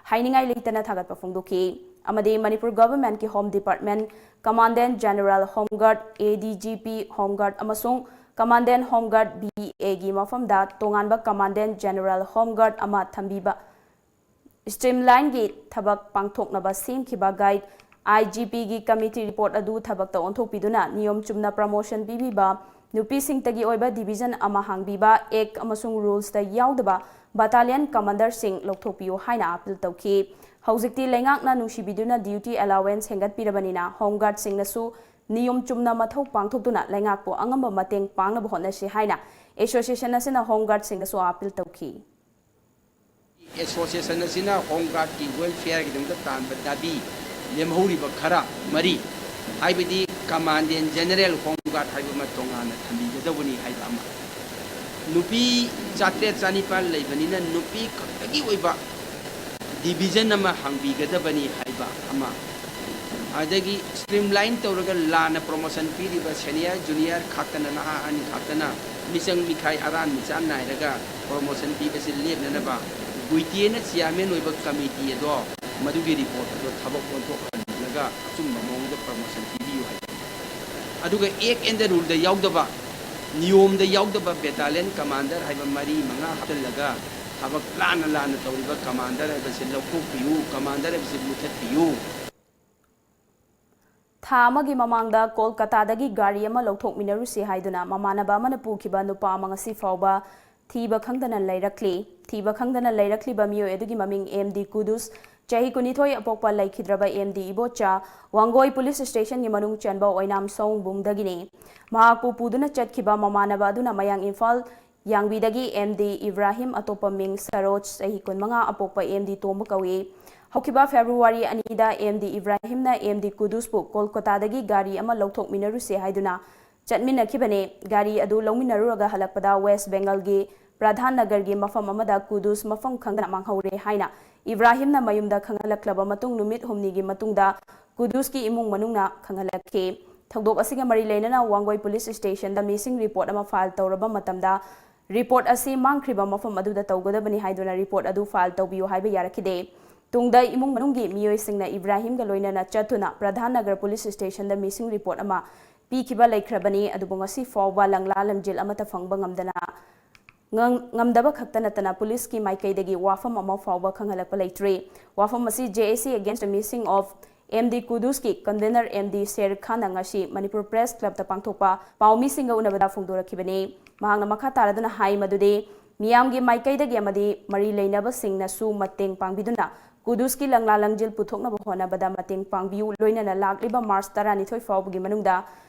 ꯍꯥꯏꯅꯤꯡꯉꯥꯏ ꯂꯩꯇꯅ ꯊꯥꯒꯠꯄ ꯐꯣꯡꯗꯣꯛꯈꯤ꯫ ꯑꯃꯗꯤ Manipur Governmentꯀꯤ Home Department, Commandant General Home Guard, ADGP Home Guard ꯑꯃꯁꯨꯡ Commandant Home Guard, BAꯒꯤ ꯃꯐꯝꯗ ꯇꯣꯉꯥꯟꯕ Commandant General Home Guard ꯑꯃ ꯊꯝꯕꯤꯕ, streamlineꯒꯤ ꯊꯕꯛ ꯄꯥꯡꯊꯣꯛꯅꯕ ꯁꯦꯝꯈꯤꯕ guide, IGPꯒꯤ committee report ꯑꯗꯨ ꯊꯕꯛꯇ ꯑꯣꯟꯊꯣꯛꯄꯤꯗꯨꯅ ꯅꯤꯌꯣꯝ ꯆꯨꯝꯅ promotion ꯄꯤꯕꯤꯕ, ꯅꯨꯄꯤꯁꯤꯡꯇꯒꯤ ꯑꯣꯏꯕ division ꯑꯃ ꯍꯥꯡꯕꯤꯕ, Act ꯑꯃꯁꯨꯡ rulesꯇ ꯌꯥꯎꯗꯕ battalion commanderꯁꯤꯡ ꯂꯧꯊꯣꯛꯄꯤꯌꯨ ꯍꯥꯏꯅ appeal ꯇꯧꯈꯤ꯫ ꯍꯧꯖꯤꯛꯇꯤ ꯂꯩꯉꯥꯛꯅ ꯅꯨꯡꯁꯤꯕꯤꯗꯨꯅ duty allowance ꯍꯦꯟꯒꯠꯄꯤꯔꯕꯅꯤꯅ Home Guardꯁꯤꯡꯅꯁꯨ ꯅꯤꯌꯣꯝ ꯆꯨꯝꯅ ꯃꯊꯧ ꯄꯥꯡꯊꯣꯛꯇꯨꯅ ꯂꯩꯉꯥꯛꯄꯨ ꯑꯉꯝꯕ ꯃꯇꯦꯡ ꯄꯥꯡꯅꯕ ꯍꯣꯠꯅꯁꯤ ꯍꯥꯏꯅ association ꯑꯁꯤꯅ Home Guardꯁꯤꯡꯗꯁꯨ appeal ꯇꯧꯈꯤ꯫ Association ꯑꯁꯤꯅ Home Guardꯀꯤ welfareꯒꯤꯗꯃꯛꯇ ꯇꯥꯟꯕ ꯗꯥꯕꯤ ꯂꯦꯝꯍꯧꯔꯤꯕ ꯈꯔ ꯃꯔꯤ, ꯍꯥꯏꯕꯗꯤ Commandant General Home Guard ꯍꯥꯏꯕ ꯑꯃ ꯇꯣꯉꯥꯟꯅ ꯊꯝꯕꯤꯒꯗꯧꯕꯅꯤ ꯍꯥꯏꯕ ꯑꯃ, ꯅꯨꯄꯤ ꯆꯥꯇ꯭ꯔꯦꯠ ꯆꯥꯅꯤꯄꯥꯜ ꯂꯩꯕꯅꯤꯅ ꯅꯨꯄꯤ ꯈꯛꯇꯒꯤ ꯑꯣꯏꯕ division ꯑꯃ ꯍꯥꯡꯕꯤꯒꯗꯕꯅꯤ ꯍꯥꯏꯕ ꯑꯃ, ꯑꯗꯒꯤ streamline ꯇꯧꯔꯒ ꯂꯥꯟꯅ promotion ꯄꯤꯔꯤꯕ senior junior ꯈꯥꯛꯇꯅ, ꯅꯍꯥ ꯑꯍꯟ ꯈꯥꯛꯇꯅ ꯃꯤꯆꯪ ꯃꯤꯈꯥꯏ ꯑꯔꯥꯟ ꯃꯤꯆꯥꯟ ꯅꯥꯏꯔꯒ promotion ꯄꯤꯕꯁꯤ ꯂꯦꯞꯅꯅꯕ ꯒꯨꯏꯇꯦꯅ chairman ꯑꯣꯏꯕ committee ꯑꯗꯣ ꯃꯗꯨꯒꯤ report ꯑꯗꯣ ꯊꯕꯛ ꯑꯣꯟꯊꯣꯛꯍꯜꯂꯒ ꯑꯆꯨꯝꯕ ꯃꯑꯣꯡꯗ promotion ꯄꯤꯕꯤꯌꯨ ꯍꯥꯏꯕꯅꯤ꯫ ꯑꯗꯨꯒ Act and ruleꯗ ꯌꯥꯎꯗꯕ, ꯅꯤꯌꯣꯝꯗ ꯌꯥꯎꯗꯕ battalion commander ꯍꯥꯏꯕ ꯃꯔꯤ ꯃꯉꯥ ꯍꯥꯞꯆꯤꯜꯂꯒ ꯊꯕꯛ ꯂꯥꯟꯅ ꯂꯥꯟꯅ ꯇꯧꯔꯤꯕ commander ꯍꯥꯏꯕꯁꯤ ꯂꯧꯊꯣꯛꯄꯤꯌꯨ, commander ꯍꯥꯏꯕꯁꯤ ꯃꯨꯊꯠꯄꯤꯌꯨ꯫ ꯊꯥ ꯑꯃꯒꯤ ꯃꯃꯥꯡꯗ ꯀꯣꯜꯀꯇꯥꯗꯒꯤ ꯒꯥꯔꯤ ꯑꯃ ꯂꯧꯊꯣꯛꯃꯤꯟꯅꯔꯨꯁꯤ ꯍꯥꯏꯗꯨꯅ ꯃꯃꯥꯟꯅꯕ ꯑꯃꯅ ꯄꯨꯈꯤꯕ ꯅꯨꯄꯥ ꯑꯃ ꯉꯁꯤ ꯐꯥꯎꯕ ꯊꯤꯕ ꯈꯪꯗꯅ ꯂꯩꯔꯛꯂꯤ꯫ ꯊꯤꯕ ꯈꯪꯗꯅ ꯂꯩꯔꯛꯂꯤꯕ ꯃꯤꯑꯣꯏ ꯑꯗꯨꯒꯤ ꯃꯃꯤꯡ M D ꯀꯨꯗꯨꯁ, ꯆꯍꯤ ꯀꯨꯟꯅꯤꯊꯣꯏ ꯑꯄꯣꯛꯄ ꯂꯩꯈꯤꯗ꯭ꯔꯕ M D Ibocha, Wangoi police stationꯒꯤ ꯃꯅꯨꯡ ꯆꯟꯕ ꯑꯣꯏꯅꯥꯝ ꯁꯑꯣꯝꯕꯨꯡꯗꯒꯤꯅꯤ꯫ ꯃꯍꯥꯛꯄꯨ ꯄꯨꯗꯨꯅ ꯆꯠꯈꯤꯕ ꯃꯃꯥꯟꯅꯕ ꯑꯗꯨꯅ ꯃꯌꯥꯡ ꯏꯝꯐꯥꯜ ꯌꯥꯡꯕꯤꯗꯒꯤ M D ꯏꯕ꯭ꯔꯥꯍꯤꯝ, ꯑꯇꯣꯞꯄ ꯃꯤꯡ ꯁꯔꯣꯖ, ꯆꯍꯤ ꯀꯨꯟꯃꯉꯥ ꯑꯄꯣꯛꯄ M D ꯇꯣꯝꯕ ꯀꯧꯏ꯫ ꯍꯧꯈꯤꯕ February ꯑꯅꯤꯗ M D ꯏꯕ꯭ꯔꯥꯍꯤꯝꯅ M D ꯀꯨꯗꯨꯁꯄꯨ ꯀꯣꯜꯀꯇꯥꯗꯒꯤ ꯒꯥꯔꯤ ꯑꯃ ꯂꯧꯊꯣꯛꯃꯤꯟꯅꯔꯨꯁꯦ ꯍꯥꯏꯗꯨꯅ ꯆꯠꯃꯤꯟꯅꯈꯤꯕꯅꯤ꯫ ꯒꯥꯔꯤ ꯑꯗꯨ ꯂꯧꯃꯤꯟꯅꯔꯨꯔꯒ ꯍꯜꯂꯛꯄꯗ West Bengalꯒꯤ ꯄ꯭ꯔꯙꯥꯟ ꯅꯒꯔꯒꯤ ꯃꯐꯝ ꯑꯃꯗ ꯀꯨꯗꯨꯁ ꯃꯐꯝ ꯈꯪꯗꯅ ꯃꯥꯡꯍꯧꯔꯦ ꯍꯥꯏꯅ ꯏꯕ꯭ꯔꯥꯍꯤꯝꯅ ꯃꯌꯨꯝꯗ ꯈꯪꯍꯜꯂꯛꯂꯕ ꯃꯇꯨꯡ ꯅꯨꯃꯤꯠ ꯍꯨꯝꯅꯤꯒꯤ ꯃꯇꯨꯡꯗ ꯀꯨꯗꯨꯁꯀꯤ ꯏꯃꯨꯡ ꯃꯅꯨꯡꯅ ꯈꯪꯍꯜꯂꯛꯈꯤ꯫ ꯊꯧꯗꯣꯛ ꯑꯁꯤꯒ ꯃꯔꯤ ꯂꯩꯅꯅ ꯋꯥꯡꯒꯣꯏ ꯄꯨꯂꯤꯁ ꯁ꯭ꯇꯦꯁꯟꯗ ꯃꯤꯁꯤꯡ ꯔꯤꯄꯣꯔꯠ ꯑꯃ ꯐꯥꯏꯜ ꯇꯧꯔꯕ ꯃꯇꯝꯗ, ꯔꯤꯄꯣꯔꯠ ꯑꯁꯤ ꯃꯥꯡꯈ꯭ꯔꯤꯕ ꯃꯐꯝ ꯑꯗꯨꯗ ꯇꯧꯒꯗꯕꯅꯤ ꯍꯥꯏꯗꯨꯅ ꯔꯤꯄꯣꯔꯠ ꯑꯗꯨ ꯐꯥꯏꯜ ꯇꯧꯕꯤꯌꯨ ꯍꯥꯏꯕ ꯌꯥꯔꯛꯈꯤꯗꯦ꯫ ꯇꯨꯡꯗ ꯏꯃꯨꯡ ꯃꯅꯨꯡꯒꯤ ꯃꯤꯑꯣꯏꯁꯤꯡꯅ ꯏꯕ꯭ꯔꯥꯍꯤꯝꯒ ꯂꯣꯏꯅꯅ ꯆꯠꯇꯨꯅ ꯄ꯭ꯔꯙꯥꯟ ꯅꯒꯔ ꯄꯨꯂꯤꯁ ꯁ꯭ꯇꯦꯁꯟꯗ ꯃꯤꯁꯤꯡ ꯔꯤꯄꯣꯔꯠ ꯑꯃ ꯄꯤꯈꯤꯕ ꯂꯩꯈ꯭ꯔꯕꯅꯤ꯫ ꯑꯗꯨꯕꯨ ꯉꯁꯤ ꯐꯥꯎꯕ ꯂꯪꯂꯥ ꯂꯪꯖꯤꯜ ꯑꯃꯠꯇ ꯐꯪꯕ ꯉꯝꯗꯅ ꯉꯝ-, ꯉꯝꯗꯕ ꯈꯛꯇ ꯅꯠꯇꯅ ꯄꯨꯂꯤꯁꯀꯤ ꯃꯥꯏꯀꯩꯗꯒꯤ ꯋꯥꯐꯝ ꯑꯃ ꯐꯥꯎꯕ ꯈꯪꯍꯜꯂꯛꯄ ꯂꯩꯇ꯭ꯔꯤ꯫ ꯋꯥꯐꯝ ꯑꯁꯤ J A C Against the Missing of M D ꯀꯨꯗꯨꯁꯀꯤ convener M D ꯁꯦꯔ ꯈꯥꯟꯅ ꯉꯁꯤ ꯃꯅꯤꯄꯨꯔ ꯄ꯭ꯔꯦꯁ ꯀ꯭ꯂꯕꯇ ꯄꯥꯡꯊꯣꯛꯄ ꯄꯥꯎꯃꯤꯁꯤꯡꯒ ꯎꯅꯕꯗ ꯐꯣꯡꯗꯣꯔꯛꯈꯤꯕꯅꯤ꯫ ꯃꯍꯥꯛꯅ ꯃꯈꯥ ꯇꯥꯔꯗꯨꯅ ꯍꯥꯏ ꯃꯗꯨꯗꯤ ꯃꯤꯌꯥꯝꯒꯤ ꯃꯥꯏꯀꯩꯗꯒꯤ ꯑꯃꯗꯤ ꯃꯔꯤ ꯂꯩꯅꯕꯁꯤꯡꯅꯁꯨ ꯃꯇꯦꯡ ꯄꯥꯡꯕꯤꯗꯨꯅ ꯀꯨꯗꯨꯁꯀꯤ ꯂꯪꯂꯥ ꯂꯪꯖꯤꯜ ꯄꯨꯊꯣꯛꯅꯕ ꯍꯣꯠꯅꯕꯗ ꯃꯇꯦꯡ ꯄꯥꯡꯕꯤꯌꯨ, ꯂꯣꯏꯅꯅ ꯂꯥꯛꯂꯤꯕ ꯃꯥꯔꯆ ꯇꯔꯥꯅꯤꯊꯣꯏ ꯐꯥꯎꯕꯒꯤ ꯃꯅꯨꯡꯗ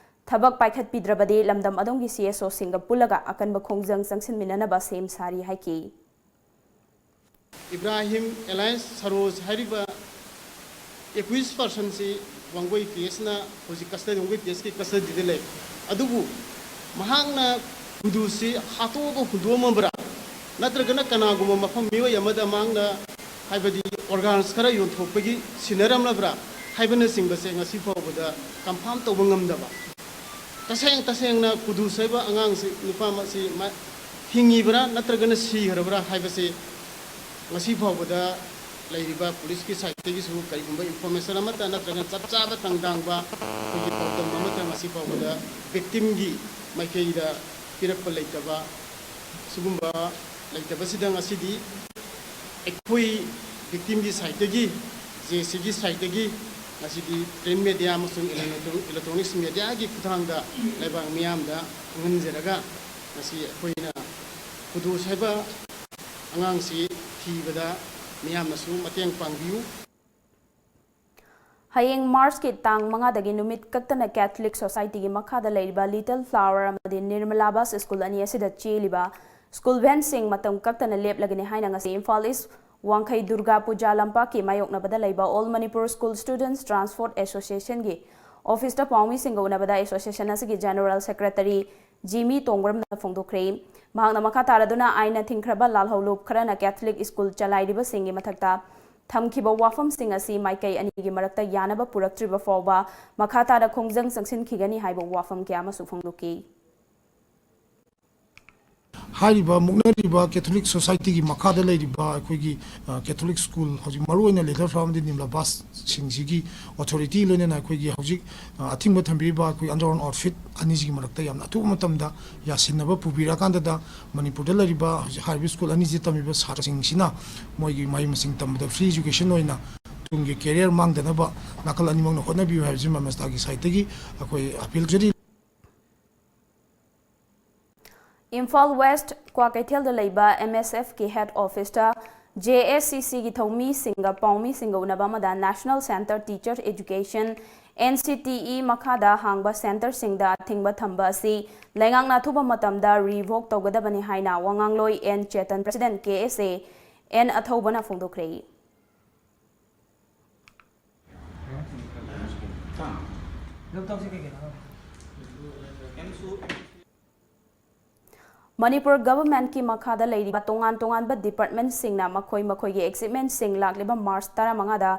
ꯊꯕꯛ ꯄꯥꯏꯈꯠꯄꯤꯗ꯭ꯔꯕꯗꯤ ꯂꯝꯗꯝ ꯑꯗꯣꯝꯒꯤ C S Oꯁꯤꯡꯒ ꯄꯨꯜꯂꯒ ꯑꯀꯟꯕ ꯈꯣꯡꯖꯪ ꯆꯪꯁꯤꯟꯃꯤꯟꯅꯅꯕ ꯁꯦꯝ ꯁꯥꯔꯤ ꯍꯥꯏꯈꯤ꯫ ꯏꯕ꯭ꯔꯥꯍꯤꯝ alias ꯁꯔꯣꯖ ꯍꯥꯏꯔꯤꯕ accused personꯁꯤ ꯋꯥꯡꯒꯣꯏ P Sꯅ ꯍꯧꯖꯤꯛ custody, ꯋꯥꯡꯒꯣꯏ P Sꯀꯤ custodyꯗ ꯂꯩ꯫ ꯑꯗꯨꯕꯨ ꯃꯍꯥꯛꯅ ꯀꯨꯗꯨꯁꯤ ꯍꯥꯠꯇꯣꯛꯑꯒ ꯍꯨꯟꯗꯣꯛꯑꯝꯃꯕ꯭ꯔꯥ, ꯅꯠꯇ꯭ꯔꯒꯅ ꯀꯅꯥꯒꯨꯝꯕ ꯃꯐꯝ ꯃꯤꯑꯣꯏ ꯑꯃꯗ ꯃꯍꯥꯛꯅ, ꯍꯥꯏꯕꯗꯤ, organs ꯈꯔ ꯌꯣꯟꯊꯣꯛꯄꯒꯤ ꯁꯤꯟꯅꯔꯝꯂꯕ꯭ꯔꯥ ꯍꯥꯏꯕꯅꯆꯤꯡꯕꯁꯦ ꯉꯁꯤ ꯐꯥꯎꯕꯗ confirm ꯇꯧꯕ ꯉꯝꯗꯕ꯫ ꯇꯁꯦꯡ ꯇꯁꯦꯡꯅ ꯀꯨꯗꯨꯁ ꯍꯥꯏꯕ ꯑꯉꯥꯡꯁꯤ, ꯅꯨꯄꯥ ꯑꯃꯁꯤ ꯃꯥ ꯍꯤꯡꯉꯤꯕ꯭ꯔꯥ ꯅꯠꯇ꯭ꯔꯒꯅ ꯁꯤꯈ꯭ꯔꯕ꯭ꯔꯥ ꯍꯥꯏꯕꯁꯤ ꯉꯁꯤ ꯐꯥꯎꯕꯗ ꯂꯩꯔꯤꯕ ꯄꯨꯂꯤꯁꯀꯤ sideꯇꯒꯤꯁꯨ ꯀꯔꯤꯒꯨꯝꯕ information ꯑꯃꯠꯇ ꯅꯠꯇ꯭ꯔꯒꯅ ꯆꯞ ꯆꯥꯕ ꯇꯥꯡꯗꯥꯡꯕ ꯑꯩꯈꯣꯏꯒꯤ ꯄꯥꯎꯗꯝ ꯑꯃꯠꯇ ꯉꯁꯤ ꯐꯥꯎꯕꯗ victimꯒꯤ ꯃꯥꯏꯀꯩꯗ ꯄꯤꯔꯛꯄ ꯂꯩꯇꯕ, ꯁꯤꯒꯨꯝꯕ ꯂꯩꯇꯕꯁꯤꯗ ꯉꯁꯤꯗꯤ ꯑꯩꯈꯣꯏ victimꯒꯤ sideꯇꯒꯤ, J A Cꯒꯤ sideꯇꯒꯤ ꯉꯁꯤꯗꯤ print media ꯑꯃꯁꯨꯡ electronics mediaꯒꯤ ꯈꯨꯠꯊꯥꯡꯗ ꯂꯩꯕꯥꯛ ꯃꯤꯌꯥꯝꯗ ꯈꯪꯍꯟꯖꯔꯒ, ꯉꯁꯤ ꯑꯩꯈꯣꯏꯅ ꯀꯨꯗꯨꯁ ꯍꯥꯏꯕ ꯑꯉꯥꯡꯁꯤ ꯊꯤꯕꯗ ꯃꯤꯌꯥꯝꯅꯁꯨ ꯃꯇꯦꯡ ꯄꯥꯡꯕꯤꯌꯨ꯫ ꯍꯌꯦꯡ ꯃꯥꯔꯆꯀꯤ ꯇꯥꯡ ꯃꯉꯥꯗꯒꯤ ꯅꯨꯃꯤꯠ ꯀꯛꯇꯅ Catholic Societyꯒꯤ ꯃꯈꯥꯗ ꯂꯩꯔꯤꯕ Little Flower ꯑꯃꯗꯤ Nirmala Bus School ꯑꯅꯤ ꯑꯁꯤꯗ ꯆꯦꯜꯂꯤꯕ school vanꯁꯤꯡ ꯃꯇꯝ ꯀꯛꯇꯅ ꯂꯦꯞꯂꯒꯅꯤ ꯍꯥꯏꯅ ꯉꯁꯤ ꯏꯝꯐꯥꯜ ꯏꯁ ꯋꯥꯡꯈꯩ ꯗꯨꯔꯒꯥ ꯄꯨꯖꯥ ꯂꯝꯄꯥꯛꯀꯤ ꯃꯥꯌꯣꯛꯅꯕꯗ ꯂꯩꯕ All Manipur School Students Transport Associationꯒꯤ officeꯇ ꯄꯥꯎꯃꯤꯁꯤꯡꯒ ꯎꯅꯕꯗ association ꯑꯁꯤꯒꯤ general secretary ꯖꯤꯃꯤ ꯇꯣꯡꯕ꯭ꯔꯝꯅ ꯐꯣꯡꯗꯣꯛꯈ꯭ꯔꯦ꯫ ꯃꯍꯥꯛꯅ ꯃꯈꯥ ꯇꯥꯔꯗꯨꯅ ꯑꯥꯏꯟꯅ ꯊꯤꯡꯈ꯭ꯔꯕ ꯂꯥꯜꯍꯧꯂꯨꯞ ꯈꯔꯅ Catholic school ꯆꯂꯥꯏꯔꯤꯕꯁꯤꯡꯒꯤ ꯃꯊꯛꯇ ꯊꯝꯈꯤꯕ ꯋꯥꯐꯝꯁꯤꯡ ꯑꯁꯤ ꯃꯥꯏꯀꯩ ꯑꯅꯤꯒꯤ ꯃꯔꯛꯇ ꯌꯥꯅꯕ ꯄꯨꯔꯛꯇ꯭ꯔꯤꯕ ꯐꯥꯎꯕ ꯃꯈꯥ ꯇꯥꯅ ꯈꯣꯡꯖꯪ ꯆꯪꯁꯤꯟꯈꯤꯒꯅꯤ ꯍꯥꯏꯕ ꯋꯥꯐꯝ ꯀꯌꯥ ꯑꯃꯁꯨ ꯐꯣꯡꯗꯣꯛꯈꯤ꯫ ꯍꯥꯏꯔꯤꯕ ꯃꯨꯛꯅꯔꯤꯕ ꯀꯦꯊꯣꯂꯤꯛ ꯁꯣꯁꯥꯏꯇꯤꯒꯤ ꯃꯈꯥꯗ ꯂꯩꯔꯤꯕ ꯑꯩꯈꯣꯏꯒꯤ, ꯑ, ꯀꯦꯊꯣꯂꯤꯛ ꯁ꯭ꯀꯨꯜ, ꯍꯧꯖꯤꯛ ꯃꯔꯨꯑꯣꯏꯅ ꯂꯦꯗꯔ ꯐ꯭ꯂꯥꯋꯔ ꯑꯃꯗꯤ ꯅꯤꯝꯂꯥ ꯕꯥꯁꯁꯤꯡꯁꯤꯒꯤ ꯑꯣꯊꯣꯔꯤꯇꯤ ꯂꯣꯏꯅꯅ ꯑꯩꯈꯣꯏꯒꯤ ꯍꯧꯖꯤꯛ, ꯑ, ꯑꯊꯤꯡꯕ ꯊꯝꯕꯤꯔꯤꯕ ꯑꯩꯈꯣꯏ ꯑꯟꯗꯔꯒ꯭ꯔꯥꯎꯟ ꯑꯥꯎꯠꯐꯤꯠ ꯑꯅꯤꯁꯤꯒꯤ ꯃꯔꯛꯇ ꯌꯥꯝꯅ ꯑꯊꯨꯕ ꯃꯇꯝꯗ ꯌꯥꯁꯤꯟꯅꯕ ꯄꯨꯕꯤꯔꯀꯥꯟꯗꯗ ꯃꯅꯤꯄꯨꯔꯗ ꯂꯩꯔꯤꯕ ꯍꯧꯖꯤꯛ ꯍꯥꯏꯔꯤꯕ ꯁ꯭ꯀꯨꯜ ꯑꯅꯤꯁꯤꯗ ꯇꯝꯃꯤꯕ ꯁꯥꯇ꯭ꯔꯁꯤꯡꯁꯤꯅ ꯃꯣꯏꯒꯤ ꯃꯍꯩ ꯃꯁꯤꯡ ꯇꯝꯕꯗ ꯐ꯭ꯔꯤ ꯏꯖꯨꯀꯦꯁꯟ ꯑꯣꯏꯅ ꯇꯨꯡꯒꯤ ꯀꯦꯔꯤꯌꯔ ꯃꯥꯡꯗꯅꯕ ꯅꯥꯀꯜ ꯑꯅꯤꯃꯛꯅ ꯍꯣꯠꯅꯕꯤꯌꯨ ꯍꯥꯏꯕꯁꯤ ꯃꯃꯁꯇꯥꯒꯤ ꯁꯥꯏꯠꯇꯒꯤ ꯑꯩꯈꯣꯏ ꯑꯄꯤꯜ ꯖꯔꯤ꯫ ꯏꯝꯐꯥꯜ ꯋꯦꯁ꯭ꯠ ꯀ꯭ꯋꯥꯀꯩꯊꯦꯜꯗ ꯂꯩꯕ ꯑꯦꯝ ꯑꯦꯁ ꯑꯦꯐꯀꯤ ꯍꯦꯗ ꯑꯣꯐꯤꯁꯇ ꯖꯦ ꯑꯦꯁ ꯁꯤ ꯁꯤꯒꯤ ꯊꯧꯃꯤꯁꯤꯡꯒ ꯄꯥꯎꯃꯤꯁꯤꯡꯒ ꯎꯅꯕ ꯑꯃꯗ National Centre Teacher Education, N C T E, ꯃꯈꯥꯗ ꯍꯥꯡꯕ ꯁꯦꯟꯇꯔꯁꯤꯡꯗ ꯑꯊꯤꯡꯕ ꯊꯝꯕ ꯑꯁꯤ ꯂꯩꯉꯥꯛꯅ ꯑꯊꯨꯕ ꯃꯇꯝꯗ ꯔꯤꯚꯣꯛ ꯇꯧꯒꯗꯕꯅꯤ ꯍꯥꯏꯅ ꯋꯥꯉꯥꯡꯂꯣꯏ N Chetan, president K S A, N ꯑꯊꯧꯕꯅ ꯐꯣꯡꯗꯣꯛꯈ꯭ꯔꯦ꯫ ꯃꯅꯤꯄꯨꯔ ꯒꯚꯔꯟꯃꯦꯟꯠꯀꯤ ꯃꯈꯥꯗ ꯂꯩꯔꯤꯕ ꯇꯣꯉꯥꯟ ꯇꯣꯉꯥꯟꯕ ꯗꯤꯄꯥꯔꯠꯃꯦꯟꯠꯁꯤꯡꯅ ꯃꯈꯣꯏ ꯃꯈꯣꯏꯒꯤ ꯑꯦꯆꯤꯚꯃꯦꯟꯠꯁꯤꯡ ꯂꯥꯛꯂꯤꯕ ꯃꯥꯔꯆ ꯇꯔꯥꯃꯉꯥꯗ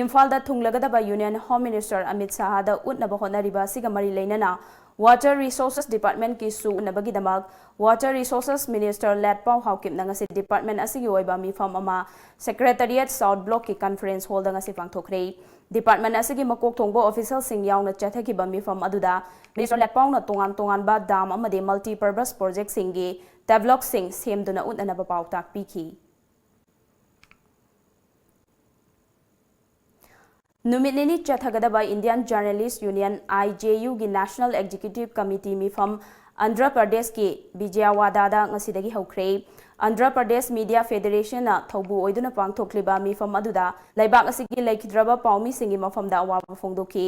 ꯏꯝꯐꯥꯜꯗ ꯊꯨꯡꯂꯒꯗꯕ ꯌꯨꯅꯤꯌꯟ ꯍꯣꯝ ꯃꯤꯅꯤꯁꯇꯔ ꯑꯃꯤꯠ ꯁꯥꯍꯗ ꯎꯠꯅꯕ ꯍꯣꯠꯅꯔꯤꯕ ꯑꯁꯤꯒ ꯃꯔꯤ ꯂꯩꯅꯅ ꯋꯥꯇꯔ ꯔꯤꯁꯣꯔꯁꯦꯁ ꯗꯤꯄꯥꯔꯠꯃꯦꯟꯠꯀꯤꯁꯨ ꯎꯠꯅꯕꯒꯤꯗꯃꯛ ꯋꯥꯇꯔ ꯔꯤꯁꯣꯔꯁꯦꯁ ꯃꯤꯅꯤꯁꯇꯔ ꯂꯦꯠꯄꯥꯎ ꯍꯥꯎꯀꯤꯞꯅ ꯉꯁꯤ ꯗꯤꯄꯥꯔꯠꯃꯦꯟꯠ ꯑꯁꯤꯒꯤ ꯑꯣꯏꯕ ꯃꯤꯐꯝ ꯑꯃ ꯁꯦꯀ꯭ꯔꯦꯇꯔꯤꯌꯦꯠ ꯁꯥꯎꯠ ꯕ꯭ꯂꯣꯛꯀꯤ ꯀꯟꯐꯔꯦꯟꯁ ꯍꯣꯜꯗ ꯉꯁꯤ ꯄꯥꯡꯊꯣꯛꯈ꯭ꯔꯦ꯫ ꯗꯤꯄꯥꯔꯠꯃꯦꯟꯠ ꯑꯁꯤꯒꯤ ꯃꯀꯣꯛ ꯊꯣꯡꯕ ꯑꯣꯐꯤꯁꯤꯌꯦꯜꯁꯤꯡ ꯌꯥꯎꯅ ꯆꯠꯊꯈꯤꯕ ꯃꯤꯐꯝ ꯑꯗꯨꯗ ꯃꯤꯅꯤꯁꯇꯔ ꯂꯦꯠꯄꯥꯎꯅ ꯇꯣꯉꯥꯟ ꯇꯣꯉꯥꯟꯕ ꯗꯥꯝ ꯑꯃꯗꯤ ꯃꯜꯇꯤꯄꯔꯄꯁ ꯄ꯭ꯔꯣꯖꯦꯛꯁꯤꯡꯒꯤ ꯇꯦꯕ꯭ꯂꯣꯛꯁꯤꯡ ꯁꯦꯝꯗꯨꯅ ꯎꯠꯅꯅꯕ ꯄꯥꯎꯇꯥꯛ ꯄꯤꯈꯤ꯫ ꯅꯨꯃꯤꯠ ꯅꯤꯅꯤ ꯆꯠꯊꯒꯗꯕ Indian Journalist Union, I J U, ꯒꯤ National Executive Committee ꯃꯤꯐꯝ ꯑꯟꯙ꯭ꯔ ꯄ꯭ꯔꯗꯦꯁꯀꯤ ꯕꯤꯖꯌꯋꯥꯗꯥꯗ ꯉꯁꯤꯗꯒꯤ ꯍꯧꯈ꯭ꯔꯦ꯫ ꯑꯟꯙ꯭ꯔ ꯄ꯭ꯔꯗꯦꯁ ꯃꯤꯗꯤꯌꯥ ꯐꯦꯗꯦꯔꯦꯁꯟꯅ ꯊꯧꯕꯨ ꯑꯣꯏꯗꯨꯅ ꯄꯥꯡꯊꯣꯛꯂꯤꯕ ꯃꯤꯐꯝ ꯑꯗꯨꯗ ꯂꯩꯕꯥꯛ ꯑꯁꯤꯒꯤ ꯂꯩꯈꯤꯗ꯭ꯔꯕ ꯄꯥꯎꯃꯤꯁꯤꯡꯒꯤ ꯃꯐꯝꯗ ꯑꯋꯥꯕ ꯐꯣꯡꯗꯣꯛꯈꯤ꯫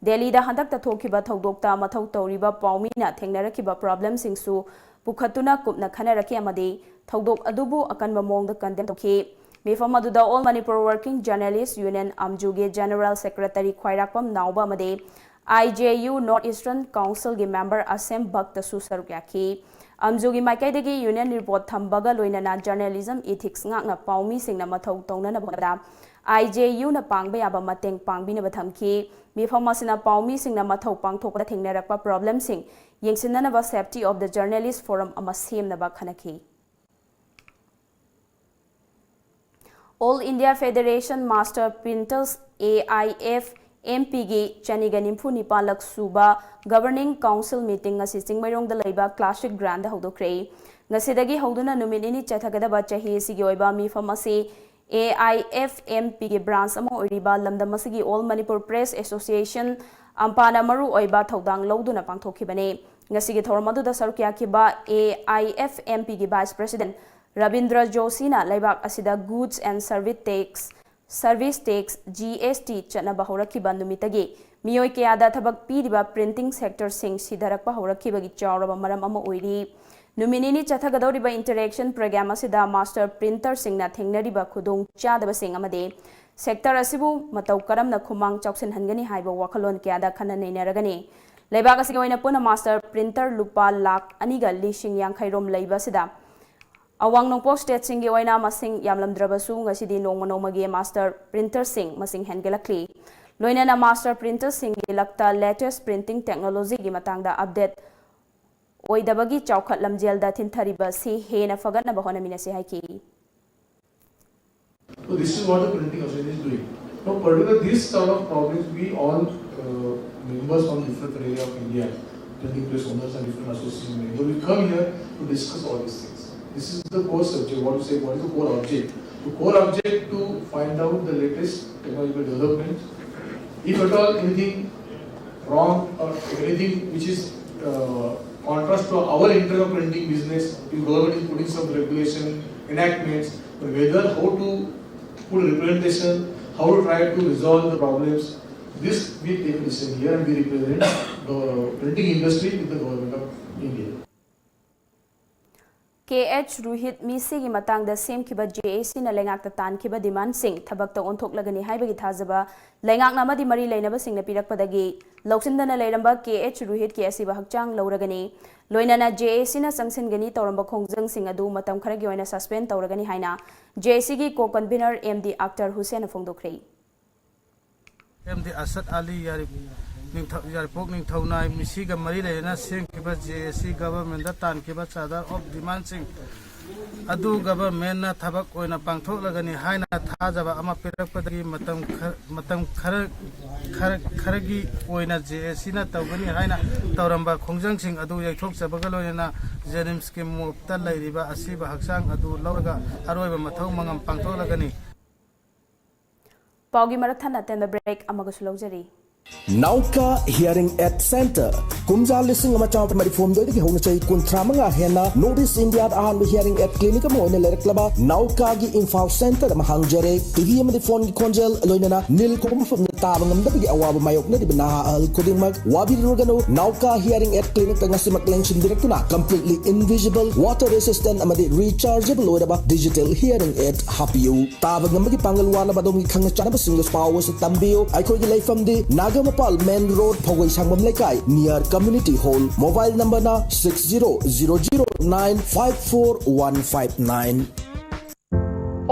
ꯗꯦꯜꯂꯤꯗ ꯍꯟꯗꯛꯇ ꯊꯣꯛꯈꯤꯕ ꯊꯧꯗꯣꯛꯇ ꯃꯊꯧ ꯇꯧꯔꯤꯕ ꯄꯥꯎꯃꯤꯅ ꯊꯦꯡꯅꯔꯛꯈꯤꯕ ꯄ꯭ꯔꯣꯕ꯭ꯂꯦꯝꯁꯤꯡꯁꯨ ꯄꯨꯈꯠꯇꯨꯅ ꯀꯨꯞꯅ ꯈꯟꯅꯔꯛꯈꯤ ꯑꯃꯗꯤ ꯊꯧꯗꯣꯛ ꯑꯗꯨꯕꯨ ꯑꯀꯟꯕ ꯃꯑꯣꯡꯗ ꯀꯟꯗꯦꯝ ꯇꯧꯈꯤ꯫ ꯃꯤꯐꯝ ꯑꯗꯨꯗ All Manipur Working Journalist Union, ꯑꯝꯖꯨꯒꯤ ꯖꯦꯅꯔꯦꯜ ꯁꯦꯀ꯭ꯔꯦꯇꯔꯤ ꯈ꯭ꯋꯥꯏꯔꯥꯛꯄꯝ ꯅꯥꯎꯕ ꯑꯃꯗꯤ I J U North Eastern Council ꯒꯤ ꯃꯦꯝꯕꯔ ꯑꯁꯦꯝ ꯚꯛꯇꯁꯨ ꯁꯔꯨꯛ ꯌꯥꯈꯤ꯫ ꯑꯝꯖꯨꯒꯤ ꯃꯥꯏꯀꯩꯗꯒꯤ ꯌꯨꯅꯤꯌꯟ ꯔꯤꯄꯣꯔꯠ ꯊꯝꯕꯒ ꯂꯣꯏꯅꯅ ꯖꯔꯅꯦꯂꯤꯖꯝ ꯏꯊꯤꯛꯁ ꯉꯥꯛꯅ ꯄꯥꯎꯃꯤꯁꯤꯡꯅ ꯃꯊꯧ ꯇꯧꯅꯅꯕ ꯍꯣꯠꯅꯕꯗ ꯑꯥꯏ ꯖꯦ ꯌꯨꯅ ꯄꯥꯡꯕ ꯌꯥꯕ ꯃꯇꯦꯡ ꯄꯥꯡꯕꯤꯅꯕ ꯊꯝꯈꯤ꯫ ꯃꯤꯐꯝ ꯑꯁꯤꯅ ꯄꯥꯎꯃꯤꯁꯤꯡꯅ ꯃꯊꯧ ꯄꯥꯡꯊꯣꯛꯄꯗ ꯊꯦꯡꯅꯔꯛꯄ ꯄ꯭ꯔꯣꯕ꯭ꯂꯦꯝꯁꯤꯡ ꯌꯦꯡꯁꯤꯟꯅꯅꯕ safety of the journalist forum ꯑꯃ ꯁꯦꯝꯅꯕ ꯈꯟꯅꯈꯤ꯫ All India Federation Master Printers, A I F M P ꯒꯤ ꯆꯅꯤꯒ ꯅꯤꯐꯨ ꯅꯤꯄꯥꯜꯂꯛ ꯁꯨꯕ Governing Council meeting ꯉꯁꯤ ꯆꯤꯡꯃꯩꯔꯣꯡꯗ ꯂꯩꯕ ꯀ꯭ꯂꯥꯁꯤꯛ ꯒ꯭ꯔꯥꯟꯗ ꯍꯧꯗꯣꯛꯈ꯭ꯔꯦ꯫ ꯉꯁꯤꯗꯒꯤ ꯍꯧꯗꯨꯅ ꯅꯨꯃꯤꯠ ꯅꯤꯅꯤ ꯆꯠꯊꯒꯗꯕ ꯆꯍꯤ ꯑꯁꯤꯒꯤ ꯑꯣꯏꯕ ꯃꯤꯐꯝ ꯑꯁꯤ A I F M P ꯒꯤ ꯕ꯭ꯔꯥꯟꯁ ꯑꯃ ꯑꯣꯏꯔꯤꯕ ꯂꯝꯗꯝ ꯑꯁꯤꯒꯤ All Manipur Press Association, ꯑꯝꯄꯥꯅ ꯃꯔꯨ ꯑꯣꯏꯕ ꯊꯧꯗꯥꯡ ꯂꯧꯗꯨꯅ ꯄꯥꯡꯊꯣꯛꯈꯤꯕꯅꯤ꯫ ꯉꯁꯤꯒꯤ ꯊꯧꯔꯝ ꯑꯗꯨꯗ ꯁꯔꯨꯛ ꯌꯥꯈꯤꯕ A I F M P ꯒꯤ Vice President ꯔꯕꯤꯟꯗ꯭ꯔ ꯖꯣꯁꯤꯅ ꯂꯩꯕꯥꯛ ꯑꯁꯤꯗ Goods and Service Tax, Service Tax, G S T ꯆꯠꯅꯕ ꯍꯧꯔꯛꯈꯤꯕ ꯅꯨꯃꯤꯠꯇꯒꯤ ꯃꯤꯑꯣꯏ ꯀꯌꯥꯗ ꯊꯕꯛ ꯄꯤꯔꯤꯕ printing sector ꯁꯤꯡ ꯁꯤꯊꯔꯛꯄ ꯍꯧꯔꯛꯈꯤꯕꯒꯤ ꯆꯥꯎꯔꯕ ꯃꯔꯝ ꯑꯃ ꯑꯣꯏꯔꯤ꯫ ꯅꯨꯃꯤꯠ ꯅꯤꯅꯤ ꯆꯠꯊꯒꯗꯧꯔꯤꯕ interaction program ꯑꯁꯤꯗ master printer ꯁꯤꯡꯅ ꯊꯦꯡꯅꯔꯤꯕ ꯈꯨꯗꯣꯡ ꯆꯥꯗꯕꯁꯤꯡ ꯑꯃꯗꯤ sector ꯑꯁꯤꯕꯨ ꯃꯇꯧ ꯀꯔꯝꯅ ꯈꯨꯃꯥꯡ ꯆꯥꯎꯁꯤꯟꯍꯟꯒꯅꯤ ꯍꯥꯏꯕ ꯋꯥꯈꯜꯂꯣꯟ ꯀꯌꯥꯗ ꯈꯟꯅ ꯅꯩꯅꯔꯒꯅꯤ꯫ ꯂꯩꯕꯥꯛ ꯑꯁꯤꯒꯤ ꯑꯣꯏꯅ ꯄꯨꯟꯅ master printer ꯂꯨꯄꯥ ꯂꯥꯈ ꯑꯅꯤꯒ ꯂꯤꯁꯤꯡ ꯌꯥꯡꯈꯩ ꯔꯣꯝ ꯂꯩꯕ ꯑꯁꯤꯗ ꯑꯋꯥꯡ ꯅꯣꯡꯄꯣꯛ state ꯁꯤꯡꯒꯤ ꯑꯣꯏꯅ ꯃꯁꯤꯡ ꯌꯥꯝꯂꯝꯗ꯭ꯔꯕꯁꯨ ꯉꯁꯤꯗꯤ ꯅꯣꯡꯃ ꯅꯣꯡꯃꯒꯤ master printer ꯁꯤꯡ ꯃꯁꯤꯡ ꯍꯦꯟꯒꯠꯂꯛꯂꯤ꯫ ꯂꯣꯏꯅꯅ master printer ꯁꯤꯡꯒꯤ ꯂꯛꯇ latest printing technology ꯒꯤ ꯃꯇꯥꯡꯗ update ꯑꯣꯏꯗꯕꯒꯤ ꯆꯥꯎꯈꯠ ꯂꯝꯖꯦꯜꯗ ꯊꯤꯟꯊꯔꯤꯕ ꯑꯁꯤ ꯍꯦꯟꯅ ꯐꯒꯠꯅꯕ ꯍꯣꯠꯅꯃꯤꯟꯅꯁꯤ ꯍꯥꯏꯈꯤ꯫ So this is what the printing association is doing. Now, particular this sort of problems, we all uh, members from different area of India, printing press owners and different association members, we come here to discuss all these things. This is the core subject, what you say, what is the core object? The core object to find out the latest technological development. If at all anything wrong or anything which is uh, contrast to our internal printing business, if government is putting some regulation, enactments, but whether how to put representation, how to try to resolve the problems, this we take a decision here and we represent the printing industry with the government of India. K H Rohit ꯃꯤꯁꯤꯒꯤ ꯃꯇꯥꯡꯗ ꯁꯦꯝꯈꯤꯕ J ꯑꯦ ꯁꯤꯅ ꯂꯩꯉꯥꯛꯇ ꯇꯥꯟꯈꯤꯕ ꯗꯤꯃꯥꯟꯁꯤꯡ ꯊꯕꯛꯇ ꯑꯣꯟꯊꯣꯛꯂꯒꯅꯤ ꯍꯥꯏꯕꯒꯤ ꯊꯥꯖꯕ ꯂꯩꯉꯥꯛꯅ ꯑꯃꯗꯤ ꯃꯔꯤ ꯂꯩꯅꯕꯁꯤꯡꯅ ꯄꯤꯔꯛꯄꯗꯒꯤ ꯂꯧꯁꯤꯟꯗꯅ ꯂꯩꯔꯝꯕ ꯀꯦ ꯑꯩꯆ ꯔꯣꯍꯤꯠꯀꯤ ꯑꯁꯤꯕ ꯍꯛꯆꯥꯡ ꯂꯧꯔꯒꯅꯤ꯫ ꯂꯣꯏꯅꯅ ꯖꯦ ꯑꯦ ꯁꯤꯅ ꯆꯪꯁꯤꯟꯒꯅꯤ ꯇꯧꯔꯝꯕ ꯈꯣꯡꯖꯪꯁꯤꯡ ꯑꯗꯨ ꯃꯇꯝ ꯈꯔꯒꯤ ꯑꯣꯏꯅ ꯁꯁꯄꯦꯟ ꯇꯧꯔꯒꯅꯤ ꯍꯥꯏꯅ ꯖꯦ ꯑꯦ ꯁꯤꯒꯤ ꯀꯣ ꯀꯟꯚꯤꯅꯔ M D Akhtar ꯍꯨꯁꯦꯟꯅ ꯐꯣꯡꯗꯣꯛꯈ꯭ꯔꯦ꯫ M D ꯑꯁꯗ ꯑꯂꯤ ꯌꯥꯔꯤ-, ꯅꯤꯡꯊꯧ-, ꯌꯥꯔꯤꯄꯣꯛ ꯅꯤꯡꯊꯧꯅꯥꯏ ꯃꯤꯁꯤꯒ ꯃꯔꯤ ꯂꯩꯅꯅ ꯁꯦꯝꯈꯤꯕ ꯖꯦ ꯑꯦ ꯁꯤ ꯒꯚꯔꯟꯃꯦꯟꯗ ꯇꯥꯟꯈꯤꯕ ꯆꯥꯔꯇꯔ ꯑꯣꯐ ꯗꯤꯃꯥꯟꯁꯤꯡ ꯑꯗꯨ ꯒꯚꯔꯟꯃꯦꯟꯅ ꯊꯕꯛ ꯑꯣꯏꯅ ꯄꯥꯡꯊꯣꯛꯂꯒꯅꯤ ꯍꯥꯏꯅ ꯊꯥꯖꯕ ꯑꯃ ꯄꯤꯔꯛꯄꯗꯒꯤ ꯃꯇꯝ ꯈꯔ, ꯃꯇꯝ ꯈꯔ, ꯈꯔ, ꯈꯔꯒꯤ ꯑꯣꯏꯅ ꯖꯦ ꯑꯦ ꯁꯤꯅ ꯇꯧꯒꯅꯤ ꯍꯥꯏꯅ ꯇꯧꯔꯝꯕ ꯈꯣꯡꯖꯪꯁꯤꯡ ꯑꯗꯨ ꯌꯩꯊꯣꯛꯆꯕꯒ ꯂꯣꯏꯅꯅ ꯖꯦꯅꯤꯝꯁꯀꯤ ꯃꯣꯔꯒꯇ ꯂꯩꯔꯤꯕ ꯑꯁꯤꯕ ꯍꯛꯆꯥꯡ ꯑꯗꯨ ꯂꯧꯔꯒ ꯑꯔꯣꯏꯕ ꯃꯊꯧ ꯃꯉꯝ ꯄꯥꯡꯊꯣꯛꯂꯒꯅꯤ꯫ ꯄꯥꯎꯒꯤ ꯃꯔꯛ ꯊꯠꯅ ꯑꯇꯦꯟꯕ ꯕ꯭ꯔꯦꯛ ꯑꯃꯒꯁꯨ ꯂꯧꯖꯔꯤ꯫ ꯅꯥꯎꯀꯥ ꯍꯤꯌꯔꯤꯡ ꯑꯦꯗ ꯁꯦꯟꯇꯔ꯫ ꯀꯨꯝꯖꯥ ꯂꯤꯁꯤꯡ ꯑꯃ ꯆꯥꯃꯥꯄꯟ ꯃꯔꯤꯐꯨ ꯍꯨꯝꯗꯣꯏꯗꯒꯤ ꯍꯧꯅ ꯆꯍꯤ ꯀꯨꯟꯊ꯭ꯔꯥ ꯃꯉꯥ ꯍꯦꯟꯅ ꯅꯣꯔꯠ ꯏꯁ ꯏꯟꯗꯤꯌꯥꯗ ꯑꯍꯥꯟꯕ ꯍꯤꯌꯔꯤꯡ ꯑꯦꯗ ꯀ꯭ꯂꯤꯅꯤꯛ ꯑꯃ ꯑꯣꯏꯅ ꯂꯩꯔꯛꯂꯕ ꯅꯥꯎꯀꯥꯒꯤ ꯏꯝꯐꯥꯜ ꯁꯦꯟꯇꯔ ꯑꯃ ꯍꯥꯡꯖꯔꯦ꯫ ꯇꯤ ꯚꯤ ꯑꯃꯗꯤ ꯐꯣꯟꯒꯤ ꯈꯣꯟꯖꯦꯜ, ꯂꯣꯏꯅꯅ ꯅꯤꯜ ꯀꯧꯕ ꯃꯐꯝꯗ ꯇꯥꯕ ꯉꯝꯗꯕꯒꯤ ꯑꯋꯥꯕ ꯃꯥꯌꯣꯛꯅꯔꯤꯕ ꯅꯍꯥ ꯑꯍꯜ ꯈꯨꯗꯤꯡꯃꯛ ꯋꯥꯕꯤꯔꯨꯔꯒꯅꯨ꯫ ꯅꯥꯎꯀꯥ ꯍꯤꯌꯔꯤꯡ ꯑꯦꯗ ꯀ꯭ꯂꯤꯅꯤꯛꯇ ꯉꯁꯤꯃꯛ ꯂꯦꯡꯁꯤꯟꯕꯤꯔꯛꯇꯨꯅ completely invisible, water resistant ꯑꯃꯗꯤ rechargeable ꯑꯣꯏꯔꯕ digital hearing aid ꯍꯥꯞꯄꯤꯌꯨ꯫ ꯇꯥꯕ ꯉꯝꯕꯒꯤ ꯄꯥꯡꯒꯜ ꯋꯥꯠꯂꯕ ꯑꯗꯣꯝꯒꯤ ꯈꯪꯅ ꯆꯥꯟꯅꯕꯁꯤꯡꯗ ꯄꯥꯎ ꯑꯁꯤ ꯇꯝꯕꯤꯌꯨ꯫ ꯑꯩꯈꯣꯏꯒꯤ ꯂꯩꯐꯝꯗꯤ ꯅꯥꯒꯥꯃꯄꯥꯜ main road, ꯐꯧꯒꯩ ꯁꯪꯕꯝ ꯂꯩꯀꯥꯏ, near community hall꯫ Mobile number ꯅ six zero zero zero nine five four one five nine.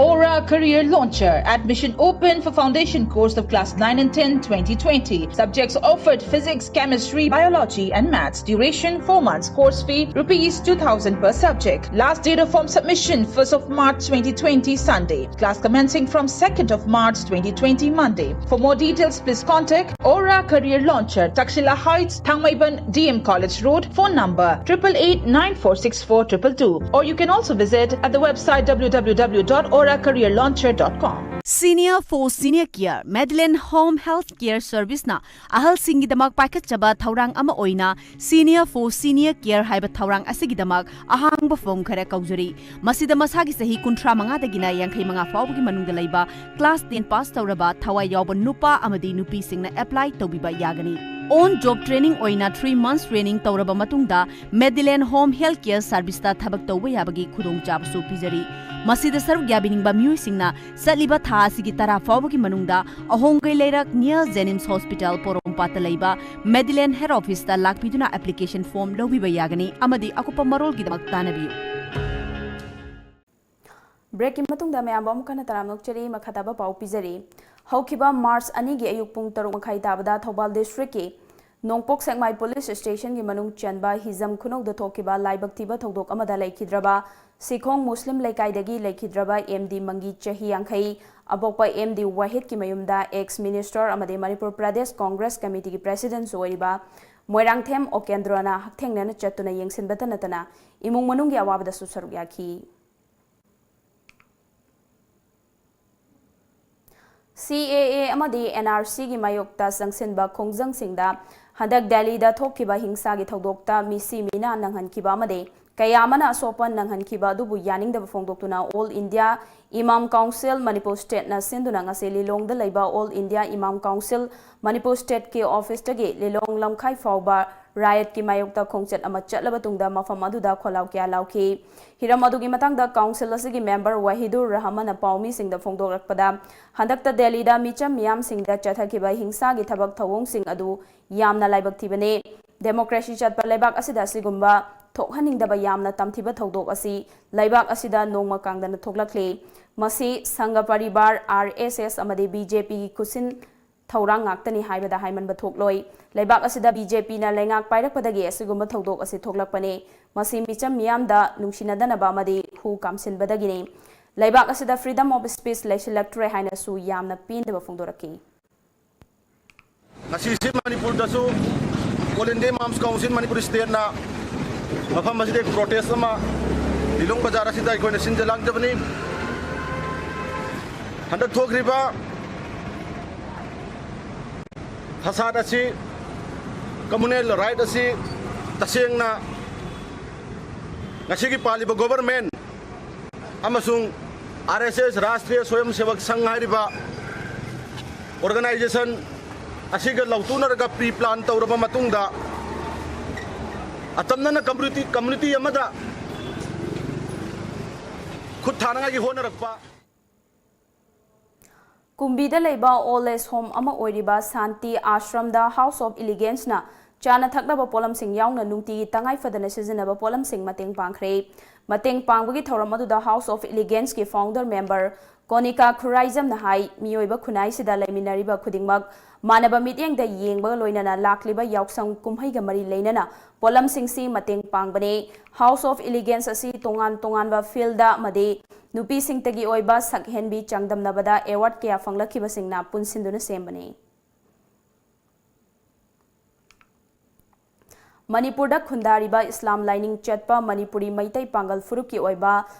Aura Career Launcher. Admission open for foundation course of class nine and ten, twenty twenty. Subjects offered: physics, chemistry, biology, and maths. Duration four months. Course fee rupees two thousand per subject. Last date of form submission, first of March twenty twenty, Sunday. Class commencing from second of March twenty twenty, Monday. For more details, please contact Aura Career Launcher, Takshila Heights, Thangmeiban, D M College Road. Phone number triple eight nine four six four triple two, or you can also visit at the website w w w dot aura career launcher dot com. Senior for Senior Care, Madeline Home Health Care Service ꯅ ꯑꯍꯜꯁꯤꯡꯒꯤꯗꯃꯛ ꯄꯥꯏꯈꯠꯆꯕ ꯊꯧꯔꯥꯡ ꯑꯃ ꯑꯣꯏꯅ Senior for Senior Care ꯍꯥꯏꯕ ꯊꯧꯔꯥꯡ ꯑꯁꯤꯒꯤꯗꯃꯛ ꯑꯍꯥꯡꯕ form ꯈꯔ ꯀꯧꯖꯔꯤ꯫ ꯃꯁꯤꯗ ꯃꯁꯥꯒꯤ ꯆꯍꯤ ꯀꯨꯟꯊ꯭ꯔꯥ ꯃꯉꯥꯗꯒꯤꯅ ꯌꯥꯡꯈꯩ ꯃꯉꯥ ꯐꯥꯎꯕꯒꯤ ꯃꯅꯨꯡꯗ ꯂꯩꯕ, class ten pass ꯇꯧꯔꯕ, ꯊꯋꯥꯏ ꯌꯥꯎꯕ ꯅꯨꯄꯥ ꯑꯃꯗꯤ ꯅꯨꯄꯤꯁꯤꯡꯅ apply ꯇꯧꯕꯤꯕ ꯌꯥꯒꯅꯤ꯫ On job training ꯑꯣꯏꯅ three months training ꯇꯧꯔꯕ ꯃꯇꯨꯡꯗ Medillion Home Health Care Serviceꯇ ꯊꯕꯛ ꯇꯧꯕ ꯌꯥꯕꯒꯤ ꯈꯨꯗꯣꯡꯆꯥꯕꯁꯨ ꯄꯤꯖꯔꯤ꯫ ꯃꯁꯤꯗ ꯁꯔꯨꯛ ꯌꯥꯕꯤꯅꯤꯡꯕ ꯃꯤꯑꯣꯏꯁꯤꯡꯅ ꯆꯠꯂꯤꯕ ꯊꯥ ꯑꯁꯤꯒꯤ ꯇꯔꯥ ꯐꯥꯎꯕꯒꯤ ꯃꯅꯨꯡꯗ ꯑꯍꯣꯡꯒꯩ ꯂꯩꯔꯛ near Jenims Hospital ꯄꯣꯔꯣꯝꯄꯥꯠꯇ ꯂꯩꯕ Medillion Head Officeꯇ ꯂꯥꯛꯄꯤꯗꯨꯅ application form ꯂꯧꯕꯤꯕ ꯌꯥꯒꯅꯤ ꯑꯃꯗꯤ ꯑꯀꯨꯞꯄ ꯃꯔꯣꯜꯒꯤꯗꯃꯛ ꯇꯥꯟꯅꯕꯤꯌꯨ꯫ Breakꯀꯤ ꯃꯇꯨꯡꯗ ꯃꯌꯥꯝꯕꯨ ꯑꯃꯨꯛ ꯍꯟꯅ ꯇꯔꯥꯝꯅ ꯑꯣꯛꯆꯔꯤ꯫ ꯃꯈꯥ ꯇꯥꯕ ꯄꯥꯎ ꯄꯤꯖꯔꯤ꯫ ꯍꯧꯈꯤꯕ March ꯑꯅꯤꯒꯤ ꯑꯌꯨꯛ ꯄꯨꯡ ꯇꯔꯨꯛ ꯃꯈꯥꯏ ꯇꯥꯕꯗ ꯊꯧꯕꯥꯜ districtꯀꯤ ꯅꯣꯡꯄꯣꯛ ꯁꯦꯛꯃꯥꯏ police stationꯒꯤ ꯃꯅꯨꯡ ꯆꯟꯕ ꯍꯤꯖꯝ ꯈꯨꯅꯧꯗ ꯊꯣꯛꯈꯤꯕ ꯂꯥꯏꯕꯛ ꯊꯤꯕ ꯊꯧꯗꯣꯛ ꯑꯃꯗ ꯂꯩꯈꯤꯗ꯭ꯔꯕ ꯁꯤꯈꯣꯡ ꯃꯨꯁꯂꯤꯝ ꯂꯩꯀꯥꯏꯗꯒꯤ ꯂꯩꯈꯤꯗ꯭ꯔꯕ M D ꯃꯪꯒꯤ ꯆꯍꯤ ꯌꯥꯡꯈꯩ, ꯑꯄꯣꯛꯄ M D ꯋꯥꯍꯤꯗꯀꯤ ꯃꯌꯨꯝꯗ ex minister ꯑꯃꯗꯤ ꯃꯅꯤꯄꯨꯔ ꯄ꯭ꯔꯗꯦꯁ Congress Committeeꯒꯤ presidentꯁꯨ ꯑꯣꯏꯔꯤꯕ ꯃꯣꯏꯔꯥꯡꯊꯦꯝ ꯑꯣꯀꯦꯟꯗ꯭ꯔꯣꯅ ꯍꯛꯊꯦꯡꯅꯅ ꯆꯠꯇꯨꯅ ꯌꯦꯡꯁꯤꯟꯕꯇ ꯅꯠꯇꯅ ꯏꯃꯨꯡ ꯃꯅꯨꯡꯒꯤ ꯑꯋꯥꯕꯗꯁꯨ ꯁꯔꯨꯛ ꯌꯥꯈꯤ꯫ C A A ꯑꯃꯗꯤ N R Cꯒꯤ ꯃꯥꯌꯣꯛꯇ ꯆꯪꯁꯤꯟꯕ ꯈꯣꯡꯖꯪꯁꯤꯡꯗ ꯍꯟꯗꯛ ꯗꯦꯜꯂꯤꯗ ꯊꯣꯛꯈꯤꯕ ꯍꯤꯡꯁꯥꯒꯤ ꯊꯧꯗꯣꯛꯇ ꯃꯤꯁꯤ ꯃꯤꯅꯥ ꯅꯪꯍꯟꯈꯤꯕ ꯑꯃꯗꯤ ꯀꯌꯥ ꯑꯃꯅ ꯑꯁꯣꯛꯄ ꯅꯪꯍꯟꯈꯤꯕ ꯑꯗꯨꯕꯨ ꯌꯥꯅꯤꯡꯗꯕ ꯐꯣꯡꯗꯣꯛꯇꯨꯅ All India Imam Council Manipur Stateꯅ ꯁꯤꯟꯗꯨꯅ ꯉꯁꯤ ꯂꯤꯂꯣꯡꯗ ꯂꯩꯕ All India Imam Council Manipur Stateꯀꯤ officeꯇꯒꯤ ꯂꯤꯂꯣꯡ ꯂꯝꯈꯥꯏ ꯐꯥꯎꯕ riotꯀꯤ ꯃꯥꯌꯣꯛꯇ ꯈꯣꯡꯆꯠ ꯑꯃ ꯆꯠꯂꯕ ꯇꯨꯡꯗ ꯃꯐꯝ ꯑꯗꯨꯗ ꯈꯣꯜꯂꯥꯎ ꯀꯌꯥ ꯂꯥꯎꯈꯤ꯫ ꯍꯤꯔꯝ ꯑꯗꯨꯒꯤ ꯃꯇꯥꯡꯗ council ꯑꯁꯤꯒꯤ member ꯋꯥꯍꯤꯗꯨꯔ ꯔꯍꯃꯟꯅ ꯄꯥꯎꯃꯤꯁꯤꯡꯗ ꯐꯣꯡꯗꯣꯛꯂꯛꯄꯗ, ꯍꯟꯗꯛꯇ ꯗꯦꯜꯂꯤꯗ ꯃꯤꯆꯝ ꯃꯤꯌꯥꯝꯁꯤꯡꯗ ꯆꯠꯊꯈꯤꯕ ꯍꯤꯡꯁꯥꯒꯤ ꯊꯕꯛ ꯊꯧꯑꯣꯡꯁꯤꯡ ꯑꯗꯨ ꯌꯥꯝꯅ ꯂꯥꯏꯕꯛ ꯊꯤꯕꯅꯤ꯫ Democracy ꯆꯠꯄ ꯂꯩꯕꯥꯛ ꯑꯁꯤꯗ ꯑꯁꯤꯒꯨꯝꯕ ꯊꯣꯛꯍꯟꯅꯤꯡꯗꯕ ꯌꯥꯝꯅ ꯇꯝꯊꯤꯕ ꯊꯧꯗꯣꯛ ꯑꯁꯤ ꯂꯩꯕꯥꯛ ꯑꯁꯤꯗ ꯅꯣꯡꯃ ꯀꯥꯡꯗꯅ ꯊꯣꯛꯂꯛꯂꯤ꯫ ꯃꯁꯤ ꯁꯪꯘ ꯄꯔꯤꯕꯥꯔ, R S S ꯑꯃꯗꯤ B J Pꯒꯤ ꯈꯨꯠꯁꯤꯟ ꯊꯧꯔꯥꯡ ꯉꯥꯛꯇꯅꯤ ꯍꯥꯏꯕꯗ ꯍꯥꯏꯃꯟꯕ ꯊꯣꯛꯂꯣꯏ꯫ ꯂꯩꯕꯥꯛ ꯑꯁꯤꯗ B J Pꯅ ꯂꯩꯉꯥꯛ ꯄꯥꯏꯔꯛꯄꯗꯒꯤ ꯑꯁꯤꯒꯨꯝꯕ ꯊꯧꯗꯣꯛ ꯑꯁꯤ ꯊꯣꯛꯂꯛꯄꯅꯤ꯫ ꯃꯁꯤ ꯃꯤꯆꯝ ꯃꯤꯌꯥꯝꯗ ꯅꯨꯡꯁꯤꯅꯗꯅꯕ ꯑꯃꯗꯤ ꯍꯨ ꯀꯥꯝꯁꯤꯟꯕꯗꯒꯤꯅꯤ꯫ ꯂꯩꯕꯥꯛ ꯑꯁꯤꯗ freedom of speech ꯂꯩꯁꯤꯜꯂꯛꯇ꯭ꯔꯦ ꯍꯥꯏꯅꯁꯨ ꯌꯥꯝꯅ ꯄꯦꯟꯗꯕ ꯐꯣꯡꯗꯣꯔꯛꯈꯤ꯫ ꯉꯁꯤꯁꯤ ꯃꯅꯤꯄꯨꯔꯗꯁꯨ All India Imams Council Manipur Stateꯅ ꯃꯐꯝ ꯑꯁꯤꯗ protest ꯑꯃ ꯂꯤꯂꯣꯡ ꯕꯖꯥꯔ ꯑꯁꯤꯗ ꯑꯩꯈꯣꯏꯅ ꯁꯤꯟꯖ ꯂꯥꯡꯖꯕꯅꯤ꯫ ꯍꯟꯗꯛ ꯊꯣꯛꯈ꯭ꯔꯤꯕ ꯐꯁꯥꯗ ꯑꯁꯤ, communal riot ꯑꯁꯤ ꯇꯁꯦꯡꯅ ꯉꯁꯤꯒꯤ ꯄꯥꯜꯂꯤꯕ government ꯑꯃꯁꯨꯡ R S S, ꯔꯥꯁꯇ꯭ꯔꯤꯌ ꯁ꯭ꯋꯌꯝ ꯁꯦꯕꯛ ꯁꯪꯘ ꯍꯥꯏꯔꯤꯕ organization ꯑꯁꯤꯒ ꯂꯧꯇꯨꯅꯔꯒ ꯄ꯭ꯔꯤ ꯄ꯭ꯂꯥꯟ ꯇꯧꯔꯕ ꯃꯇꯨꯡꯗ ꯑꯇꯝꯅꯅ ꯀꯝꯃ꯭ꯌꯨꯅꯤꯇꯤ ꯀꯝꯃ꯭ꯌꯨꯅꯤꯇꯤ ꯑꯃꯗ ꯈꯨꯠ ꯊꯥꯅꯉꯥꯏꯒꯤ ꯍꯣꯠꯅꯔꯛꯄ꯫ ꯀꯨꯝꯕꯤꯗ ꯂꯩꯕ ꯑꯣꯜ ꯑꯦꯖ ꯍꯣꯝ ꯑꯃ ꯑꯣꯏꯔꯤꯕ ꯁꯥꯟꯇꯤ ꯑꯥꯁ꯭ꯔꯝꯗ ꯍꯥꯎꯁ ꯑꯣꯐ ꯏꯂꯤꯒꯦꯟꯁꯅ ꯆꯥꯅ ꯊꯛꯅꯕ ꯄꯣꯠꯂꯝꯁꯤꯡ ꯌꯥꯎꯅ ꯅꯨꯡꯇꯤꯒꯤ ꯇꯉꯥꯏ ꯐꯗꯅ ꯁꯤꯖꯤꯟꯅꯕ ꯄꯣꯠꯂꯝꯁꯤꯡ ꯃꯇꯦꯡ ꯄꯥꯡꯈ꯭ꯔꯦ꯫ ꯃꯇꯦꯡ ꯄꯥꯡꯕꯒꯤ ꯊꯧꯔꯝ ꯑꯗꯨꯗ ꯍꯥꯎꯁ ꯑꯣꯐ ꯏꯂꯤꯒꯦꯟꯁꯀꯤ ꯐꯥꯎꯟꯗꯔ ꯃꯦꯝꯕꯔ ꯀꯣꯅꯤꯀꯥ ꯈꯨꯔꯥꯏꯖꯝꯅ ꯍꯥꯏ, ꯃꯤꯑꯣꯏꯕ ꯈꯨꯟꯅꯥꯏꯁꯤꯗ ꯂꯩꯃꯤꯟꯅꯔꯤꯕ ꯈꯨꯗꯤꯡꯃꯛ ꯃꯥꯟꯅꯕ ꯃꯤꯠꯌꯦꯡꯗ ꯌꯦꯡꯕꯒ ꯂꯣꯏꯅꯅ ꯂꯥꯛꯂꯤꯕ ꯌꯥꯎꯁꯪ ꯀꯨꯝꯍꯩꯒ ꯃꯔꯤ ꯂꯩꯅꯅ ꯄꯣꯠꯂꯝꯁꯤꯡꯁꯤ ꯃꯇꯦꯡ ꯄꯥꯡꯕꯅꯤ꯫ ꯍꯥꯎꯁ ꯑꯣꯐ ꯏꯂꯤꯒꯦꯟꯁ ꯑꯁꯤ ꯇꯣꯉꯥꯟ ꯇꯣꯉꯥꯟꯕ ꯐꯤꯜꯗ ꯑꯃꯗꯤ ꯅꯨꯄꯤꯁꯤꯡꯇꯒꯤ ꯑꯣꯏꯕ ꯁꯛꯍꯦꯟꯕꯤ ꯆꯥꯡꯗꯝꯅꯕꯗ ꯑꯦꯋꯥꯔꯗ ꯀꯌꯥ ꯐꯪꯂꯛꯈꯤꯕꯁꯤꯡꯅ ꯄꯨꯟꯁꯤꯟꯗꯨꯅ ꯁꯦꯝꯕꯅꯤ꯫ ꯃꯅꯤꯄꯨꯔꯗ ꯈꯨꯟꯗꯥꯔꯤꯕ ꯏꯁꯂꯥꯝ ꯂꯥꯏꯅꯤꯡ ꯆꯠꯄ ꯃꯅꯤꯄꯨꯔꯤ ꯃꯩꯇꯩ ꯄꯥꯡꯒꯜ ꯐꯨꯔꯨꯞꯀꯤ ꯑꯣꯏꯕ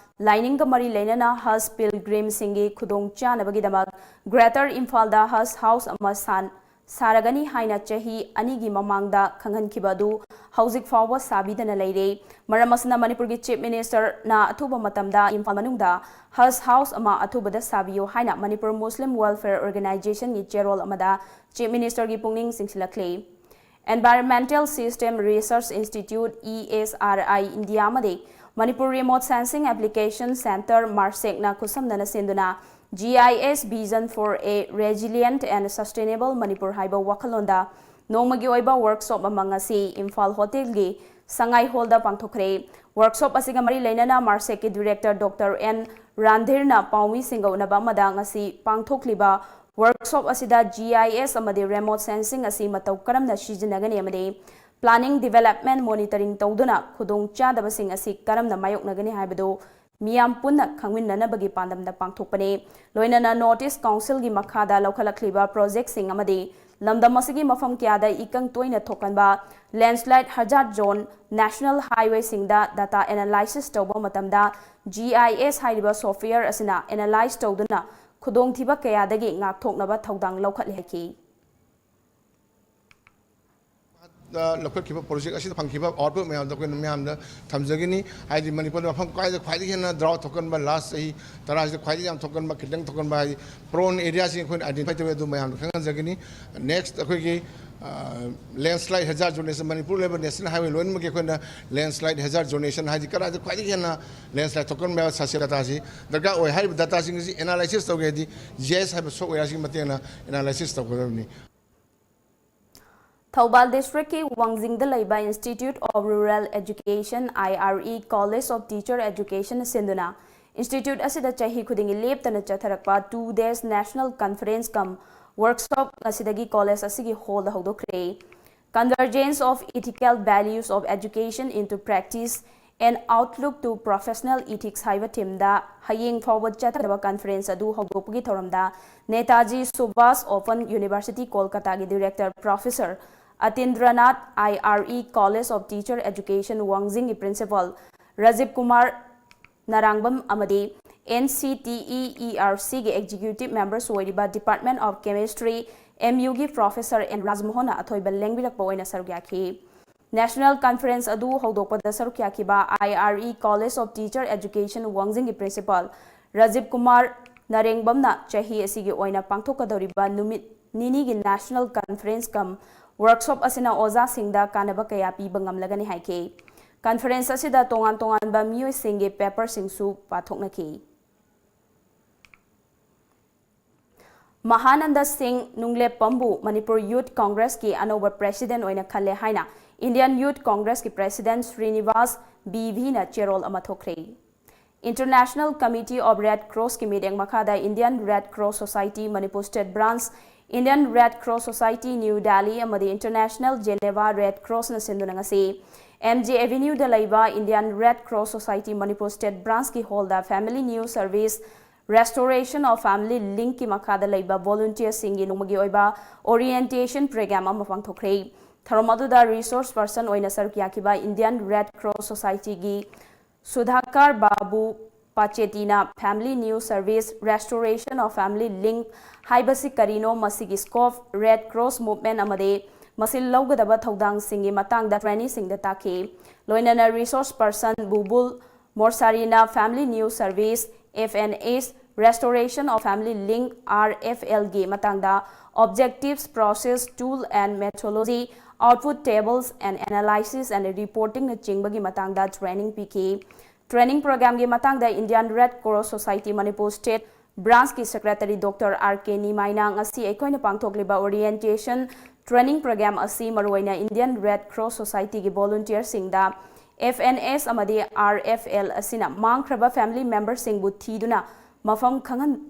ꯂꯥꯏꯅꯤꯡꯒ ꯃꯔꯤ ꯂꯩꯅꯅ ꯍꯖ ꯄꯤꯜꯒ꯭ꯔꯤꯝꯁꯤꯡꯒꯤ ꯈꯨꯗꯣꯡꯆꯥꯅꯕꯒꯤꯗꯃꯛ ꯒ꯭ꯔꯦꯇꯔ ꯏꯝꯐꯥꯜꯗ ꯍꯖ ꯍꯥꯎꯁ ꯑꯃ ꯁꯥꯟ-, ꯁꯥꯔꯒꯅꯤ ꯍꯥꯏꯅ ꯆꯍꯤ ꯑꯅꯤꯒꯤ ꯃꯃꯥꯡꯗ ꯈꯪꯍꯟꯈꯤꯕ ꯑꯗꯨ ꯍꯧꯖꯤꯛ ꯐꯥꯎꯕ ꯁꯥꯕꯤꯗꯅ ꯂꯩꯔꯦ꯫ ꯃꯔꯝ ꯑꯁꯤꯅ ꯃꯅꯤꯄꯨꯔꯒꯤ ꯆꯤꯐ ꯃꯤꯅꯤꯁꯇꯔꯅ ꯑꯊꯨꯕ ꯃꯇꯝꯗ ꯏꯝꯐꯥꯜ ꯃꯅꯨꯡꯗ ꯍꯖ ꯍꯥꯎꯁ ꯑꯃ ꯑꯊꯨꯕꯗ ꯁꯥꯕꯤꯌꯨ ꯍꯥꯏꯅ ꯃꯅꯤꯄꯨꯔ ꯃꯨꯁꯂꯤꯝ ꯋꯦꯜꯐꯤꯌꯔ ꯑꯣꯔꯒꯅꯥꯏꯖꯦꯁꯟꯒꯤ ꯆꯦꯔꯣꯜ ꯑꯃꯗ ꯆꯤꯐ ꯃꯤꯅꯤꯁꯇꯔꯒꯤ ꯄꯨꯛꯅꯤꯡ ꯆꯤꯡꯁꯤꯜꯂꯛꯂꯤ꯫ Environmental System Research Institute, E S R I, India ꯑꯃꯗꯤ Manipur Remote Sensing Application Centre, ꯃꯥꯔꯁꯦꯛꯅ ꯈꯨꯠꯁꯝꯅꯅ ꯁꯦꯝꯗꯨꯅ G I S Vision for a Resilient and Sustainable Manipur ꯍꯥꯏꯕ ꯋꯥꯈꯜꯂꯣꯟꯗ ꯅꯣꯡꯃꯒꯤ ꯑꯣꯏꯕ ꯋꯔꯛꯁꯣꯞ ꯑꯃ ꯉꯁꯤ ꯏꯝꯐꯥꯜ ꯍꯣꯇꯦꯜꯒꯤ ꯁꯉꯥꯏ ꯍꯣꯜꯗ ꯄꯥꯡꯊꯣꯛꯈ꯭ꯔꯦ꯫ ꯋꯔꯛꯁꯣꯞ ꯑꯁꯤꯒ ꯃꯔꯤ ꯂꯩꯅꯅ ꯃꯥꯔꯁꯦꯛꯀꯤ ꯗꯤꯔꯦꯛꯇꯔ ꯗꯣꯛꯇꯔ ꯑꯦꯟ ꯔꯥꯟꯙꯤꯔꯅ ꯄꯥꯎꯃꯤꯁꯤꯡꯒ ꯎꯅꯕ ꯑꯃꯗ ꯉꯁꯤ ꯄꯥꯡꯊꯣꯛꯂꯤꯕ ꯋꯔꯛꯁꯣꯞ ꯑꯁꯤꯗ G I S ꯑꯃꯗꯤ remote sensing ꯑꯁꯤ ꯃꯇꯧ ꯀꯔꯝꯅ ꯁꯤꯖꯤꯟꯅꯒꯅꯤ ꯑꯃꯗꯤ planning development monitoring ꯇꯧꯗꯨꯅ ꯈꯨꯗꯣꯡꯆꯥꯗꯕꯁꯤꯡ ꯑꯁꯤ ꯀꯔꯝꯅ ꯃꯥꯌꯣꯛꯅꯒꯅꯤ ꯍꯥꯏꯕꯗꯨ ꯃꯤꯌꯥꯝ ꯄꯨꯟꯅ ꯈꯪꯃꯤꯟꯅꯅꯕꯒꯤ ꯄꯥꯟꯗꯝꯗ ꯄꯥꯡꯊꯣꯛꯄꯅꯤ꯫ ꯂꯣꯏꯅꯅ North East Councilꯒꯤ ꯃꯈꯥꯗ ꯂꯧꯈꯠꯂꯛꯂꯤꯕ ꯄ꯭ꯔꯣꯖꯦꯛꯁꯤꯡ ꯑꯃꯗꯤ ꯂꯝꯗꯝ ꯑꯁꯤꯒꯤ ꯃꯐꯝ ꯀꯌꯥꯗ ꯏꯀꯪ ꯇꯣꯏꯅ ꯊꯣꯛꯀꯟꯕ, landslide hazard zone, national highwayꯁꯤꯡꯗ data analysis ꯇꯧꯕ ꯃꯇꯝꯗ G I S ꯍꯥꯏꯔꯤꯕ software ꯑꯁꯤꯅ analyse ꯇꯧꯗꯨꯅ ꯈꯨꯗꯣꯡꯊꯤꯕ ꯀꯌꯥꯗꯒꯤ ꯉꯥꯛꯊꯣꯛꯅꯕ ꯊꯧꯗꯥꯡ ꯂꯧꯈꯠꯂꯦ ꯍꯥꯏꯈꯤ꯫ ꯂꯧꯈꯠꯈꯤꯕ ꯄ꯭ꯔꯣꯖꯦꯛ ꯑꯁꯤꯗ ꯐꯪꯈꯤꯕ ꯑꯥꯎꯠꯄꯨꯠ ꯃꯌꯥꯝꯗꯣ ꯑꯩꯈꯣꯏꯅ ꯃꯌꯥꯝꯗ ꯊꯝꯖꯒꯅꯤ꯫ ꯍꯥꯏꯗꯤ ꯃꯅꯤꯄꯨꯔꯗ ꯃꯐꯝ ꯀꯥꯏꯗ ꯈ꯭ꯋꯥꯏꯗꯒꯤ ꯍꯦꯟꯅ ꯗ꯭ꯔꯥꯎꯠ ꯊꯣꯛꯀꯟꯕ, ꯂꯥꯁ ꯆꯍꯤ ꯇꯔꯥꯁꯤꯗ ꯈ꯭ꯋꯥꯏꯗꯒꯤ ꯌꯥꯝ ꯊꯣꯛꯀꯟꯕ, ꯈꯤꯇꯪ ꯊꯣꯛꯀꯟꯕ, ꯍꯥꯏꯗꯤ ꯄ꯭ꯔꯣꯟ ꯑꯦꯔꯤꯌꯥꯁꯤꯡ ꯑꯩꯈꯣꯏꯅ ꯑꯥꯏꯗꯦꯟꯇꯤꯐꯥꯏ ꯇꯧꯋꯤ, ꯑꯗꯨ ꯃꯌꯥꯝꯗ ꯈꯪꯍꯟꯖꯒꯅꯤ꯫ ꯅꯦꯛꯁ ꯑꯩꯈꯣꯏꯒꯤ ꯂꯦꯟꯁ꯭ꯂꯥꯏꯠ ꯍꯦꯖꯥꯔꯠ ꯖꯣꯟ ꯑꯁꯤ ꯃꯅꯤꯄꯨꯔ ꯂꯩꯕ ꯅꯦꯁꯅꯦꯜ ꯍꯥꯏꯋꯦ ꯂꯣꯏꯅꯃꯛꯀꯤ ꯑꯩꯈꯣꯏꯅ ꯂꯦꯟꯁ꯭ꯂꯥꯏꯠ ꯍꯦꯖꯥꯔꯠ ꯖꯣꯟ ꯑꯁꯤ, ꯍꯥꯏꯗꯤ ꯀꯗꯥꯏꯗ ꯈ꯭ꯋꯥꯏꯗꯒꯤ ꯍꯦꯟꯅ ꯂꯦꯟꯁ꯭ꯂꯥꯏꯠ ꯊꯣꯛꯀꯟꯕ ꯌꯥꯕ ꯁꯥꯁꯤ ꯗꯇꯥꯁꯤ ꯗꯔꯀꯥꯔ ꯑꯣꯏ꯫ ꯍꯥꯏꯔꯤꯕ ꯗꯇꯥꯁꯤꯡ ꯑꯁꯤ ꯑꯦꯅꯥꯂꯥꯏꯁꯤꯁ ꯇꯧꯒꯦ ꯍꯥꯏꯗꯤ ꯖꯤ ꯑꯥꯏ ꯑꯦꯁ ꯍꯥꯏꯕ ꯁꯣꯐꯋꯦꯌꯔꯁꯤꯒꯤ ꯃꯇꯦꯡꯅ ꯑꯦꯅꯥꯂꯥꯏꯁꯤꯁ ꯇꯧꯒꯗꯕꯅꯤ꯫ ꯊꯧꯕꯥꯜ ꯗꯤꯁꯇ꯭ꯔꯤꯛꯀꯤ ꯋꯥꯡꯖꯤꯡꯗ ꯂꯩꯕ Institute of Rural Education, I R E, College of Teacher Education ꯁꯤꯟꯗꯨꯅ ꯏꯟꯁꯇꯤꯇ꯭ꯌꯨꯠ ꯑꯁꯤꯗ ꯆꯍꯤ ꯈꯨꯗꯤꯡꯒꯤ ꯂꯦꯞꯇꯅ ꯆꯠꯊꯔꯛꯄ two days national conference cum workshop ꯉꯁꯤꯗꯒꯤ ꯀꯣꯂꯦꯖ ꯑꯁꯤꯒꯤ ꯍꯣꯜꯗ ꯍꯧꯗꯣꯛꯈ꯭ꯔꯦ꯫ Convergence of ethical values of education into practice, an outlook to professional ethics ꯍꯥꯏꯕ ꯊꯤꯝꯗ ꯍꯌꯦꯡ ꯐꯥꯎꯕ ꯆꯠꯊꯒꯗꯕ ꯀꯟꯐꯔꯦꯟꯁ ꯑꯗꯨ ꯍꯧꯗꯣꯛꯄꯒꯤ ꯊꯧꯔꯝꯗ ꯅꯦꯇꯥꯖꯤ ꯁꯨꯚꯥꯁ ꯑꯣꯄꯟ ꯌꯨꯅꯤꯚꯔꯁꯤꯇꯤ ꯀꯣꯜꯀꯇꯥꯒꯤ director professor Atindranath, I R E College of Teacher Education ꯋꯥꯡꯖꯤꯡꯒꯤ ꯄ꯭ꯔꯤꯟꯁꯤꯄꯥꯜ ꯔꯥꯖꯤꯕ ꯀꯨꯃꯥꯔ ꯅꯔꯥꯡꯕꯝ ꯑꯃꯗꯤ N C T E E R C ꯒꯤ ꯑꯦꯛꯖꯤꯀ꯭ꯌꯨꯇꯤꯚ ꯃꯦꯝꯕꯔꯁꯨ ꯑꯣꯏꯔꯤꯕ Department of Chemistry, M U ꯒꯤ ꯄ꯭ꯔꯣꯐꯦꯁꯔ ꯑꯦꯟ ꯔꯥꯖꯃꯣꯍꯟꯅ ꯑꯊꯣꯏꯕ ꯂꯦꯡꯕꯤꯔꯛꯄ ꯑꯣꯏꯅ ꯁꯔꯨꯛ ꯌꯥꯈꯤ꯫ ꯅꯦꯁꯅꯦꯜ ꯀꯟꯐꯔꯦꯟꯁ ꯑꯗꯨ ꯍꯧꯗꯣꯛꯄꯗ ꯁꯔꯨꯛ ꯌꯥꯈꯤꯕ I R E College of Teacher Education ꯋꯥꯡꯖꯤꯡꯒꯤ ꯄ꯭ꯔꯤꯟꯁꯤꯄꯥꯜ ꯔꯥꯖꯤꯕ ꯀꯨꯃꯥꯔ ꯅꯔꯦꯡꯕꯝꯅ ꯆꯍꯤ ꯑꯁꯤꯒꯤ ꯑꯣꯏꯅ ꯄꯥꯡꯊꯣꯛꯀꯗꯧꯔꯤꯕ ꯅꯨꯃꯤꯠ ꯅꯤꯅꯤꯒꯤ ꯅꯦꯁꯅꯦꯜ ꯀꯟꯐꯔꯦꯟꯁ ꯀꯝ ꯋꯥꯔꯛꯁꯣꯞ ꯑꯁꯤꯅ ꯑꯣꯖꯥꯁꯤꯡꯗ ꯀꯥꯟꯅꯕ ꯀꯌꯥ ꯄꯤꯕ ꯉꯝꯂꯒꯅꯤ ꯍꯥꯏꯈꯤ꯫ ꯀꯟꯐꯔꯦꯟꯁ ꯑꯁꯤꯗ ꯇꯣꯉꯥꯟ ꯇꯣꯉꯥꯟꯕ ꯃꯤꯑꯣꯏꯁꯤꯡꯒꯤ ꯄꯦꯄꯔꯁꯤꯡꯁꯨ ꯄꯥꯊꯣꯛꯅꯈꯤ꯫ ꯃꯍꯥꯅꯟꯗ ꯁꯤꯡ ꯅꯨꯡꯂꯦꯞꯄꯝꯕꯨ ꯃꯅꯤꯄꯨꯔ ꯌꯨꯊ ꯀꯣꯡꯒ꯭ꯔꯦꯁꯀꯤ ꯑꯅꯧꯕ ꯄ꯭ꯔꯦꯁꯤꯗꯦꯟꯠ ꯑꯣꯏꯅ ꯈꯜꯂꯦ ꯍꯥꯏꯅ Indian youth ꯀꯣꯡꯒ꯭ꯔꯦꯁꯀꯤ president Srinivas B ꯚꯤꯅ ꯆꯦꯔꯣꯜ ꯑꯃ ꯊꯣꯛꯈ꯭ꯔꯦ꯫ International Committee of Red Crossꯀꯤ ꯃꯤꯠꯌꯦꯡ ꯃꯈꯥꯗ Indian Red Cross Society Manipur State Branch, Indian Red Cross Society New Delhi ꯑꯃꯗꯤ International Geneva Red Crossꯅ ꯁꯤꯟꯗꯨꯅ ꯉꯁꯤ M G Avenueꯗ ꯂꯩꯕ Indian Red Cross Society Manipur State Branchꯀꯤ ꯍꯣꯜꯗ Family New Service, Restoration of Family Linkꯀꯤ ꯃꯈꯥꯗ ꯂꯩꯕ ꯚꯣꯂꯨꯟꯇꯤꯌꯔꯁꯤꯡꯒꯤ ꯅꯣꯡꯃꯒꯤ ꯑꯣꯏꯕ ꯑꯣꯔꯤꯌꯦꯟꯇꯦꯁꯟ ꯄ꯭ꯔꯣꯒ꯭ꯔꯥꯝ ꯑꯃ ꯄꯥꯡꯊꯣꯛꯈ꯭ꯔꯦ꯫ ꯊꯧꯔꯝ ꯑꯗꯨꯗ ꯔꯤꯁꯣꯔꯁ ꯄꯔꯁꯟ ꯑꯣꯏꯅ ꯁꯔꯨꯛ ꯌꯥꯈꯤꯕ ꯏꯟꯗꯤꯌꯟ ꯔꯦꯗ ꯀ꯭ꯔꯣꯁ ꯁꯣꯁꯥꯏꯇꯤꯒꯤ ꯁꯨꯙꯥꯀꯔ ꯕꯥꯕꯨ ꯄꯥꯆꯦꯇꯤꯅ Family New Service, Restoration of Family Link ꯍꯥꯏꯕꯁꯤ ꯀꯔꯤꯅꯣ, ꯃꯁꯤꯒꯤ ꯁ꯭ꯀꯣꯞ, ꯔꯦꯗ ꯀ꯭ꯔꯣꯁ ꯃꯨꯚꯃꯦꯟꯠ ꯑꯃꯗꯤ ꯃꯁꯤ ꯂꯧꯒꯗꯕ ꯊꯧꯗꯥꯡꯁꯤꯡꯒꯤ ꯃꯇꯥꯡꯗ traineeꯁꯤꯡꯗ ꯇꯥꯛꯈꯤ꯫ ꯂꯣꯏꯅꯅ resource person ꯕꯨꯕꯨꯜ ꯃꯣꯔꯁꯥꯔꯤꯅ Family New Service, F N S, Restoration of Family Link, R F L ꯒꯤ ꯃꯇꯥꯡꯗ objectives, process, tool and methodology, output tables and analysis and reporting ꯅꯆꯤꯡꯕꯒꯤ ꯃꯇꯥꯡꯗ training ꯄꯤꯈꯤ꯫ Training programꯒꯤ ꯃꯇꯥꯡꯗ Indian Red Cross Society Manipur State Branchꯀꯤ Secretary Doctor R K ꯅꯤꯃꯥꯏꯅ ꯉꯁꯤ ꯑꯩꯈꯣꯏꯅ ꯄꯥꯡꯊꯣꯛꯂꯤꯕ orientation training program ꯑꯁꯤ ꯃꯔꯨꯑꯣꯏꯅ Indian Red Cross Societyꯒꯤ volunteerꯁꯤꯡꯗ F N S ꯑꯃꯗꯤ R F L ꯑꯁꯤꯅ ꯃꯥꯡꯈ꯭ꯔꯕ family memberꯁꯤꯡꯕꯨ ꯊꯤꯗꯨꯅ ꯃꯐꯝ ꯈꯪꯍꯟ-,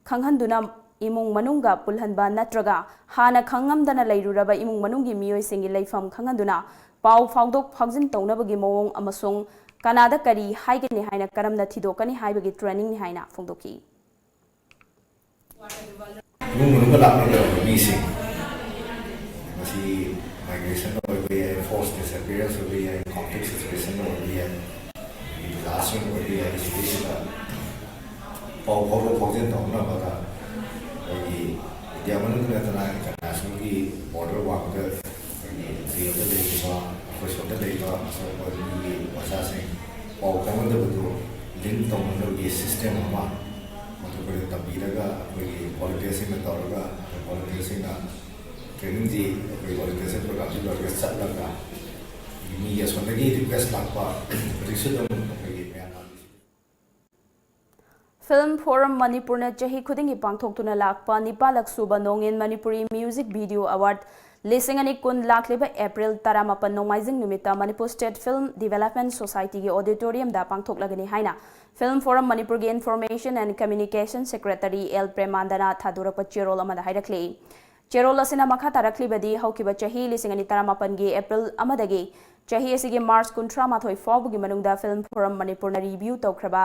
ꯈꯪꯍꯟꯗꯨꯅ ꯏꯃꯨꯡ ꯃꯅꯨꯡꯒ ꯄꯨꯜꯍꯟꯕ ꯅꯠꯇ꯭ꯔꯒ ꯍꯥꯟꯅ ꯈꯪꯉꯝꯗꯅ ꯂꯩꯔꯨꯔꯕ ꯏꯃꯨꯡ ꯃꯅꯨꯡꯒꯤ ꯃꯤꯑꯣꯏꯁꯤꯡꯒꯤ ꯂꯩꯐꯝ ꯈꯪꯍꯟꯗꯨꯅ ꯄꯥꯎ ꯐꯥꯎꯗꯣꯛ ꯐꯥꯎꯖꯤꯟ ꯇꯧꯅꯕꯒꯤ ꯃꯑꯣꯡ ꯑꯃꯁꯨꯡ ꯀꯅꯥꯗ ꯀꯔꯤ ꯍꯥꯏꯒꯅꯤ ꯍꯥꯏꯅ ꯀꯔꯝꯅ ꯊꯤꯗꯣꯛꯀꯅꯤ ꯍꯥꯏꯕꯒꯤ trainingꯅꯤ ꯍꯥꯏꯅ ꯐꯣꯡꯗꯣꯛꯈꯤ꯫ ꯏꯃꯨꯡ ꯃꯅꯨꯡꯗ ꯂꯥꯛꯅꯔꯕ ꯃꯤꯁꯤꯡ, ꯃꯁꯤ migration ꯑꯣꯏꯕ ꯌꯥꯏ, forced disappearance ꯑꯣꯏꯕ ꯌꯥꯏ, conflict situation ꯑꯣꯏꯕ ꯌꯥꯏ, ꯑꯗꯒꯤ disaster ꯑꯣꯏꯕ ꯌꯥꯏ, ꯁꯤꯗꯩꯁꯤꯗ ꯄꯥꯎ ꯐꯥꯎꯗꯣꯛ ꯐꯥꯎꯖꯤꯟ ꯇꯧꯅꯕꯗ ꯑꯩꯈꯣꯏꯒꯤ ꯏꯟꯗꯤꯌꯥ ꯃꯅꯨꯡꯗ ꯅꯠꯇꯅ internationalꯒꯤ border ꯋꯥꯡꯃꯗ ꯑꯩꯈꯣꯏꯒꯤ jailꯗ ꯂꯩꯔꯤꯕ, ꯑꯩꯈꯣꯏ ꯁꯣꯝꯗ ꯂꯩꯔꯤꯕ ꯑꯁꯣꯛꯄ ꯃꯤꯒꯤ ꯃꯆꯥꯁꯤꯡ ꯄꯥꯎ ꯐꯥꯎꯅꯗꯕꯗꯨ link ꯇꯧꯅꯅꯕꯒꯤ system ꯑꯃ ꯃꯗꯨ ꯑꯩꯈꯣꯏꯅ ꯇꯝꯕꯤꯔꯒ ꯑꯩꯈꯣꯏꯒꯤ volunteerꯁꯤꯡꯅ ꯇꯧꯔꯒ ꯑꯩꯈꯣꯏ volunteerꯁꯤꯡꯅ trainingꯁꯤ ꯑꯩꯈꯣꯏ volunteerꯁꯤꯡ programꯁꯤ ꯂꯣꯏꯔꯒ ꯆꯠꯂꯒ ꯃꯤꯒꯤ ꯑꯁꯣꯝꯗꯒꯤ request ꯂꯥꯛꯄ ꯍꯧꯖꯤꯛꯁꯨ ꯑꯗꯨꯝ ꯑꯩꯈꯣꯏꯒꯤ ꯃꯌꯥꯝ Film Forum ꯃꯅꯤꯄꯨꯔꯅ ꯆꯍꯤ ꯈꯨꯗꯤꯡꯒꯤ ꯄꯥꯡꯊꯣꯛꯇꯨꯅ ꯂꯥꯛꯄ ꯅꯤꯄꯥꯜꯂꯛ ꯁꯨꯕ ꯅꯣꯡꯉꯦꯟ ꯃꯅꯤꯄꯨꯔꯤ Music Video Award ꯂꯤꯁꯤꯡ ꯑꯅꯤ ꯀꯨꯟ ꯂꯥꯛꯂꯤꯕ April ꯇꯔꯥꯃꯥꯄꯟ ꯅꯣꯡꯃꯥꯏꯖꯤꯡ ꯅꯨꯃꯤꯠꯇ Manipur State Film Development Societyꯒꯤ auditoriumꯗ ꯄꯥꯡꯊꯣꯛꯂꯒꯅꯤ ꯍꯥꯏꯅ Film Forum ꯃꯅꯤꯄꯨꯔꯒꯤ Information and Communication Secretary L ꯄ꯭ꯔꯦꯃꯥꯟꯗꯅ ꯊꯥꯗꯣꯔꯛꯄ ꯆꯦꯔꯣꯜ ꯑꯃꯗ ꯍꯥꯏꯔꯛꯂꯤ꯫ ꯆꯦꯔꯣꯜ ꯑꯁꯤꯅ ꯃꯈꯥ ꯇꯥꯔꯛꯂꯤꯕꯗꯤ ꯍꯧꯈꯤꯕ ꯆꯍꯤ ꯂꯤꯁꯤꯡ ꯑꯅꯤ ꯇꯔꯥꯃꯥꯄꯟꯒꯤ April ꯑꯃꯗꯒꯤ ꯆꯍꯤ ꯑꯁꯤꯒꯤ March ꯀꯨꯟꯊ꯭ꯔꯥ ꯃꯥꯊꯣꯏ ꯐꯥꯎꯕꯒꯤ ꯃꯅꯨꯡꯗ Film Forum ꯃꯅꯤꯄꯨꯔꯅ review ꯇꯧꯈ꯭ꯔꯕ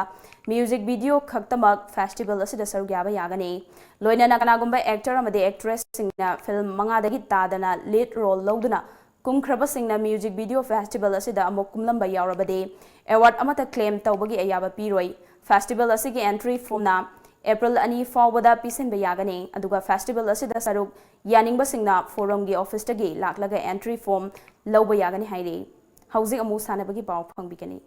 music video ꯈꯛꯇꯃꯛ festival ꯑꯁꯤꯗ ꯁꯔꯨꯛ ꯌꯥꯕ ꯌꯥꯒꯅꯤ꯫ ꯂꯣꯏꯅꯅ ꯀꯅꯥꯒꯨꯝꯕ actor ꯑꯃꯗꯤ actressꯁꯤꯡꯅ film ꯃꯉꯥꯗꯒꯤ ꯇꯥꯗꯅ lead role ꯂꯧꯗꯨꯅ ꯀꯨꯝꯈ꯭ꯔꯕꯁꯤꯡꯅ music video festival ꯑꯁꯤꯗ ꯑꯃꯨꯛ ꯀꯨꯝꯂꯝꯕ ꯌꯥꯎꯔꯕꯗꯤ award ꯑꯃꯠꯇ claim ꯇꯧꯕꯒꯤ ꯑꯌꯥꯕ ꯄꯤꯔꯣꯏ꯫ Festival ꯑꯁꯤꯒꯤ entry formꯅ ꯑꯦꯄ꯭ꯔꯤꯜ ꯑꯅꯤ ꯐꯥꯎꯕꯗ ꯄꯤꯁꯤꯟꯕ ꯌꯥꯒꯅꯤ꯫ ꯑꯗꯨꯒ festival ꯑꯁꯤꯗ ꯁꯔꯨꯛ ꯌꯥꯅꯤꯡꯕꯁꯤꯡꯅ forumꯒꯤ officeꯇꯒꯤ ꯂꯥꯛꯂꯒ entry form ꯂꯧꯕ ꯌꯥꯒꯅꯤ ꯍꯥꯏꯔꯤ꯫ ꯍꯧꯖꯤꯛ ꯑꯃꯨꯛ ꯁꯥꯟꯅꯕꯒꯤ ꯄꯥꯎ ꯐꯪꯕꯤꯒꯅꯤ꯫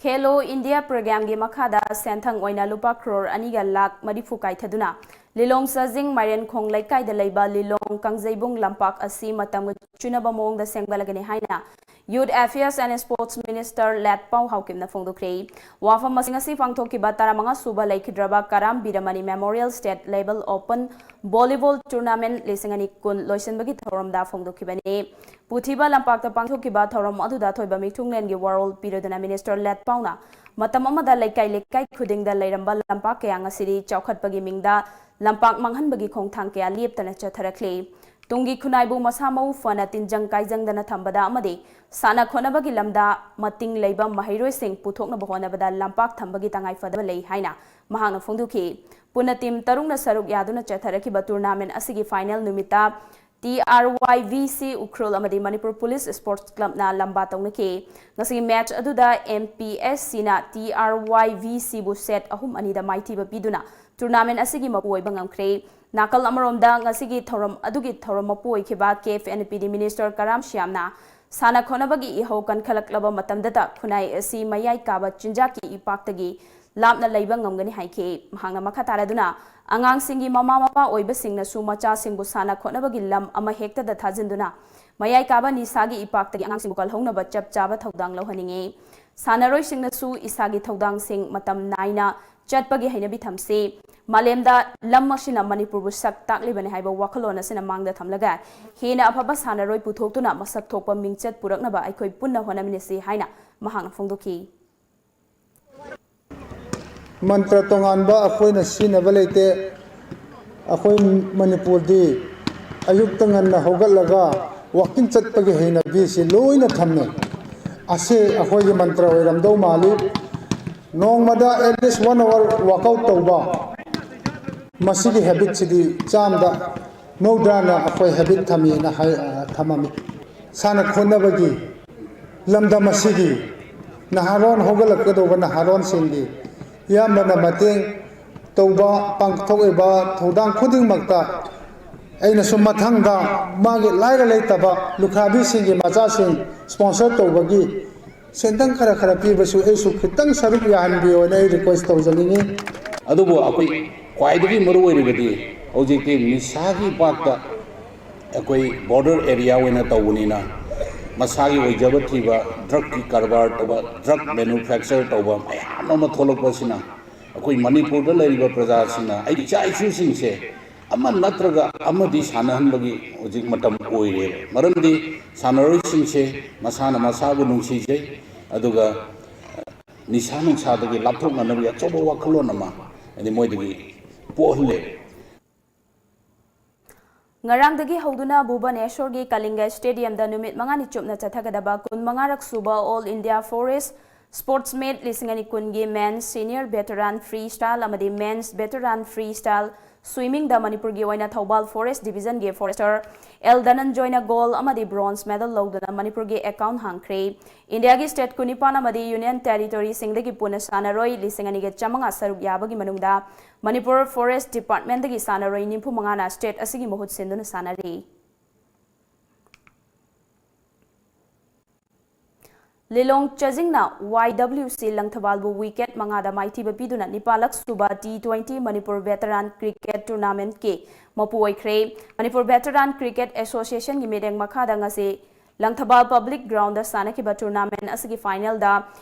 ꯈꯦꯂꯣ ꯏꯟꯗꯤꯌꯥ programꯒꯤ ꯃꯈꯥꯗ ꯁꯦꯟꯊꯪ ꯑꯣꯏꯅ ꯂꯨꯄꯥ ꯀ꯭ꯔꯣꯔ ꯑꯅꯤꯒ ꯂꯥꯈ ꯃꯔꯤꯐꯨ ꯀꯥꯏꯊꯗꯨꯅ ꯂꯤꯂꯣꯡ ꯆꯥꯖꯤꯡ ꯃꯥꯏꯔꯦꯟꯈꯣꯡ ꯂꯩꯀꯥꯏꯗ ꯂꯩꯕ ꯂꯤꯂꯣꯡ ꯀꯥꯡꯖꯩꯕꯨꯡ ꯂꯝꯄꯥꯛ ꯑꯁꯤ ꯃꯇꯝꯒ ꯆꯨꯅꯕ ꯃꯑꯣꯡꯗ ꯁꯦꯝꯒꯠꯂꯒꯅꯤ ꯍꯥꯏꯅ Youth Affairs and Sports Minister ꯂꯦꯠꯄꯥꯎ ꯍꯥꯎꯀꯤꯞꯅ ꯐꯣꯡꯗꯣꯛꯈ꯭ꯔꯦ꯫ ꯋꯥꯐꯝ ꯑꯁꯤ ꯉꯁꯤ ꯄꯥꯡꯊꯣꯛꯈꯤꯕ ꯇꯔꯥꯃꯉꯥ ꯁꯨꯕ ꯂꯩꯈꯤꯗ꯭ꯔꯕ ꯀꯔꯥꯝ ꯕꯤꯔꯃꯅꯤ Memorial State Level Open Volleyball Tournament ꯂꯤꯁꯤꯡ ꯑꯅꯤ ꯀꯨꯟ ꯂꯣꯏꯁꯤꯟꯕꯒꯤ ꯊꯧꯔꯝꯗ ꯐꯣꯡꯗꯣꯛꯈꯤꯕꯅꯤ꯫ ꯄꯨꯊꯤꯕ ꯂꯝꯄꯥꯛꯇ ꯄꯥꯡꯊꯣꯛꯈꯤꯕ ꯊꯧꯔꯝ ꯑꯗꯨꯗ ꯑꯊꯣꯏꯕ ꯃꯤꯊꯨꯡꯂꯦꯟꯒꯤ ꯋꯥꯔꯣꯜ ꯄꯤꯔꯗꯨꯅ Minister ꯂꯦꯠꯄꯥꯎꯅ ꯃꯇꯝ ꯑꯃꯗ ꯂꯩꯀꯥꯏ ꯂꯩꯀꯥꯏ ꯈꯨꯗꯤꯡꯗ ꯂꯩꯔꯝꯕ ꯂꯝꯄꯥꯛ ꯀꯌꯥ ꯉꯁꯤꯗꯤ ꯆꯥꯎꯈꯠꯄꯒꯤ ꯃꯤꯡꯗ ꯂꯝꯄꯥꯛ ꯃꯥꯡꯍꯟꯕꯒꯤ ꯈꯣꯡꯊꯥꯡ ꯀꯌꯥ ꯂꯦꯞꯇꯅ ꯆꯠꯊꯔꯛꯂꯤ꯫ ꯇꯨꯡꯒꯤ ꯈꯨꯟꯅꯥꯏꯕꯨ ꯃꯁꯥ ꯃꯎ ꯐꯅ ꯇꯤꯟꯖꯪ ꯀꯥꯏꯖꯪꯗꯅ ꯊꯝꯕꯗ ꯑꯃꯗꯤ ꯁꯥꯟꯅ ꯈꯣꯠꯅꯕꯒꯤ ꯂꯝꯗ ꯃꯇꯤꯡ ꯂꯩꯕ ꯃꯍꯩꯔꯣꯏꯁꯤꯡ ꯄꯨꯊꯣꯛꯅꯕ ꯍꯣꯠꯅꯕꯗ ꯂꯝꯄꯥꯛ ꯊꯝꯕꯒꯤ ꯇꯉꯥꯏꯐꯗꯕ ꯂꯩ ꯍꯥꯏꯅ ꯃꯍꯥꯛꯅ ꯐꯣꯡꯗꯣꯛꯈꯤ꯫ ꯄꯨꯟꯅ team ꯇꯔꯨꯛꯅ ꯁꯔꯨꯛ ꯌꯥꯗꯨꯅ ꯆꯠꯊꯔꯛꯈꯤꯕ tournament ꯑꯁꯤꯒꯤ final ꯅꯨꯃꯤꯠꯇ T R Y V C Ukhrul ꯑꯃꯗꯤ ꯃꯅꯤꯄꯨꯔ Police Sports Clubꯅ ꯂꯝꯕꯥ ꯇꯧꯅꯈꯤ꯫ ꯉꯁꯤꯒꯤ match ꯑꯗꯨꯗ M P S Cꯅ T R Y V Cꯕꯨ set ꯑꯍꯨꯝ ꯑꯅꯤꯗ ꯃꯥꯏꯊꯤꯕ ꯄꯤꯗꯨꯅ tournament ꯑꯁꯤꯒꯤ ꯃꯄꯨ ꯑꯣꯏꯕ ꯉꯝꯈ꯭ꯔꯦ꯫ ꯅꯥꯀꯜ ꯑꯃꯔꯣꯝꯗ ꯉꯁꯤꯒꯤ ꯊꯧꯔꯝ ꯑꯗꯨꯒꯤ ꯊꯧꯔꯝ ꯃꯄꯨ ꯑꯣꯏꯈꯤꯕ K F N P D Minister ꯀꯔꯥꯝ ꯁ꯭ꯌꯥꯝꯅ ꯁꯥꯟꯅ ꯈꯣꯠꯅꯕꯒꯤ ꯏꯍꯧ ꯀꯟꯈꯠꯂꯛꯂꯕ ꯃꯇꯝꯗꯇ ꯈꯨꯟꯅꯥꯏ ꯑꯁꯤ ꯃꯌꯥꯏ ꯀꯥꯕ ꯆꯤꯟꯖꯥꯛꯀꯤ ꯏꯄꯥꯛꯇꯒꯤ ꯂꯥꯞꯅ ꯂꯩꯕ ꯉꯝꯒꯅꯤ ꯍꯥꯏꯈꯤ꯫ ꯃꯍꯥꯛꯅ ꯃꯈꯥ ꯇꯥꯔꯗꯨꯅ ꯑꯉꯥꯡꯁꯤꯡꯒꯤ ꯃꯃꯥ ꯃꯄꯥ ꯑꯣꯏꯕꯁꯤꯡꯅꯁꯨ ꯃꯆꯥꯁꯤꯡꯕꯨ ꯁꯥꯟꯅ ꯈꯣꯠꯅꯕꯒꯤ ꯂꯝ ꯑꯃ ꯍꯦꯛꯇꯗ ꯊꯥꯖꯤꯟꯗꯨꯅ ꯃꯌꯥꯏ ꯀꯥꯕ ꯅꯤꯁꯥꯒꯤ ꯏꯄꯥꯛꯇꯒꯤ ꯑꯉꯥꯡꯁꯤꯡꯕꯨ ꯀꯜꯍꯧꯅꯕ ꯆꯞ ꯆꯥꯕ ꯊꯧꯗꯥꯡ ꯂꯧꯍꯟꯅꯤꯡꯏ꯫ ꯁꯥꯟꯅꯔꯣꯏꯁꯤꯡꯅꯁꯨ ꯏꯁꯥꯒꯤ ꯊꯧꯗꯥꯡꯁꯤꯡ ꯃꯇꯝ ꯅꯥꯏꯅ ꯆꯠꯄꯒꯤ ꯍꯩꯅꯕꯤ ꯊꯝꯁꯤ꯫ ꯃꯥꯂꯦꯝꯗ ꯂꯝ ꯑꯁꯤꯅ ꯃꯅꯤꯄꯨꯔꯕꯨ ꯁꯛ ꯇꯥꯛꯂꯤꯕꯅꯤ ꯍꯥꯏꯕ ꯋꯥꯈꯜꯂꯣꯟ ꯑꯁꯤꯅ ꯃꯥꯡꯗ ꯊꯝꯂꯒ ꯍꯦꯟꯅ ꯑꯐꯕ ꯁꯥꯟꯅꯔꯣꯏ ꯄꯨꯊꯣꯛꯇꯨꯅ ꯃꯁꯛ ꯊꯣꯛꯄ ꯃꯤꯡꯆꯠ ꯄꯨꯔꯛꯅꯕ ꯑꯩꯈꯣꯏ ꯄꯨꯟꯅ ꯍꯣꯠꯅꯃꯤꯟꯅꯁꯤ ꯍꯥꯏꯅ ꯃꯍꯥꯛꯅ ꯐꯣꯡꯗꯣꯛꯈꯤ꯫ ꯃꯟꯇ꯭ꯔ ꯇꯣꯉꯥꯟꯕ ꯑꯩꯈꯣꯏꯅ ꯁꯤꯖꯤꯟꯅꯕ ꯂꯩꯇꯦ꯫ ꯑꯩꯈꯣꯏ ꯃꯅꯤꯄꯨꯔꯗꯤ ꯑꯌꯨꯛꯇ ꯉꯟꯅ ꯍꯧꯒꯠꯂꯒ walking ꯆꯠꯄꯒꯤ ꯍꯩꯅꯕꯤꯁꯤ ꯂꯣꯏꯅ ꯊꯝꯃꯦ꯫ ꯑꯁꯤ ꯑꯩꯈꯣꯏꯒꯤ ꯃꯟꯇ꯭ꯔ ꯑꯣꯏꯔꯝꯗꯧ ꯃꯥꯜꯂꯤ꯫ ꯅꯣꯡꯃꯗ at least one hour workout ꯇꯧꯕ, ꯃꯁꯤꯒꯤ ꯍꯦꯕꯤꯠꯁꯤꯗꯤ ꯆꯥꯝꯗ ꯃꯧꯗ꯭ꯔꯥꯅ ꯑꯩꯈꯣꯏ ꯍꯦꯕꯤꯠ ꯊꯝꯃꯤꯅ ꯍꯥꯏ ꯊꯝꯃꯝꯃꯤ꯫ ꯁꯥꯟꯅ ꯈꯣꯠꯅꯕꯒꯤ ꯂꯝꯗꯝ ꯑꯁꯤꯒꯤ ꯅꯍꯥꯔꯣꯟ, ꯍꯧꯒꯠꯂꯛꯀꯗꯧꯕ ꯅꯍꯥꯔꯣꯟꯁꯤꯡꯒꯤ ꯏꯌꯥꯝꯕꯅ ꯃꯇꯦꯡ ꯇꯧꯕ, ꯄꯥꯡꯊꯣꯛꯂꯤꯕ ꯊꯧꯗꯥꯡ ꯈꯨꯗꯤꯡꯃꯛꯇ ꯑꯩꯅꯁꯨ ꯃꯊꯪꯗ ꯃꯥꯒꯤ ꯂꯥꯏꯔ ꯂꯩꯇꯕ ꯂꯨꯈ꯭ꯔꯥꯕꯤꯁꯤꯡꯒꯤ ꯃꯆꯥꯁꯤꯡ ꯁ꯭ꯄꯣꯟꯁꯔ ꯇꯧꯕꯒꯤ ꯁꯦꯟꯗꯪ ꯈꯔ ꯈꯔ ꯄꯤꯕꯁꯨ ꯑꯩꯁꯨ ꯈꯤꯇꯪ ꯁꯔꯨꯛ ꯌꯥꯍꯟꯕꯤꯌꯣꯅ ꯑꯩ ꯔꯤꯀ꯭ꯋꯦꯁ ꯇꯧꯖꯅꯤꯡꯏ꯫ ꯑꯗꯨꯕꯨ ꯑꯩꯈꯣꯏ ꯈ꯭ꯋꯥꯏꯗꯒꯤ ꯃꯔꯨ ꯑꯣꯏꯔꯤꯕꯗꯤ ꯍꯧꯖꯤꯛꯇꯤ ꯅꯤꯁꯥꯒꯤ ꯄꯥꯛꯇ ꯑꯩꯈꯣꯏ ꯕꯣꯔꯗꯔ ꯑꯦꯔꯤꯌꯥ ꯑꯣꯏꯅ ꯇꯧꯕꯅꯤꯅ ꯃꯁꯥꯒꯤ ꯑꯣꯏꯖꯕ ꯊꯤꯕ, ꯗ꯭ꯔꯒꯀꯤ ꯀꯔꯕꯥꯔ ꯇꯧꯕ, ꯗ꯭ꯔꯒ ꯃꯦꯅꯨꯐꯦꯛꯆꯔ ꯇꯧꯕ ꯃꯌꯥꯝ ꯑꯃ ꯊꯣꯛꯂꯛꯄꯁꯤꯅ ꯑꯩꯈꯣꯏ ꯃꯅꯤꯄꯨꯔꯗ ꯂꯩꯔꯤꯕ ꯄ꯭ꯔꯖꯥꯁꯤꯡꯅ, ꯑꯩ ꯏꯆꯥ ꯏꯁꯨꯁꯤꯡꯁꯦ ꯑꯃ ꯅꯠꯇ꯭ꯔꯒ ꯑꯃꯗꯤ ꯁꯥꯟꯅꯍꯟꯕꯒꯤ ꯍꯧꯖꯤꯛ ꯃꯇꯝ ꯑꯣꯏꯔꯦꯕ꯫ ꯃꯔꯝꯗꯤ ꯁꯥꯟꯅꯔꯣꯏꯁꯤꯡꯁꯦ ꯃꯁꯥꯅ ꯃꯁꯥꯕꯨ ꯅꯨꯡꯁꯤꯖꯩ, ꯑꯗꯨꯒ ꯅꯤꯁꯥ ꯅꯨꯡꯁꯥꯗꯒꯤ ꯂꯥꯞꯊꯣꯛꯅꯅꯕꯒꯤ ꯑꯆꯧꯕ ꯋꯥꯈꯜꯂꯣꯟ ꯑꯃ ꯍꯥꯏꯗꯤ ꯃꯣꯏꯗꯒꯤ ꯄꯣꯛꯍꯜꯂꯦꯕ꯫ ꯉꯔꯥꯡꯗꯒꯤ ꯍꯧꯗꯨꯅ ꯚꯨꯕꯅꯦꯁꯣꯔꯒꯤ ꯀꯂꯤꯡꯒ ꯁ꯭ꯇꯦꯗꯤꯌꯝꯗ ꯅꯨꯃꯤꯠ ꯃꯉꯥꯅꯤ ꯆꯨꯞꯅ ꯆꯠꯊꯒꯗꯕ ꯀꯨꯟꯃꯉꯥꯔꯛ ꯁꯨꯕ all India forest sports meet ꯂꯤꯁꯤꯡ ꯑꯅꯤ ꯀꯨꯟꯒꯤ ꯃꯦꯟꯁ ꯁꯤꯅꯤꯌꯔ ꯚꯦꯇꯔꯥꯟ ꯐ꯭ꯔꯤ ꯁ꯭ꯇꯥꯏꯜ ꯑꯃꯗꯤ ꯃꯦꯟꯁ ꯚꯦꯇꯔꯥꯟ ꯐ꯭ꯔꯤ ꯁ꯭ꯇꯥꯏꯜ ꯁ꯭ꯋꯤꯃꯤꯡꯗ ꯃꯅꯤꯄꯨꯔꯒꯤ ꯑꯣꯏꯅ ꯊꯧꯕꯥꯜ ꯐꯣꯔꯦꯁ ꯗꯤꯕꯤꯖꯟꯒꯤ ꯐꯣꯔꯦꯁꯇꯔ ꯑꯦꯜ ꯙꯅꯟꯖꯣꯏꯅ ꯒꯣꯜ ꯑꯃꯗꯤ ꯕ꯭ꯔꯣꯟꯖ ꯃꯦꯗꯜ ꯂꯧꯗꯨꯅ ꯃꯅꯤꯄꯨꯔꯒꯤ ꯑꯦꯀꯥꯎꯟ ꯍꯥꯡꯈ꯭ꯔꯦ꯫ ꯏꯟꯗꯤꯌꯥꯒꯤ ꯁ꯭ꯇꯦꯠ ꯀꯨꯟꯅꯤꯄꯥꯟ ꯑꯃꯗꯤ ꯌꯨꯅꯤꯌꯟ ꯇꯦꯔꯤꯇꯣꯔꯤꯁꯤꯡꯗꯒꯤ ꯄꯨꯟꯅ ꯁꯥꯟꯅꯔꯣꯏ ꯂꯤꯁꯤꯡ ꯑꯅꯤꯒ ꯆꯥꯃꯉꯥ ꯁꯔꯨꯛ ꯌꯥꯕꯒꯤ ꯃꯅꯨꯡꯗ ꯃꯅꯤꯄꯨꯔ ꯐꯣꯔꯦꯁ ꯗꯤꯄꯥꯔꯠꯃꯦꯟꯗꯒꯤ ꯁꯥꯟꯅꯔꯣꯏ ꯅꯤꯐꯨ ꯃꯉꯥꯅ ꯁ꯭ꯇꯦꯠ ꯑꯁꯤꯒꯤ ꯃꯍꯨꯠ ꯁꯤꯟꯗꯨꯅ ꯁꯥꯟꯅꯔꯤ꯫ ꯂꯤꯂꯣꯡ ꯆꯥꯖꯤꯡꯅ ꯋꯥꯏ ꯗꯕ꯭ꯂꯤꯎ ꯁꯤ ꯂꯪꯊꯕꯥꯜꯕꯨ ꯋꯤꯀꯦꯠ ꯃꯉꯥꯗ ꯃꯥꯏꯊꯤꯕ ꯄꯤꯗꯨꯅ ꯅꯤꯄꯥꯜꯂꯛ ꯁꯨꯕ T twenty Manipur veteran cricket ꯇꯨꯔꯅꯥꯃꯦꯟꯠꯀꯤ ꯃꯄꯨ ꯑꯣꯏꯈ꯭ꯔꯦ꯫ ꯃꯅꯤꯄꯨꯔ ꯚꯦꯇꯔꯥꯟ ꯀ꯭ꯔꯤꯀꯦꯠ ꯑꯦꯁꯣꯁꯤꯌꯦꯁꯟꯒꯤ ꯃꯤꯠꯌꯦꯡ ꯃꯈꯥꯗ ꯉꯁꯤ ꯂꯪꯊꯕꯥꯜ ꯄꯕ꯭ꯂꯤꯛ ꯒ꯭ꯔꯥꯎꯟꯗ ꯁꯥꯟꯅꯈꯤꯕ ꯇꯨꯔꯅꯥꯃꯦꯟꯠ ꯑꯁꯤꯒꯤ ꯐꯥꯏꯅꯦꯜꯗ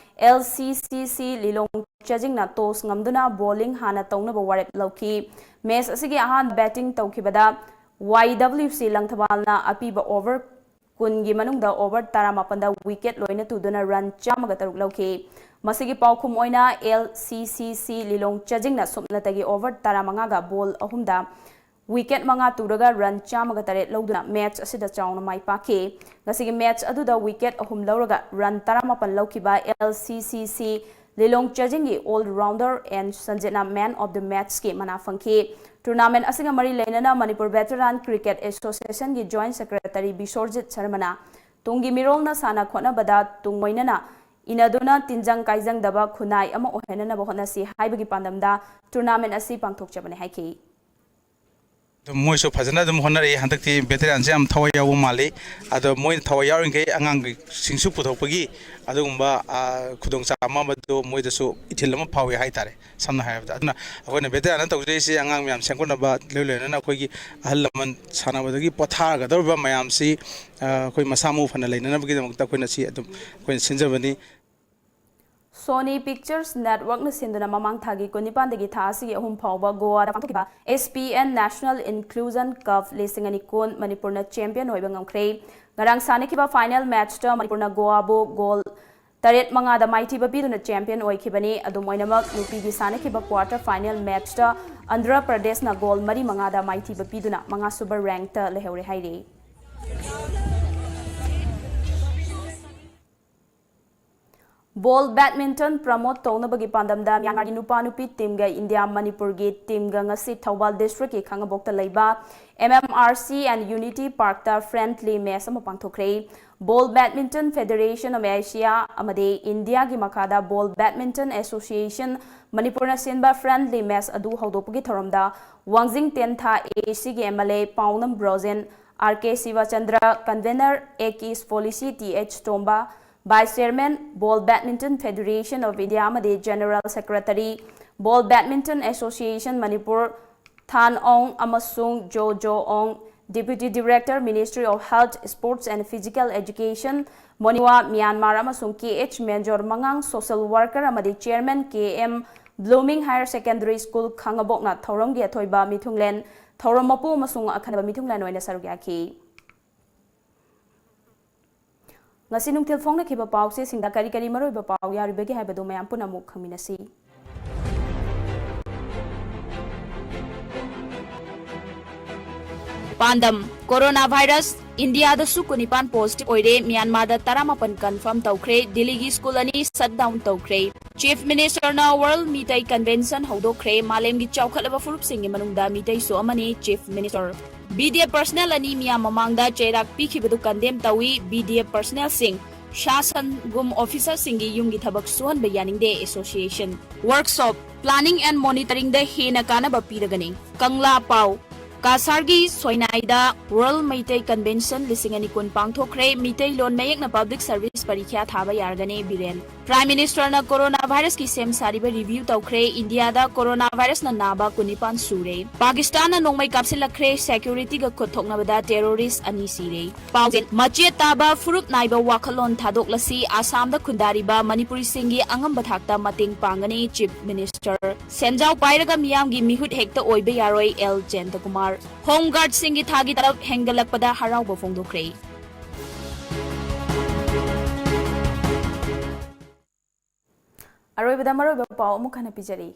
ꯑꯦꯜ ꯁꯤ ꯁꯤ ꯁꯤ ꯂꯤꯂꯣꯡ ꯆꯥꯖꯤꯡꯅ ꯇꯣꯁ ꯉꯝꯗꯨꯅ ꯕꯣꯂꯤꯡ ꯍꯥꯟꯅ ꯇꯧꯅꯕ ꯋꯥꯔꯦꯞ ꯂꯧꯈꯤ꯫ ꯃꯦꯆ ꯑꯁꯤꯒꯤ ꯑꯍꯥꯟꯕ ꯕꯦꯇꯤꯡ ꯇꯧꯈꯤꯕꯗ ꯋꯥꯏ ꯗꯕ꯭ꯂꯤꯎ ꯁꯤ ꯂꯪꯊꯕꯥꯜꯅ ꯑꯄꯤꯕ ꯑꯣꯚꯔ ꯀꯨꯟꯒꯤ ꯃꯅꯨꯡꯗ ꯑꯣꯚꯔ ꯇꯔꯥꯃꯥꯄꯟꯗ ꯋꯤꯀꯦꯠ ꯂꯣꯏꯅ ꯇꯨꯗꯨꯅ ꯔꯟ ꯆꯥꯝꯃꯒ ꯇꯔꯨꯛ ꯂꯧꯈꯤ꯫ ꯃꯁꯤꯒꯤ ꯄꯥꯎꯈꯨꯝ ꯑꯣꯏꯅ ꯑꯦꯜ ꯁꯤ ꯁꯤ ꯁꯤ ꯂꯤꯂꯣꯡ ꯆꯥꯖꯤꯡꯅ ꯁꯨꯞꯅꯇꯒꯤ ꯑꯣꯚꯔ ꯇꯔꯥꯃꯉꯥꯒ ꯕꯣꯜ ꯑꯍꯨꯝꯗ ꯋꯤꯀꯦꯠ ꯃꯉꯥ ꯇꯨꯔꯒ ꯔꯟ ꯆꯥꯝꯃꯒ ꯇꯔꯦꯠ ꯂꯧꯗꯨꯅ ꯃꯦꯆ ꯑꯁꯤꯗ ꯆꯥꯎꯅ ꯃꯥꯏ ꯄꯥꯛꯈꯤ꯫ ꯉꯁꯤꯒꯤ ꯃꯦꯆ ꯑꯗꯨꯗ ꯋꯤꯀꯦꯠ ꯑꯍꯨꯝ ꯂꯧꯔꯒ ꯔꯟ ꯇꯔꯥꯃꯥꯄꯟ ꯂꯧꯈꯤꯕ L C C C Lilong ꯆꯥꯖꯤꯡꯒꯤ all rounder ꯑꯦꯟ ꯁꯟꯖꯤꯠꯅ man of the matchꯀꯤ ꯃꯅꯥ ꯐꯪꯈꯤ꯫ Tournament ꯑꯁꯤꯒ ꯃꯔꯤ ꯂꯩꯅꯅ Manipur Veteran Cricket Associationꯒꯤ Joint Secretary Bisorjit ꯁꯔꯃꯅ ꯇꯨꯡꯒꯤ ꯃꯤꯔꯣꯜꯅ ꯁꯥꯟꯅ ꯈꯣꯠꯅꯕꯗ ꯇꯨꯡꯑꯣꯏꯅꯅ ꯏꯅꯗꯨꯅ ꯇꯤꯟꯖꯪ ꯀꯥꯏꯖꯪꯗꯕ ꯈꯨꯟꯅꯥꯏ ꯑꯃ ꯑꯣꯏꯍꯟꯅꯅꯕ ꯍꯣꯠꯅꯁꯤ ꯍꯥꯏꯕꯒꯤ ꯄꯥꯟꯗꯝꯗ tournament ꯑꯁꯤ ꯄꯥꯡꯊꯣꯛꯆꯕꯅꯤ ꯍꯥꯏꯈꯤ꯫ ꯑꯗꯨꯝ ꯃꯣꯏꯁꯨ ꯐꯖꯅ ꯑꯗꯨꯝ ꯍꯣꯠꯅꯔꯛꯏ꯫ ꯍꯟꯗꯛꯇꯤ veteranꯁꯦ ꯌꯥꯝ ꯊꯋꯥꯏ ꯌꯥꯎꯕ ꯃꯥꯜꯂꯤ꯫ ꯑꯗꯣ ꯃꯣꯏꯅ ꯊꯋꯥꯏ ꯌꯥꯎꯔꯤꯈꯩ ꯑꯉꯥꯡꯁꯤꯡꯁꯨ ꯄꯨꯊꯣꯛꯄꯒꯤ ꯑꯗꯨꯒꯨꯝꯕ, ꯑ, ꯈꯨꯗꯣꯡꯆꯥꯕ ꯑꯃꯗꯣ ꯃꯣꯏꯗꯁꯨ ꯏꯊꯤꯜ ꯑꯃ ꯐꯥꯎꯏ ꯍꯥꯏꯇꯥꯔꯦ꯫ ꯁꯝꯅ ꯍꯥꯏꯔꯕꯗ, ꯑꯗꯨꯅ ꯑꯩꯈꯣꯏꯅ veteranꯅ ꯇꯧꯖꯔꯤꯁꯤ ꯑꯉꯥꯡ ꯃꯌꯥꯝ ꯁꯦꯝꯒꯠꯅꯕ, ꯂꯣꯏ ꯂꯣꯏꯅꯅ ꯑꯩꯈꯣꯏꯒꯤ ꯑꯍꯜ ꯂꯃꯟ ꯁꯥꯟꯅꯕꯗꯒꯤ ꯄꯣꯊꯥꯒꯗꯧꯔꯤꯕ ꯃꯌꯥꯝꯁꯤ, ꯑ, ꯑꯩꯈꯣꯏ ꯃꯁꯥ ꯃꯎ ꯐꯅ ꯂꯩꯅꯅꯕꯒꯤꯗꯃꯛꯇ ꯑꯩꯈꯣꯏꯅ ꯁꯤ ꯑꯗꯨꯝ ꯑꯩꯈꯣꯏꯅ ꯁꯤꯟꯖꯕꯅꯤ꯫ Sony Pictures Networkꯅ ꯁꯤꯟꯗꯨꯅ ꯃꯃꯥꯡ ꯊꯥꯒꯤ ꯀꯨꯟꯅꯤꯄꯥꯟꯗꯒꯤ ꯊꯥ ꯑꯁꯤꯒꯤ ꯑꯍꯨꯝ ꯐꯥꯎꯕ ꯒꯣꯋꯥꯗ ꯄꯥꯡꯊꯣꯛꯈꯤꯕ S P N National Inclusion Cup ꯂꯤꯁꯤꯡ ꯑꯅꯤ ꯀꯨꯟ ꯃꯅꯤꯄꯨꯔꯅ champion ꯑꯣꯏꯕ ꯉꯝꯈ꯭ꯔꯦ꯫ ꯉꯔꯥꯡ ꯁꯥꯟꯅꯈꯤꯕ final matchꯇ ꯃꯅꯤꯄꯨꯔꯅ ꯒꯣꯋꯥꯕꯨ goal ꯇꯔꯦꯠ ꯃꯉꯥꯗ ꯃꯥꯏꯊꯤꯕ ꯄꯤꯗꯨꯅ champion ꯑꯣꯏꯈꯤꯕꯅꯤ꯫ ꯑꯗꯨꯝ ꯑꯣꯏꯅꯃꯛ, ꯅꯨꯄꯤꯒꯤ ꯁꯥꯟꯅꯈꯤꯕ quarter final matchꯇ ꯑꯟꯙ꯭ꯔ ꯄ꯭ꯔꯗꯦꯁꯅ goal ꯃꯔꯤ ꯃꯉꯥꯗ ꯃꯥꯏꯊꯤꯕ ꯄꯤꯗꯨꯅ ꯃꯉꯥꯁꯨꯕ rankꯇ ꯂꯩꯍꯧꯔꯦ ꯍꯥꯏꯔꯤ꯫ Ball badminton promote ꯇꯧꯅꯕꯒꯤ ꯄꯥꯟꯗꯝꯗ ꯃ꯭ꯌꯥꯟꯃꯥꯔꯒꯤ ꯅꯨꯄꯥ ꯅꯨꯄꯤ teamꯒ ꯏꯟꯗꯤꯌꯥ ꯃꯅꯤꯄꯨꯔꯒꯤ teamꯒ ꯉꯁꯤ ꯊꯧꯕꯥꯜ districtꯀꯤ ꯈꯥꯉꯕꯣꯛꯇ ꯂꯩꯕ M M R C and Unity Parkꯇ friendly match ꯑꯃ ꯄꯥꯡꯊꯣꯛꯈ꯭ꯔꯦ꯫ Ball Badminton Federation of Asia ꯑꯃꯗꯤ ꯏꯟꯗꯤꯌꯥꯒꯤ ꯃꯈꯥꯗ Ball Badminton Association ꯃꯅꯤꯄꯨꯔꯅ ꯁꯤꯟꯕ friendly match ꯑꯗꯨ ꯍꯧꯗꯣꯛꯄꯒꯤ ꯊꯧꯔꯝꯗ ꯋꯥꯡꯖꯤꯡ ꯇꯦꯟꯊꯥ A A Cꯒꯤ M L A ꯄꯥꯎꯅꯝ Brojen, R K ꯁꯤꯕꯆꯟꯗ꯭ꯔ, convener, A K's Policy, Th Tomba, Vice Chairman, Ball Badminton Federation of India ꯑꯃꯗꯤ General Secretary, Ball Badminton Association Manipur, ꯊꯥꯟ ꯑꯣꯡ ꯑꯃꯁꯨꯡ ꯖꯣ ꯖꯣ ꯑꯣꯡ, Deputy Director, Ministry of Health, Sports and Physical Education, ꯃꯣꯅꯤꯋꯥ, Myanmar ꯑꯃꯁꯨꯡ K H Menjor ꯃꯉꯥꯡ, social worker ꯑꯃꯗꯤ Chairman, K M Blooming Higher Secondary School, ꯈꯥꯉꯕꯣꯛꯅ ꯊꯧꯔꯝꯒꯤ ꯑꯊꯣꯏꯕ ꯃꯤꯊꯨꯡꯂꯦꯟ, ꯊꯧꯔꯝ ꯃꯄꯨ ꯑꯃꯁꯨꯡ ꯑꯈꯟꯅꯕ ꯃꯤꯊꯨꯡꯂꯦꯟ ꯑꯣꯏꯅ ꯁꯔꯨꯛ ꯌꯥꯈꯤ꯫ ꯉꯁꯤ ꯅꯨꯡꯊꯤꯜ ꯐꯣꯡꯅꯈꯤꯕ ꯄꯥꯎꯆꯦꯁꯤꯡꯗ ꯀꯔꯤ ꯀꯔꯤ ꯃꯔꯨꯑꯣꯏꯕ ꯄꯥꯎ ꯌꯥꯎꯔꯤꯕꯒꯦ ꯍꯥꯏꯕꯗꯨ ꯃꯌꯥꯝ ꯄꯨꯟꯅ ꯑꯃꯨꯛ ꯈꯪꯃꯤꯟꯅꯁꯤ꯫ ꯄꯥꯟꯗꯝ: ꯀꯣꯔꯣꯅꯥ ꯚꯥꯏꯔꯁ ꯏꯟꯗꯤꯌꯥꯗꯁꯨ ꯀꯨꯟꯅꯤꯄꯥꯟ positive ꯑꯣꯏꯔꯦ, ꯃ꯭ꯌꯥꯟꯃꯥꯔꯗ ꯇꯔꯥꯃꯥꯄꯟ confirm ꯇꯧꯈ꯭ꯔꯦ, ꯗꯤꯜꯂꯤꯒꯤ ꯁ꯭ꯀꯨꯜ ꯑꯅꯤ shutdown ꯇꯧꯈ꯭ꯔꯦ꯫ Chief Minister ꯅ World ꯃꯤꯇꯩ Convention ꯍꯧꯗꯣꯛꯈ꯭ꯔꯦ꯫ ꯃꯥꯂꯦꯝꯒꯤ ꯆꯥꯎꯈꯠꯂꯕ ꯐꯨꯔꯨꯞꯁꯤꯡꯒꯤ ꯃꯅꯨꯡꯗ ꯃꯤꯇꯩꯁꯨ ꯑꯃꯅꯤ, Chief Minister꯫ B D F personnel ꯑꯅꯤ ꯃꯤꯌꯥꯝ ꯃꯃꯥꯡꯗ ꯆꯩꯔꯥꯛ ꯄꯤꯈꯤꯕꯗꯨ condemn ꯇꯧꯏ꯫ B D F personnelꯁꯤꯡ ꯁꯥꯁꯟꯒꯨꯝ officerꯁꯤꯡꯒꯤ ꯌꯨꯝꯒꯤ ꯊꯕꯛ ꯁꯨꯍꯟꯕ ꯌꯥꯅꯤꯡꯗꯦ, Association꯫ Workshop, planning and monitoringꯗ ꯍꯦꯟꯅ ꯀꯥꯟꯅꯕ ꯄꯤꯔꯒꯅꯤ꯫ ꯀꯪꯂꯥ ꯄꯥꯎ, ꯀꯁꯥꯔꯒꯤ ꯁꯣꯏꯅꯥꯏꯗ World ꯃꯩꯇꯩ Convention ꯂꯤꯁꯤꯡ ꯑꯅꯤ ꯀꯨꯟ ꯄꯥꯡꯊꯣꯛꯈ꯭ꯔꯦ꯫ ꯃꯤꯇꯩꯂꯣꯟ ꯃꯌꯦꯛꯅ public service ꯄꯔꯤꯈ꯭ꯌꯥ ꯊꯥꯕ ꯌꯥꯔꯒꯅꯤ, ꯕꯤꯔꯦꯟ꯫ Prime Ministerꯅ Corona virusꯀꯤ ꯁꯦꯝ ꯁꯥꯔꯤꯕ review ꯇꯧꯈ꯭ꯔꯦ꯫ ꯏꯟꯗꯤꯌꯥꯗ Corona virusꯅ ꯅꯥꯕ ꯀꯨꯟꯅꯤꯄꯥꯟ ꯁꯨꯔꯦ꯫ ꯄꯥꯀꯤꯁꯇꯥꯟꯅ ꯅꯣꯡꯃꯩ ꯀꯥꯞꯁꯤꯜꯂꯛꯈ꯭ꯔꯦ꯫ Securityꯒ ꯈꯨꯠ ꯊꯣꯛꯅꯕꯗ terrorist ꯑꯅꯤ ꯁꯤꯔꯦ꯫ ꯄꯥꯎꯖꯦꯜ, ꯃꯆꯦꯠ ꯇꯥꯕ ꯐꯨꯔꯨꯞ ꯅꯥꯏꯕ ꯋꯥꯈꯜꯂꯣꯟ ꯊꯥꯗꯣꯛꯂꯁꯤ꯫ ꯑꯁꯥꯝꯗ ꯈꯨꯟꯗꯥꯔꯤꯕ ꯃꯅꯤꯄꯨꯔꯤꯁꯤꯡꯒꯤ ꯑꯉꯝꯕ ꯊꯥꯛꯇ ꯃꯇꯦꯡ ꯄꯥꯡꯒꯅꯤ, Chief Minister꯫ ꯁꯦꯟꯖꯥꯎ ꯄꯥꯏꯔꯒ ꯃꯤꯌꯥꯝꯒꯤ ꯃꯤꯍꯨꯠ ꯍꯦꯛꯇ ꯑꯣꯏꯕ ꯌꯥꯔꯣꯏ, ꯑꯦꯜ ꯖꯌꯟꯇꯀꯨꯃꯥꯔ꯫ Home Guardꯁꯤꯡꯒꯤ ꯊꯥꯒꯤ ꯇꯂꯕ ꯍꯦꯟꯒꯠꯂꯛꯄꯗ ꯍꯔꯥꯎꯕ ꯐꯣꯡꯗꯣꯛꯈ꯭ꯔꯦ꯫ ꯑꯔꯣꯏꯕꯗ ꯃꯔꯨꯑꯣꯏꯕ ꯄꯥꯎ ꯑꯃꯨꯛ ꯍꯟꯅ ꯄꯤꯖꯔꯤ꯫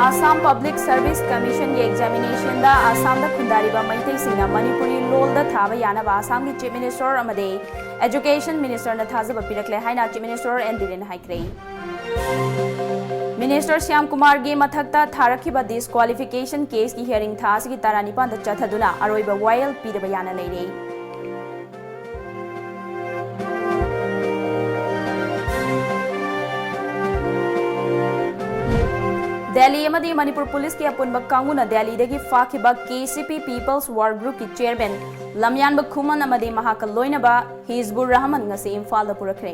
Assam Public Service Commissionꯒꯤ examinationꯗ ꯑꯁꯥꯝꯗ ꯈꯨꯟꯗꯥꯔꯤꯕ ꯃꯩꯇꯩꯁꯤꯡꯅ ꯃꯅꯤꯄꯨꯔꯤ ꯂꯣꯜꯗ ꯊꯥꯕ ꯌꯥꯅꯕ ꯑꯁꯥꯝꯒꯤ Chief Minister ꯑꯃꯗꯤ Education Ministerꯅ ꯊꯥꯖꯕ ꯄꯤꯔꯛꯂꯦ ꯍꯥꯏꯅ Chief Minister ꯑꯦꯟ ꯕꯤꯔꯦꯟꯅ ꯍꯥꯏꯈ꯭ꯔꯦ꯫ Minister ꯁ꯭ꯌꯥꯝ ꯀꯨꯃꯥꯔꯒꯤ ꯃꯊꯛꯇ ꯊꯥꯔꯛꯈꯤꯕ disqualification caseꯀꯤ hearing ꯊꯥ ꯑꯁꯤꯒꯤ ꯇꯔꯥ ꯅꯤꯄꯥꯟꯗ ꯆꯠꯊꯗꯨꯅ ꯑꯔꯣꯏꯕ ꯋꯥꯌꯦꯜ ꯄꯤꯗꯕ ꯌꯥꯅ ꯂꯩꯔꯦ꯫ ꯗꯦꯜꯂꯤ ꯑꯃꯗꯤ ꯃꯅꯤꯄꯨꯔ ꯄꯨꯂꯤꯁꯀꯤ ꯑꯄꯨꯟꯕ ꯀꯥꯡꯕꯨꯅ ꯗꯦꯜꯂꯤꯗꯒꯤ ꯐꯥꯈꯤꯕ K C P People's War Groupꯀꯤ chairman ꯂꯝꯌꯥꯟꯕ ꯈꯨꯃꯟ ꯑꯃꯗꯤ ꯃꯍꯥꯛꯀ ꯂꯣꯏꯅꯕ ꯍꯤꯖꯕꯨꯔ ꯔꯍꯃꯟ ꯉꯁꯤ ꯏꯝꯐꯥꯜꯗ ꯄꯨꯔꯛꯈ꯭ꯔꯦ꯫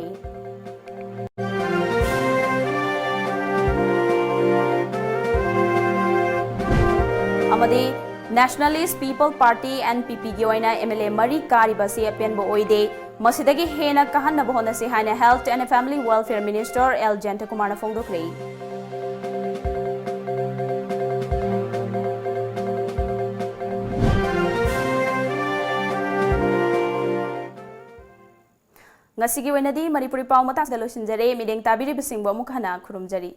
ꯑꯃꯗꯤ Nationalist People Party, N P Pꯒꯤ ꯑꯣꯏꯅ M L A ꯃꯔꯤ ꯀꯥꯔꯤꯕ ꯑꯁꯤ ꯑꯄꯦꯟꯕ ꯑꯣꯏꯗꯦ, ꯃꯁꯤꯗꯒꯤ ꯍꯦꯟꯅ ꯀꯥꯍꯟꯅꯕ ꯍꯣꯠꯅꯁꯤ ꯍꯥꯏꯅ Health and Family Welfare Minister L ꯖꯌꯟꯇꯀꯨꯃꯥꯔꯅ ꯐꯣꯡꯗꯣꯛꯈ꯭ꯔꯦ꯫ ꯉꯁꯤꯒꯤ ꯑꯣꯏꯅꯗꯤ ꯃꯅꯤꯄꯨꯔꯤ ꯄꯥꯎ ꯃꯇꯥꯡꯁꯤꯗ ꯂꯣꯏꯁꯤꯟꯖꯔꯦ꯫ ꯃꯤꯠꯌꯦꯡ ꯇꯥꯕꯤꯔꯤꯕꯁꯤꯡꯕꯨ ꯑꯃꯨꯛ ꯍꯟꯅ ꯈꯨꯔꯨꯝꯖꯔꯤ꯫